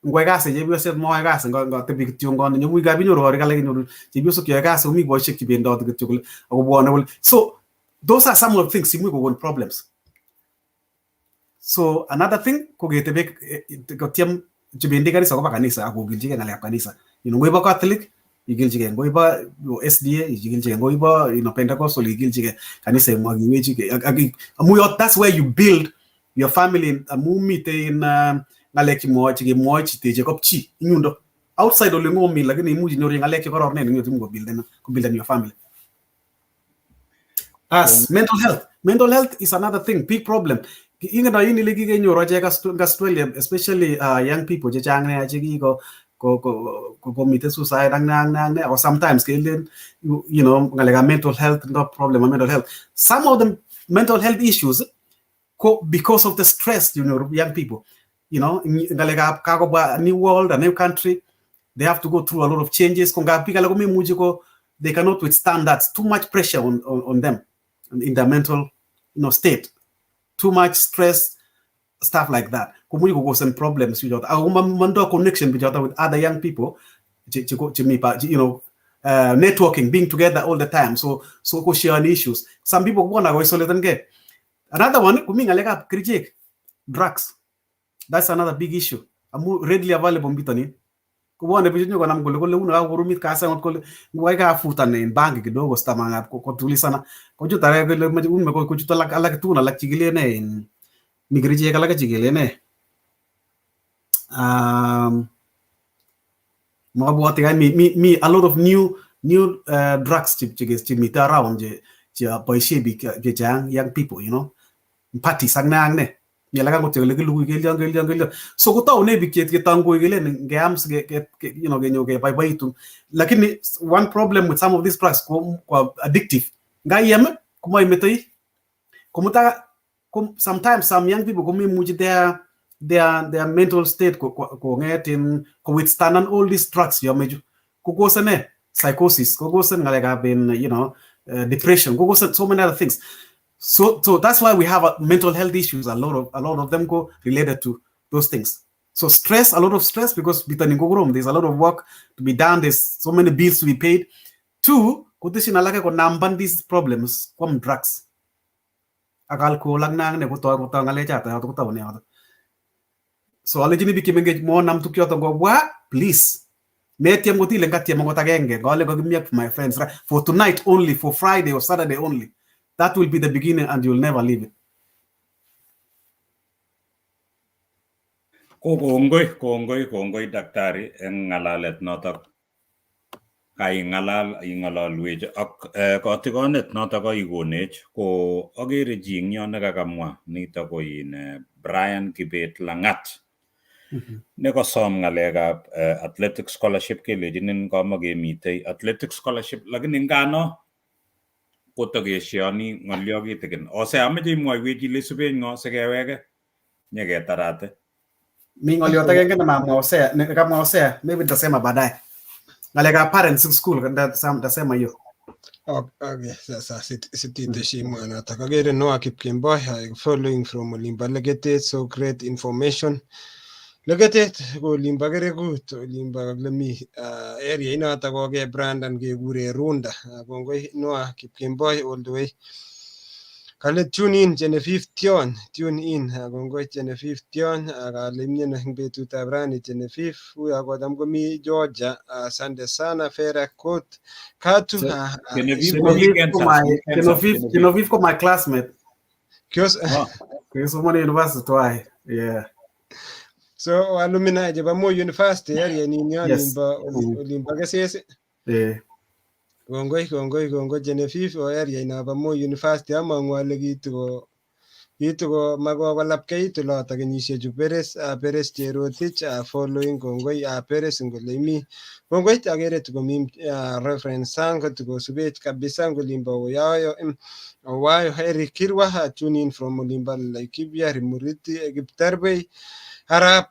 ngwai kasi chepyoset moe kasi ngotebi kityo ngoni nyomui kapinyoru korik alak inyoru chepyosok cheyoe kasi komi boisiek chebendoti kityo kole akobwone kole so those are some of the things imuch kokon problems. So another thing ko ketebe kotyem chebendi kanisa koba kanisa akokilchigei ng'alekab kanisa, ngoibo Catholic ikilchigei, ngoibo SDA ikilchigei, ngoibo Pentecostal ikilchigei kaniseng'ung ak iwechigei ak amu that's where you build your family amu miten ng'alek chemwoe chekemwoe teche kopchi ing yundo outside ole ngomi lakini imuch inyoru ng'alek chekororonen eng yuto kobuilden your family. As mental health is another thing, big problem. Ingen ain ile kikenyoru achek Australia, especially young people chechang nea chekiko komite suicide ak ne ak ne ak ne or sometimes kelen ng'alekab mental health, no problem mental health. Some of the mental health issues ko because of the stress, young people, ng'alekab kakobwa new world, a new country, they have to go through a lot of changes. Ko ngap biik alak komemuchi ko they cannot withstand that too much pressure on them in their mental state, too much stress, stuff like that komuch kokosen problems bichoto ako mondo connection bichoto with other young people chemi networking, being together all the time, so ko share issues. Some people kobwone koisolatengei. Another one komi ng'alekab kerichek, drugs. That's another big issue amu readily available en bitonin. Kobwone bichu nyokonam kole kole uno kakokoromit kasi akot kole ngwai kafutan en bangi kidogo stamang'at kotulisana kochut ake kole moche ume kochut alak alak tugun alak chekilen nee in mi kerichek alake chekelen nee mabwoti kai mi a lot of new drugs chemite around che boisie biik chechang, young people, parties ak ne ak ne. Mi alak akot chekole kilugui kelion kelion kelion so kotoune biik chetangoi kelen ngeam kenyo kebaibaitu. Lakini one problem with some of these drugs ko addictive. Ngaiem komaimetoi komuta. Sometimes some young people komemuchi their mental state kong'et in ko withstand all these drugs cheome chu kokosen ne psychosis, kokosen ng'alekab in depression, kokosen so many other things. So that's why we have mental health issues. A lot of them go related to those things. So stress, a lot of stress, because bitonin kokorom, there's a lot of work to be done, there's so many bills to be paid. Two, koteshin alake konamban these problems kwam drugs ak alcohol ak ne ak ne kotoi kotoi ng'alechoto yoto kotoune yoto. So alechini biik chemengech monam tukchoto ngobwa, please metyem kotile ngatyem akot agenge ngale kokimi ak my friends for tonight only, for Friday or Saturday only. That will be the beginning and you'll never leave it. Ko kongoi kongoi kongoi daktari eng ng'alalet notok kaing'alal ing'ololwech ak kotigonet notok kaikonech. Ko akere chi eng yo nekakamwa nito ko in Brian Kibet Langat nekosom ng'alekab athletic scholarship kelechinin kamakemitei athletic scholarship lakini ngano kotokeesioni ng'olyo kitikin ose ameche imwoiwech ile isubech ng'o sikeweke nyeketarate. Mi ng'oliot agenge nemamwa Hosea, nekamwa Hosea, maybe nitasema baadaye. Ng'alekab parents eng school nitasema hiyo. Okay, sasa sititeshi mwanotok. Akere Noah Kipkemboi following from olimbo Legetet, so great information. Legetet ko olimbo Kerekut, olimbo kakile mi area inotok kokebrandan kekure Runda. Kongoi Noah Kipkemboi all the way. Kale tune in Genevieve Tion, tune in. Kongoi Genevieve Tion, kale imieno eng betutab rani Genevieve. Uyo kotam komi Georgia. Asante sana Vera Kot Katu. Genevieve komi Genevieve ko Kansas, my mi Kansas, Genevieve Genevieve. Genevieve ko my classmate. Kios Oh, Kikisomoni university twai. Yeah. So alumni chebo Moi University area ninyo Yes. olimbo olimbo Keses. Yeah. Kongoi kongoi kongoi Genevieve o area inobo Moi University among'u ale kituko makokolapkeit oloto kenyishechu Peres Peres Cherotich following kongoi Peres ngole imi kongoi akere tukomi Reverend Sang tukosubech kabisa ngolimbo Oyayo Owayo Eric Kirwa tune in from Olimba Laikipia Rimuriti Kiptarbei Arap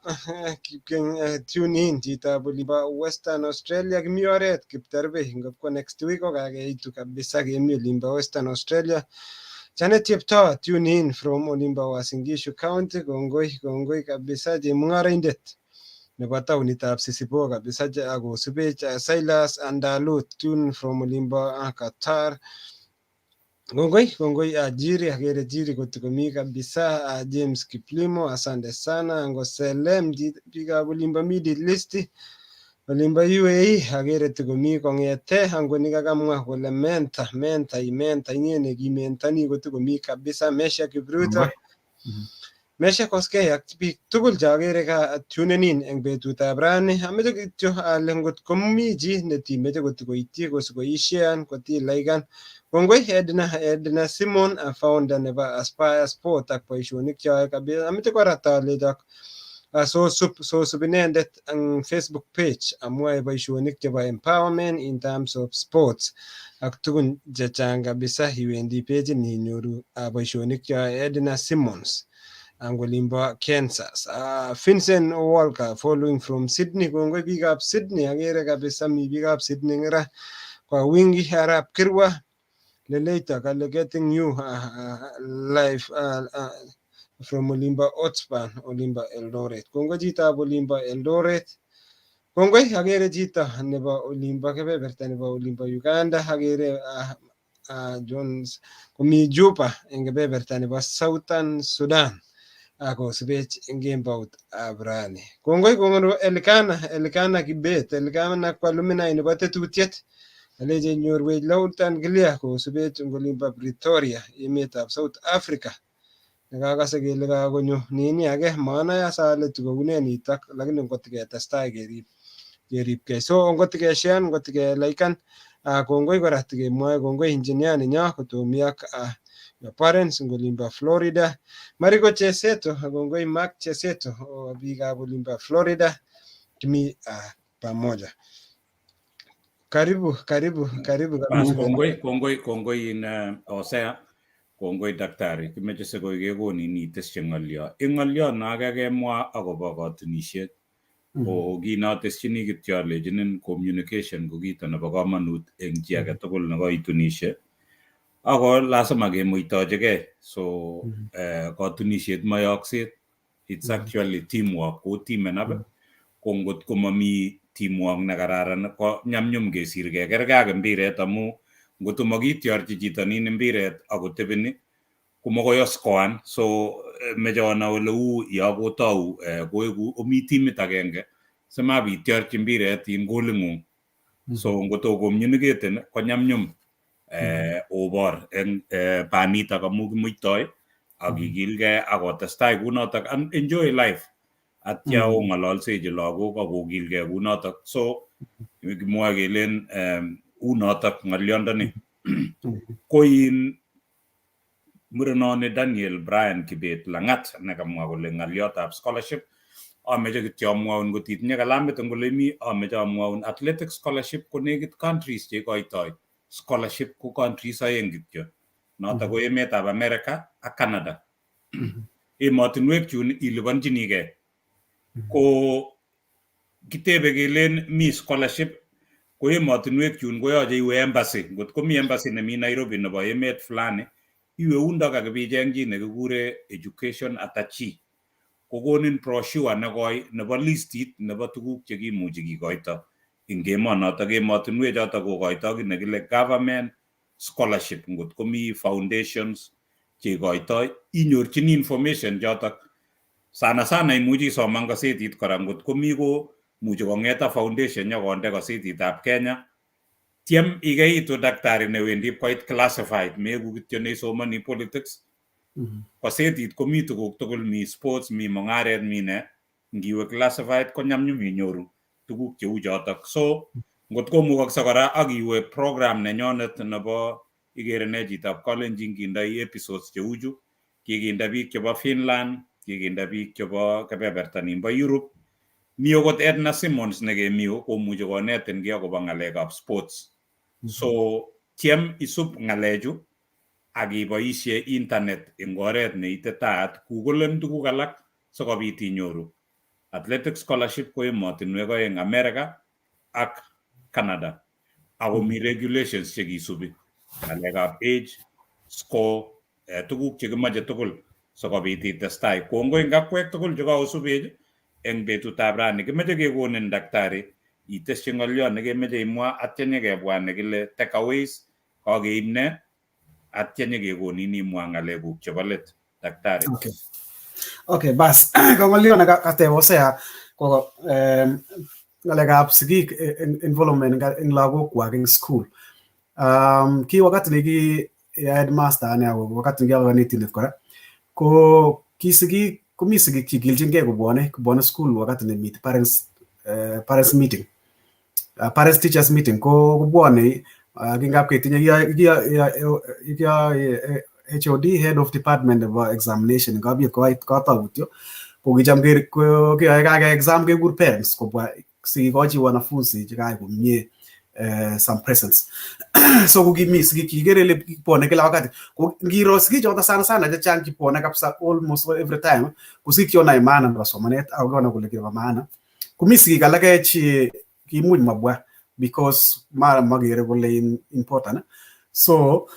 tune in chitab olimbo Western Australia kimi oret Kiptarbei ngopko next week kokakeitu kabisa kemi olimbo Western Australia. Janet Cheptoo tune in from olimbo Uasin Gishu County kongoi kongoi kabisa chemung'oroindet nebo taonitab Sisipo kabisa akosubech Silas Andalut tune from olimbo Qatar kongoi kongoi Jiri akere Jiri kotikomi kabisa James Kiplimo asante sana Ngoselem biikab olimbo Middle East olimbo UAE akere tikomi kong'ete ango nikakamwa kole menta menta imenta inye nekimentani kotikomi kabisa Mesha Kipruto Kongoi. Mesha Koskei ak biik tugul cheakere ka tunenin eng betutab rani ameche kityo ale ngot komi chi netimeche kotikoityi kosikoishean kotilaikan kongoi Edna Edna Simon founder nebo Aspire Sport ak boisionik cheyoe kabisa ameche kora talechok sosub sosub inendet eng Facebook page amu yoe boisionik chebo empowerment in terms of sports ak tugun chechang kabisa iwendi page ni inyoru boisionik cheyoe Edna Simmons ang olimbo Kansas. Vincent Walker following from Sydney kongoi biikab Sydney akere kabisa mi biikab Sydney ng'ira kwa wingi Arap Kirwa Leleita kale getting you live from Olimba Otspan Olimba Eldoret. Kongoi chitab Olimba Eldoret. Kongoi akere chito nebo Olimba kebeberta nebo Olimba Uganda akere Jones komi Juba eng kebeberta nebo Southern Sudan akosubech eng kembout ab rani. Kongoi kongoi Elkana Elkana Kibet Elkana ko alumni nebo tetutiet aleche nyorwech loud and clear kosubech eng olimbo Pretoria emetab South Africa nekakase kele kakonyo nini age manae as ale tukoune nitok lakini ngot ketestai kerib keribkei so ngot keshean ngot kelaikan kongoi kora tikemwoe kongoi engineer nenyo kotomi ak your parents eng olimbo Florida Mariko Cheseto kongoi Mark Cheseto biikab olimbo Florida kimi pamoja karibu karibu karibu Bas kabisa kongoi kongoi kongoi in Hosea kongoi daktari kimeche sikoi kekonin itesyi ng'olyo eng ng'olyo no kakemwa akobo katunisiet ko kit notesyini kityo alechinin communication ko kito nebo komonut eng chi age tugul nekoitunisie ako lazima kemuitochigei so katunisiet moyokset it's actually teamwork ko teamen up ko ngot komami teamwork nekararan ko nyamnyum kesirgei kergei ak mpiret amu ngot makityorchi chito nin mpiret akotebeni komokoi oscoan so meche ona ole u yo kotou koeku omi timit agenge simabityorchi mpiret in goling'ung so ngot ocommunicaten ko nyamnyum obor eng banitok amu kimuitoi ak ikilgei ak otestai kunotok and enjoy life atya ong'ololsechi lagok ak okilgei kunotok so kimwoe kelen unotok ng'olyondoni ko in murenoni Daniel Brian Kibet Langat nekamwa kole ng'olyotab scholarship ameche kityo amwaun ngot itinye kalamit eng ole imi ameche amwaun athletic scholarship ko nekit countries cheikoitoi scholarship ko countries aeng kityo notok ko emetab America ak Canada emotinwek chun iliponchinikei Ko kitebe kelen mi scholarship ko emotinwek chun koyoche iwe embassy, ngot komi embassy nemi Nairobi nebo emet fulani iwe yundok ak ibicheng chi nekikure education attaché, kokonin brochure nekoi nebo listit nebo tuguk chekimuchi kikoito eng emonotok. Emotinwek chotok kokoito kit nekile government scholarship, ngot komi foundations cheikoitoi inyorchini information chotok. Sana sana imuchi isoman kasetit kora, ngot komi ko muchi kong'eta foundation nyokonde kasetitab Kenya. Tyem ikeitu daktari newendi koit classified, meku kityo neisomoni politics. Kasetit komi tuguk tugul, mi sports, mi mung'aret, mi ne. Ngiwe classified ko nyumnyum inyoru tuguk cheu chotok. So ngot komukokse kora ak iwe program nenyonet nebo ikere ne chitab Kalenjin, kindoi episodes cheu chu, kikinde biik chebo Finland, kikinde biik chebo kebeberta nimbo Europe. Mi okot Edna Simmons nekemi yu komuchi konetin kiy akobo ng'alekab sports. So tyem isub ng'alechu ak iboisie internet eng oret neititaat, googlen tuguk alak sikobit inyoru. Athletic scholarship ko emotinwek oeng, America ak Canada, ako mi regulations chekisubi, ng'alekab age, score, tuguk chekimoche tugul sikobit itestai. Kongoi eng akwek tugul chekaosubech eng betutab rani. Kimoche kekonin daktari itesyi ng'oliot nekemoche imwa, atya nyekebwa nekile takeaways, kakeib ne, atya nyekekonin imwa ng'alekuk chebo let, daktari. Okay, bas ko ng'olio ne kateb Hosea ko ng'alekab sigik involvement eng lagokwak eng school. Ki wakati neki headmaster ane ako wakati nekiako kanetindet kora, ko ki sigik, komi sigik chikilchingei kobwone school wakati nemite parents meeting, parents teachers meeting, ko kobwone kingap ketinye HOD, head of department nebo examination, ngabit koit katokutyo ko kicham keyoe kake exam kekur parents kobwa sikikochi wanafunzi chekayai komie some presents. So ko kimi sigik kikere ile bwone kila wakati. Ko ngiro sigik choto sana sana chechang chebwone kabisa almost every time ko sigik chonai maana nebo somanet ako konai kole kiy nebo maana. Komi sigik alake che kimuch mabwa because mara makere kole important. So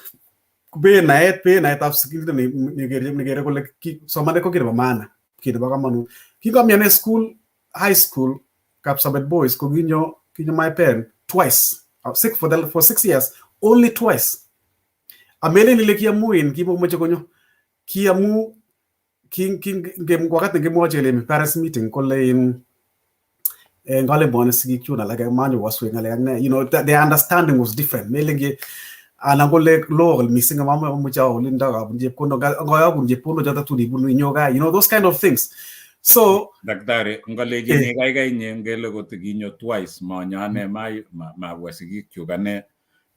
bee naet, bee naetab sigindet nekere kole somanet ko kiy nebo maana, kiy nebo komonut. Kingomi school, high school, Kapsabet Boys, ko kinyo my parent twice, six, for 6 years, only twice. Amelen ile kiamu in kimomoche konyo, kiamu wakati nekimwochi kele mi parents meeting kole in ngale bwana sigik chun alak manyo waswe ngalek ak ne, the understanding was different. Melen ke anan kole loo mising amamuche awo olindo kabun chepkondok, ngoyokun chepkondok choto tun ibunu inyo gaa, those kind of things. So Daktari, ngolechini kaikai inye ngele kotikinyo twice, manyo ane, mabwa sigikyuk ane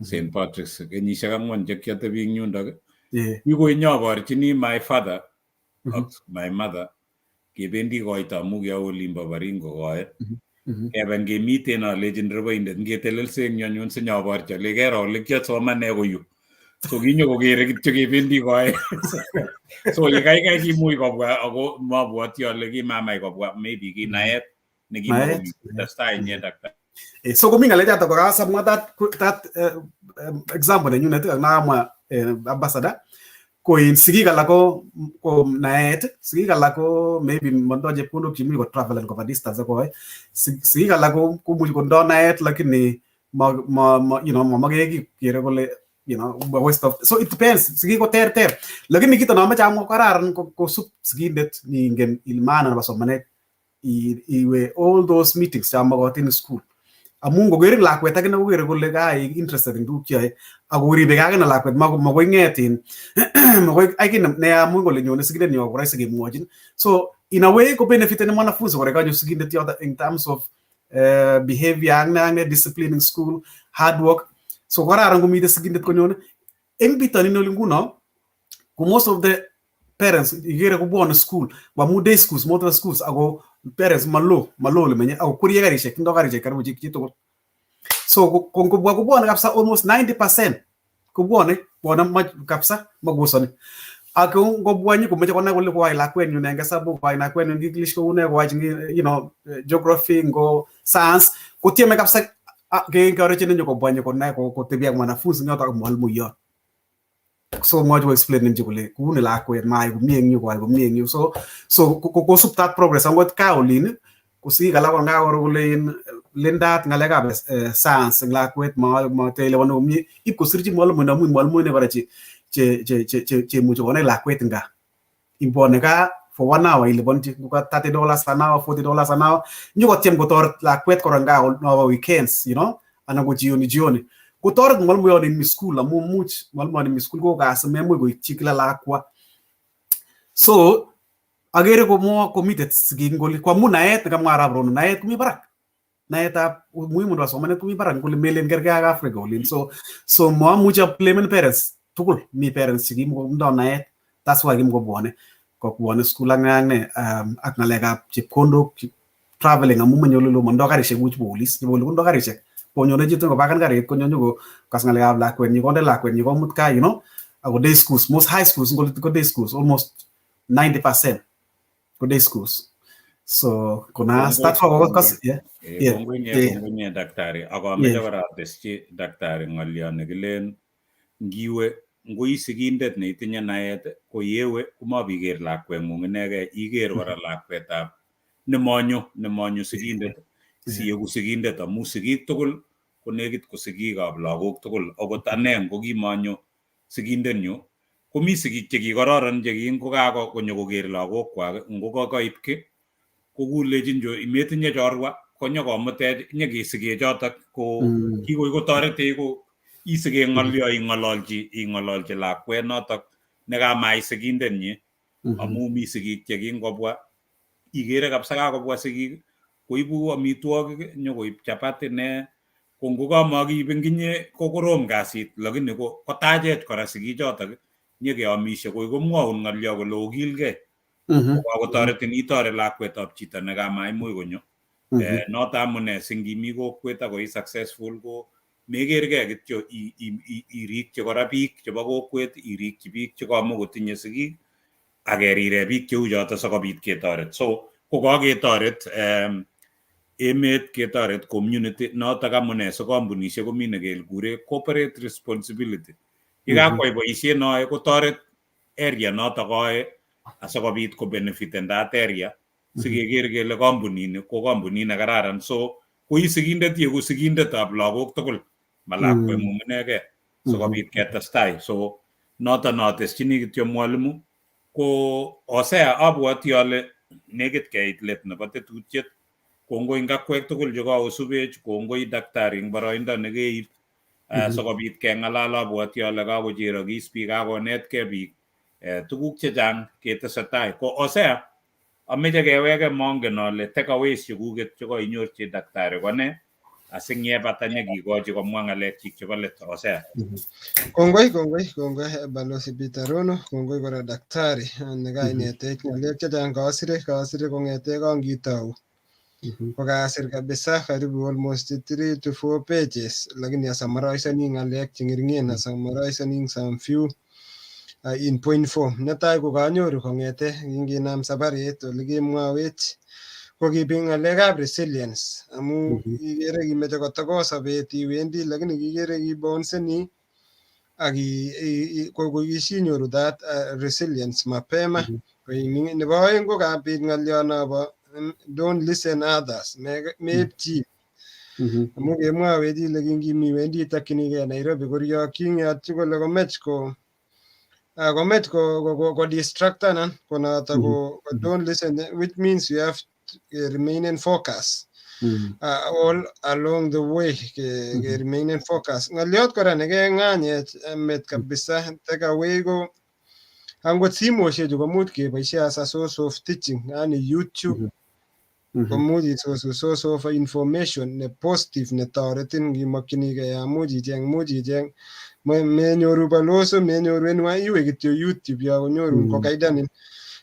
St. Patrick's kenyisiek 4 chekiatebi eng yundok. Kikoi nyoborchini my father ak my mother kebendi koito amu kiawe olimbo Baringo koet. Kebe ngemiten alechin reboindet ngetelelse eng yu anyun sinyoborchi ale kero ole kiasomane ko yu. So kinyo kokere kityo kebendi koet. So ye kaikai kimuch kobwa ako mabwoti ale kimamach kobwa, maybe ki naet nekimakomi. Testai inye, daktari. So komi ng'alechoto kora samwa that example nenyunet ak nakamwa ambassador ko in sigik alak ko naet, sigik alak ko maybe mondo chepkondok cheimuch ko travelen koba distance akoi, sigik alak ko komuch kondo naet lakini ma mamake kiy, kere kole waste of. So it depends, sigik ko terter, lakini kito nomoche amwa kararan kosub sigindet ningen maana nebo somanet, iwe all those meetings chamokotin school, amu ngokerin lakwet akine kokere kole kai interested eng tuguk cheyoe ako ribeke akine lakwet, makoi ng'et in makoi akine neamun kole nyone sigindet nyo ko rahisi kemwochin. So in a way ko benefiteni mwanafunzi kora kanyo sigindet yoto in terms of behavior ak ne discipline in school, hard work. So kararan komite sigindet konyone. Eng bitonin oli nguno ko most of the parents ikere kobwone school amu day schools, most of the schools, ako parents malo ole menye ako kwerie karishek, tindo karishek karibu chitugul. So ko ngobwa kobwone kabisa almost 90% kobwone, bwone kabisa makosoni. Ak ngobwa nyokomoche konai kole koai lakwenyun en hesabu, koai lakwenyun English koune, koai geography, ngo science, kotieme kabisa ke encourage nyokobwa nyokonai kotebi ak mwanafunzi noto ak mwalimuyot. So mwochi ko explain kole kouni lakwet, maai komie eng yu, koai komie eng yu. So kosub that progress. Angot kaa olin ko sigik alak kon kakoro kole in lendaat ng'alekab science eng lakwet, mateelewani komie, ip kosirchi mwalimuinik amu mwalimuinik kora che chemuchi konai lakwet eng gaa. Ibwone gaa for one hour, iliponchi koka $30 an hour, $40 an hour, nyokotyem kotoret lakwet kora eng gaa nobo weekends anan ko jioni jioni kotoret mwalimuyot mi school, amu much mwalimuyot mi school ko kasi, memuch koityi kila lakwa. So agere komo komite sigik ngoli ko amu naet nekamwa arap Rono, naet komi barak, naetab muhimu nebo somanet komi barak ngoli, melen kerkei ak Africa olin. So moamuchi ablamen parents tugul, mi parents chekimokotindoi naet, that's why kimokobwone kobwone school ak ne ak ne ak ng'alekab chepkondok, traveling, amu menye olelo, mondoi karishek kou police chebo oli kondoi karishek, konyone chito kopakan karit, konyo nyoko kas ng'alekab lakwenyi, konde lakwenyi, komut gaa ako day schools, most high schools ngoli ko day schools, almost 90% ko day schools. So kona that's why kas yeah. Kongoi nye, kongoi nye daktari. Ako ameche kora ateschi daktari ng'olyo nekilen ngiwe ngoi sigindet neitinye naet, ko yewe komabiker lakweng'ung inegei, iker kora lakwetab nemonyo sigindet, siyeku sigindet, amu sigik tugul konekit ko sigikab lagok tugul. Akot ane ngokimonyo sigindenyu, komi sigik chekikororon chekingokako konyokoker lagokwak, ngokokoib ki kokulechin cho imetinye chorwa konyokomutech nyekesike chotok ko kikoi kotoretech ko isike ng'olyo ing'ololchi lakwet notok nekamai sigindenyi, amu mi sigik chekingobwa ikere kabisa kakobwa sigik koibu amitwogik, nyokoib chapati ne ko ngokamokiib eng inye ko korom kasit, lakini ko kotachech kora sigichotok nyekeomishe, koi komwoun ng'olyo kole okilgei, kokakotoretin itoret lakwetab chito nekamaimuch konyo. Noto amune singimi kokwet ako i successful ko mekerkei kityo, irikyi kora biik chebo kokwet, irikyi biik chekamokotinye sigik, ak kerire biik cheu choto sikobit ketoret. So ko kaketoret emet, ketoret community. Notok amune si kampunishek komi nekekure corporate responsibility. Yekakwai boisiet noe kotoret area notok oe asikobit kobenefiten that area, sikeker kele kampunini ko kampunit nekararan. So ko i sigindet, yeku sigindetab lagok tugul, ma lakweng'ung inegei, sikobit ketestai. So noto noteschini kityo mwalimu. Ko Hosea, abwoti ale nekit keit let nebo tetutiet. Kongoi ngakwek tugul chekaosubech, kongoi daktari eng boroindo nekeib sikobit keng'alal. Abwoti ale kakocherokis biik, kakonetkei biik tuguk chechang. Ketesetai ko Hosea, ameche keweke, mongen ale takeaways chekuket chekoinyorchi daktari kone asing'yebata nyekikochi komwa ng'alek chik chebo let. Hosea. Kongoi, kongoi, kongoi Balozi Peter Rono, kongoi kora daktari nekainetech ng'alek chechang. Kaasire kong'ete kongitou kokasir kabisa karibu almost 3 to 4 pages, lakini asummarizeani ng'alek cheng'ering'en, asummarizeani some few in point form. Netai ko kanyoru kong'ete kinginam sabarit olekemwawech ko kibi ng'alekab resilience, amu ikere kimeche kotokos sobet iwendi, lakini kikere kibounceni ak kokishinyoru that resilience mapema. Nebo oeng ko kabit ng'olyo nobo don't listen others, meepchi, amu kemwawech ile kingimi wendi itokchinigei Nairobi koryokyin yotyi kole komech ko komech ko distractanan, ko noto ko don't listen, which means you have to remain in focus all along the way, ke remain in focus. Ng'olyot kora nekeng'anyech met kabisa, take away, ko angot simoshechu komuch keboishe as a source of teaching, yani YouTube komuch isosu source of information ne positive netoretin ngimokchinigei, much icheng menyoru baloso, menyoru anywhere, iwe kityo YouTube yo konyorun kokaidanin.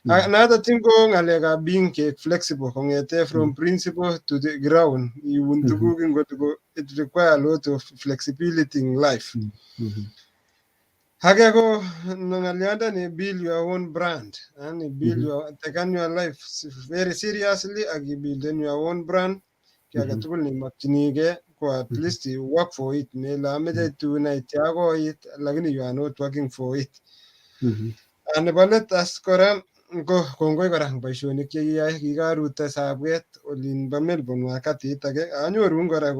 Another thing ko ng'alekab being flexible kong'ete from principle to the ground, iun tuguk ngot ko it require a lot of flexibility in life. Age ko ng'olyondoni build your own brand, yani build your taken your life very seriously ak ibuilden your own brand. Kiy agetugul neimokyinigei ko at least you work for it. Mele ameche tun ait akoit lakini you are not working for it. Nebo let as kora ko kongoi kora eng boisionik chekiyoe. Kikarute Sabwet olin bo Melbourne wakatit age anyorun kora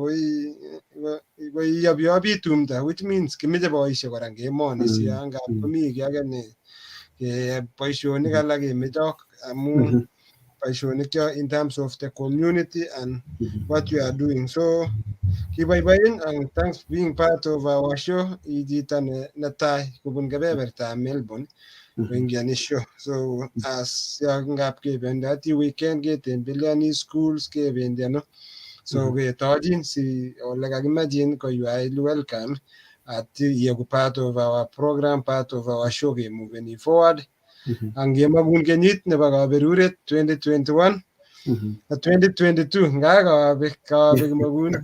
koiyobiyobi tumdo, which means kimeche boisiek kora eng emoni si ngap komi kiy age ne boisionik alak kemechok amun boisionik cho in terms of the community and what you are doing. So kiboiboin and thanks being part of our show. I chito netai kobun kebebertab Melbourne koingiani show. So as ngap kebendoti weekend, ketembeleani schools, kebendi ano, so ketochin si ole kakimachin ko you are highly welcome at ieku part of our program, part of our show, kemoveni forward. Angemakun kenyit nebo kaberuret 2021, 2022 nga kawabek kawabek makun.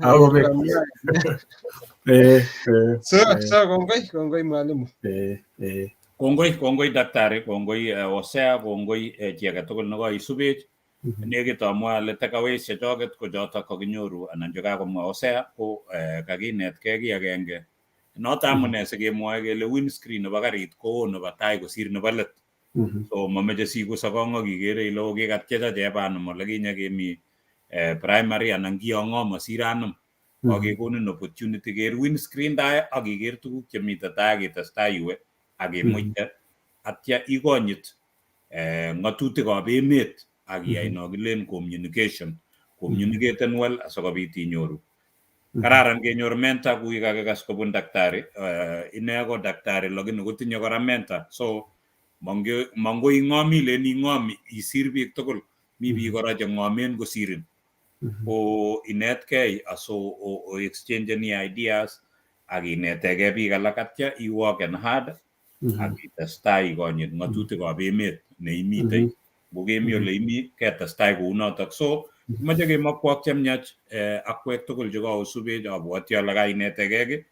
So kongoi, kongoi mwalimu. Kongoi, kongoi daktari, kongoi Hosea, kongoi chi age tugul nekoisubech. Nekit amwa ale takeaways chechoket ko chotok kakinyoru anan chekakomwa Hosea ko kakinetkei kiy agenge. Noto amune sikemwoe kele windscreen nebo karit koo nebo tai kosir nebo let. So mameche sikusokong ak ikere ile okikatyecha chebanum olekinye kemi primary anan kiong'om masir anum. Kakekonin opportunity ker windscreen tai ak iker tuguk chemite tai ak itestai iwe ak imuite atya ikonyit ng'atutikab emet ak iyai no kilen communication, communicaten well asikobit inyoru. Kararan kenyor mentor ku yekakikas kobun daktari. Ine ko daktari lakini kotinye kora mentor, so mangoi ing'omi ilen ing'om isir biik tugul. Mi biik kora cheng'omen kosirin, ko inetkei aso o exchangeni ideas ak inetegei biik alak atya iworken hard ak itestai ikonyit ng'atutikab emet neimitei. Ngokemi ole imi ketestai kounotok. So kimoche kemokwok chemiach akwek tugul chekaosubech. Abwoti ale kainetegei ki.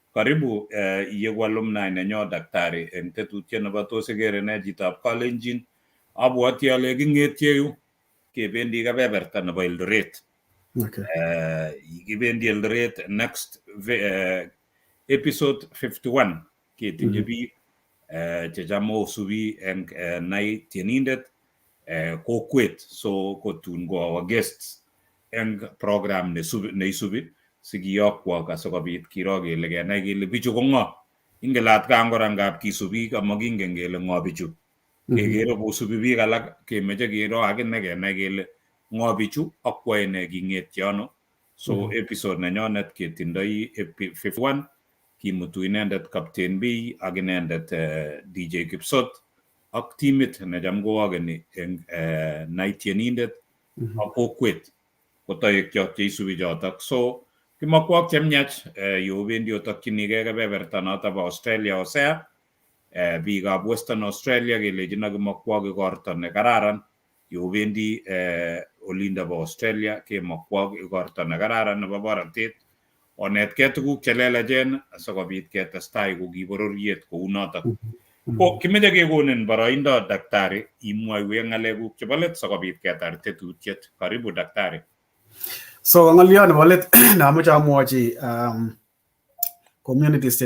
Karibu iyeku alumni nenyo daktari eng tetutiet nebo tos ikere ne chitab Kalenjin. Abwoti ale king'etye yu kebendi kebeberta nebo Eldoret. Kibendi Eldoret next episode 51 ketinye biik checham osubi eng nai tienindet kokwet, so kotun ko our guests eng program neisubi sikiyokwok asikobit kiro kele kenai kele bichu ko ng'o. Ingen atkan kora ngap kisubik amakingen kele ng'o bichu, kekere kosubi biik alak, kemeche kiro akine kenai kele ng'o bichu ak kwoe ne, king'etye ano. So episode nenyonet ketindoi 51 kimutu inendet Captain B ak inendet DJ Kipsot ak timit necham kowokeni eng nai tienindet ak kokwet ko toek chok cheisubi chotok. So kimokwok chemiach yobendi otokchinigei kebeberta noto bo Australia. Hosea, biikab Western Australia kelechin akimokwok igorto nekararan yobendi olindo bo Australia. Kemokwok igorto nekararan nebo borotet onetkei tuguk chelelachen asikobit ketestai ko ki bororiet kounotok. Ko kimeche kekonin boroindo daktari imwoiwek ng'alekuk chebo let sikobit ketar tetutiet. Karibu daktari. So ng'olyo nebo let neamoche amwochi communities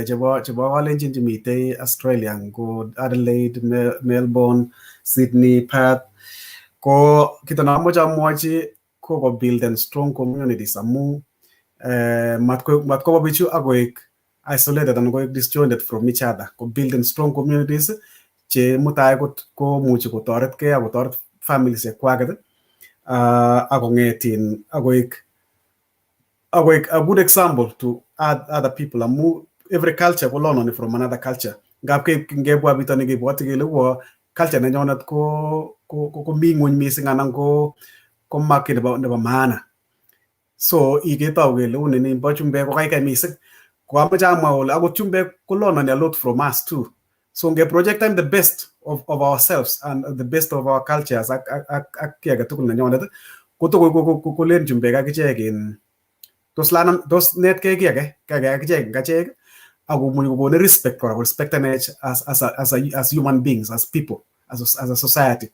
chebo Kalenjin chemitei Australia, ngo Adelaide, Melbourne, Sydney, Perth, ko kito neamoche amwochi ko kobuilden strong communities amu matkoba bichu akoek isolated anan koek disjointed from each other. Ko builden strong communities che mutai komuchi kotoretkei ak kotoret families chekwaket akong'etin akoek a good example to other people amu every culture ko learnoni from another culture. Ngap ngebwa bitoni kibwoti kele uo culture nenyonet ko mi ng'weny mising anan ko ma kiy nebo maana. So iketou kele uni nimbo chumbek ko kaikai mising. Ko amoche amwa kole akot chumbek ko learnoni a lot from us too. So nge projectan the best of ourselves and the best of our cultures ak kiy agetugul nenyonet kotoko kolen chumbek akichek in tos lanam tos netkei kiy age akichek eng achek. Ako kokonech respect kora, korespectenech as human beings, as people, as a society.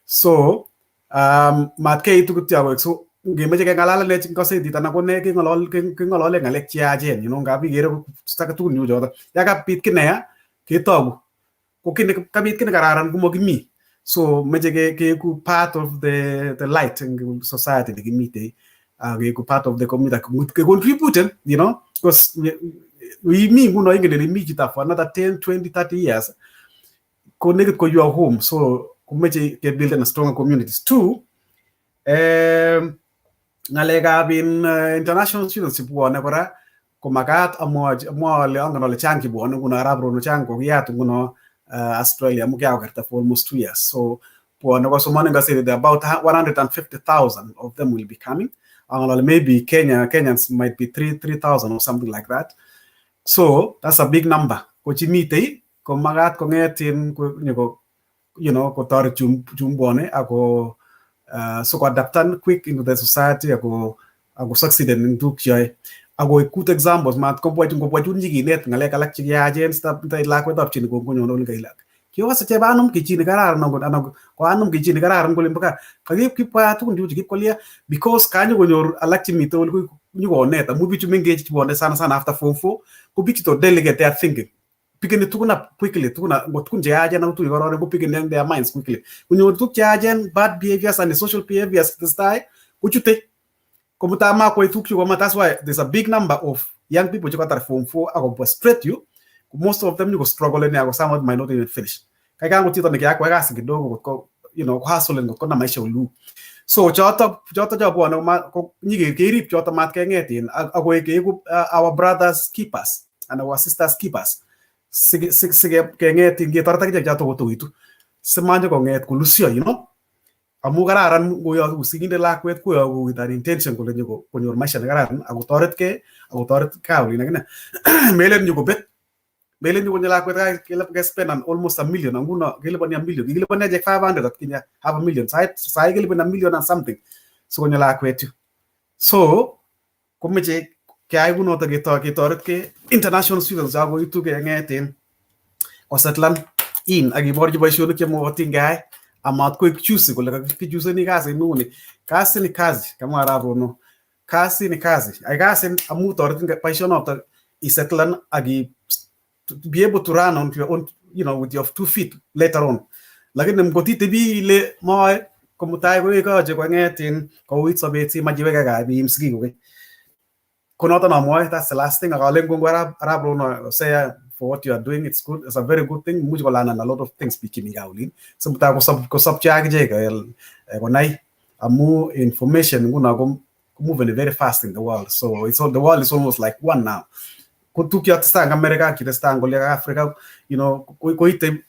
So mat keitu kityo akoek so ngemeche keng'alalenech eng kasetit anan ko ne keng'olole ng'alek cheyachen, ngap ikere tugun cheu choto. Ya kapit kiy neya ketoku, ko kiy kapit kiy nekararan komakimi. So meche keeku part of the light eng society nekimitei, keeku part of the community, ke contributen, because imi nguno ingen ile imi chito for another 10, 20, 30 years, ko nekit ko your home. So komeche ke build a stronger communities. Two, ng'alekab in international students chebwone kora komakat amwa ale angen ale chang chebwone nguno. Arap Rono, chang kokiyat nguno Australia amu kiakokerta for almost 2 years. So bwone kosoman eng kasetit, about 150,000 of them will be coming. Angen ale maybe Kenyans might be 3 3,000 or something like that. So that's a big number. Ko chimitei ko makat kong'et in nyoko kotoret chun bwone ako so koadaptan quick into the society ako succeeden eng tuguk cheyoe ako good examples. Mat kobwa ngobwa chun nyikinet ng'alek alak chekiyachen sitai lakwetab chi nikonyone olin kailak kiokose chep anum ki chi nekararan angot anan ko anum ki chi nekararan kole mpaka kakip kipwa tugun cheu chu kipkolia because kanyokonyor alak chemite oli nyokonet amu bichu mengech chebwone sana sana after form 4 ko biik chuto delicate their thinking, pickeni tugun up quickly, tugun ngot tugun cheyachen ak tugun chekororon ko pickeni in their minds quickly. Konyor tuguk cheyachen, bad behaviors and social behaviors tesetai kochute komutai makwai tuguk chu koma. That's why there's a big number of young people chekatar form 4 akobwa straight yu. Most of them nyoko struggle ako some of them might not even finish. Kaikai angot chito nekiakwai kasi kidogo kotko hustling kotko na maisha olu. So choto chobwone ko nyikekerib choto mat keng'et in akoek keeku our brothers keepers and our sisters keepers sikeng'et in ketoret akichek choto kotoitu simanyo kong'et kolusio amu kararan koyoku sigindet lakwet koyoku with an intention kole nyoko konyor maisha nekararan akotoretkei akotoret kaa olin akine. Melen nyokobet, melen nyokonyo lakwet kespend almost a million. Nguno keliponi a million, kikiliponi achek 500 atkinye, half a million, sai keliponi a million and something sikonyo lakwet yu. So komeche keyai kunoto ketoretkei international students akoitu keng'et in kosetlan in ak iborchi boisionik chemokotin keyai amat koek choosy kole kichuseni kasit nuni. Kasi ni kazi, kamwa arap Rono, kasi ni kazi. Ai kasit amu toretin boisionoto isetlan ak be able to run on your own, with your two feet later on. Lakini ngotitebi ile moe komutai koyoche kong'et in kouit sobet simach iweke gaa ibiim sigik kokeny. Konoton amwoe, that's the last thing. Ak alen kongoi arap Rono Hosea for what you are doing. It's good, it's a very good thing. Imuch kolanan a lot of things biik chemi gaa olin simutai kosopcho akichek konai amu information nguno ko moving very fast in the world. So it's all, the world is almost like one now. Ko tuguk chetesetai en America ak chetesetai en kole Africa koite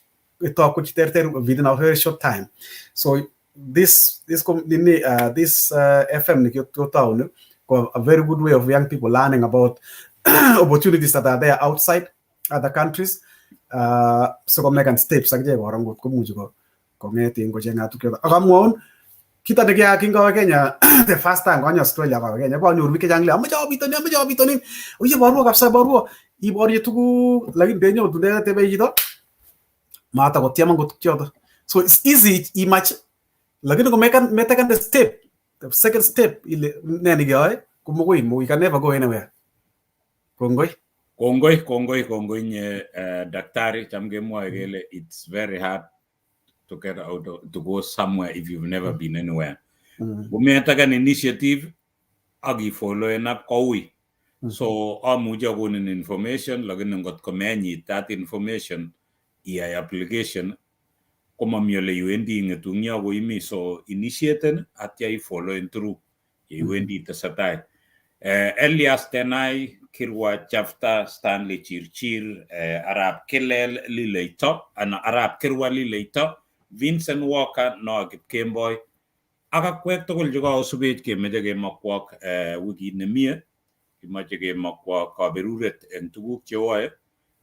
ko cheterter within a very short time. So this nini this FM ni kiotou ko a very good way of young people learning about opportunities that are there outside other countries, so komekan steps akichek koro ngot komuchi kong'et in kocheng'at tuguk choto. Ak amwaun kito nekiya kingowe Kenya the first time konyo Australia akowe Kenya konyoru biik chechang le amoche awo bitonin, amoche awo bitonin, oye borwo kabisa, borwo iborye tuguk, lakini ndenyoru tun tebe chito matakotyem angot choto. So it's easy imach, lakini komekan metekan the step, the second step ile ne nekeyoe komokoi you can never go anywhere. Kongoi. Kongoi, kongoi, kongoi nye daktari. Cham kemwoe kele it's very hard to get out of, to go somewhere if you've never been anywhere. Kometakan initiative ak ifollowen up koui. So amuchi akonin information, lakini ngot komenyit that information iyai application komami ole iwendi, ing'etu eng yo koimi. So initiaten atya ifollowen through yeiwendi tesetai. Elias Tenai, Kirwa Chafta, Stanley Chirchir, Arap Kilel Lileito, ana Arap Kirwa Lileito, Vincent Walker, Noah Kipkemboi, ak akwek tugul chekaosubech kemeche kemokwok wikit nemie, kimoche kemokwok kaberuret eng tuguk cheoe.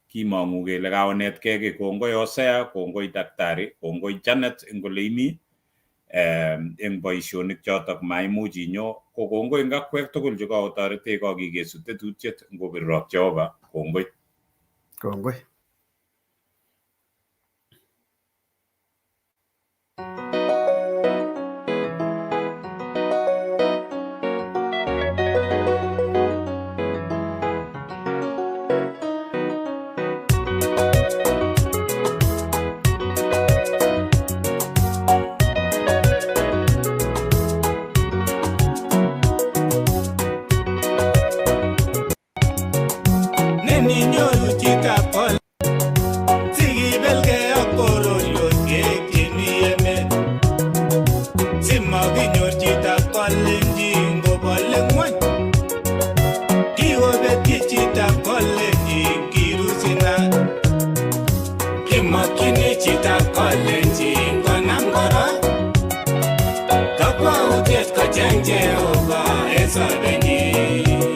Kimong'u kele kaonetkei kiy. Kongoi Hosea, kongoi daktari, kongoi Janet eng ole imi eng boisionik chotok maimuch inyo ko kongoi eng akwek tugul chekaotoretech kokikesu tetutiet ngobirok Jehova. Kongoi. Kongoi. Neninyoru chitab kol sikibelgei ak bororiosiek chemi emet simakinyor chitab kalenjin kobole ng'wony kikobetyi chitab kalenjin kirusinat kimokyini chitab kalenjin konam korot kakwautiet kocheng Jehova en sobenyin.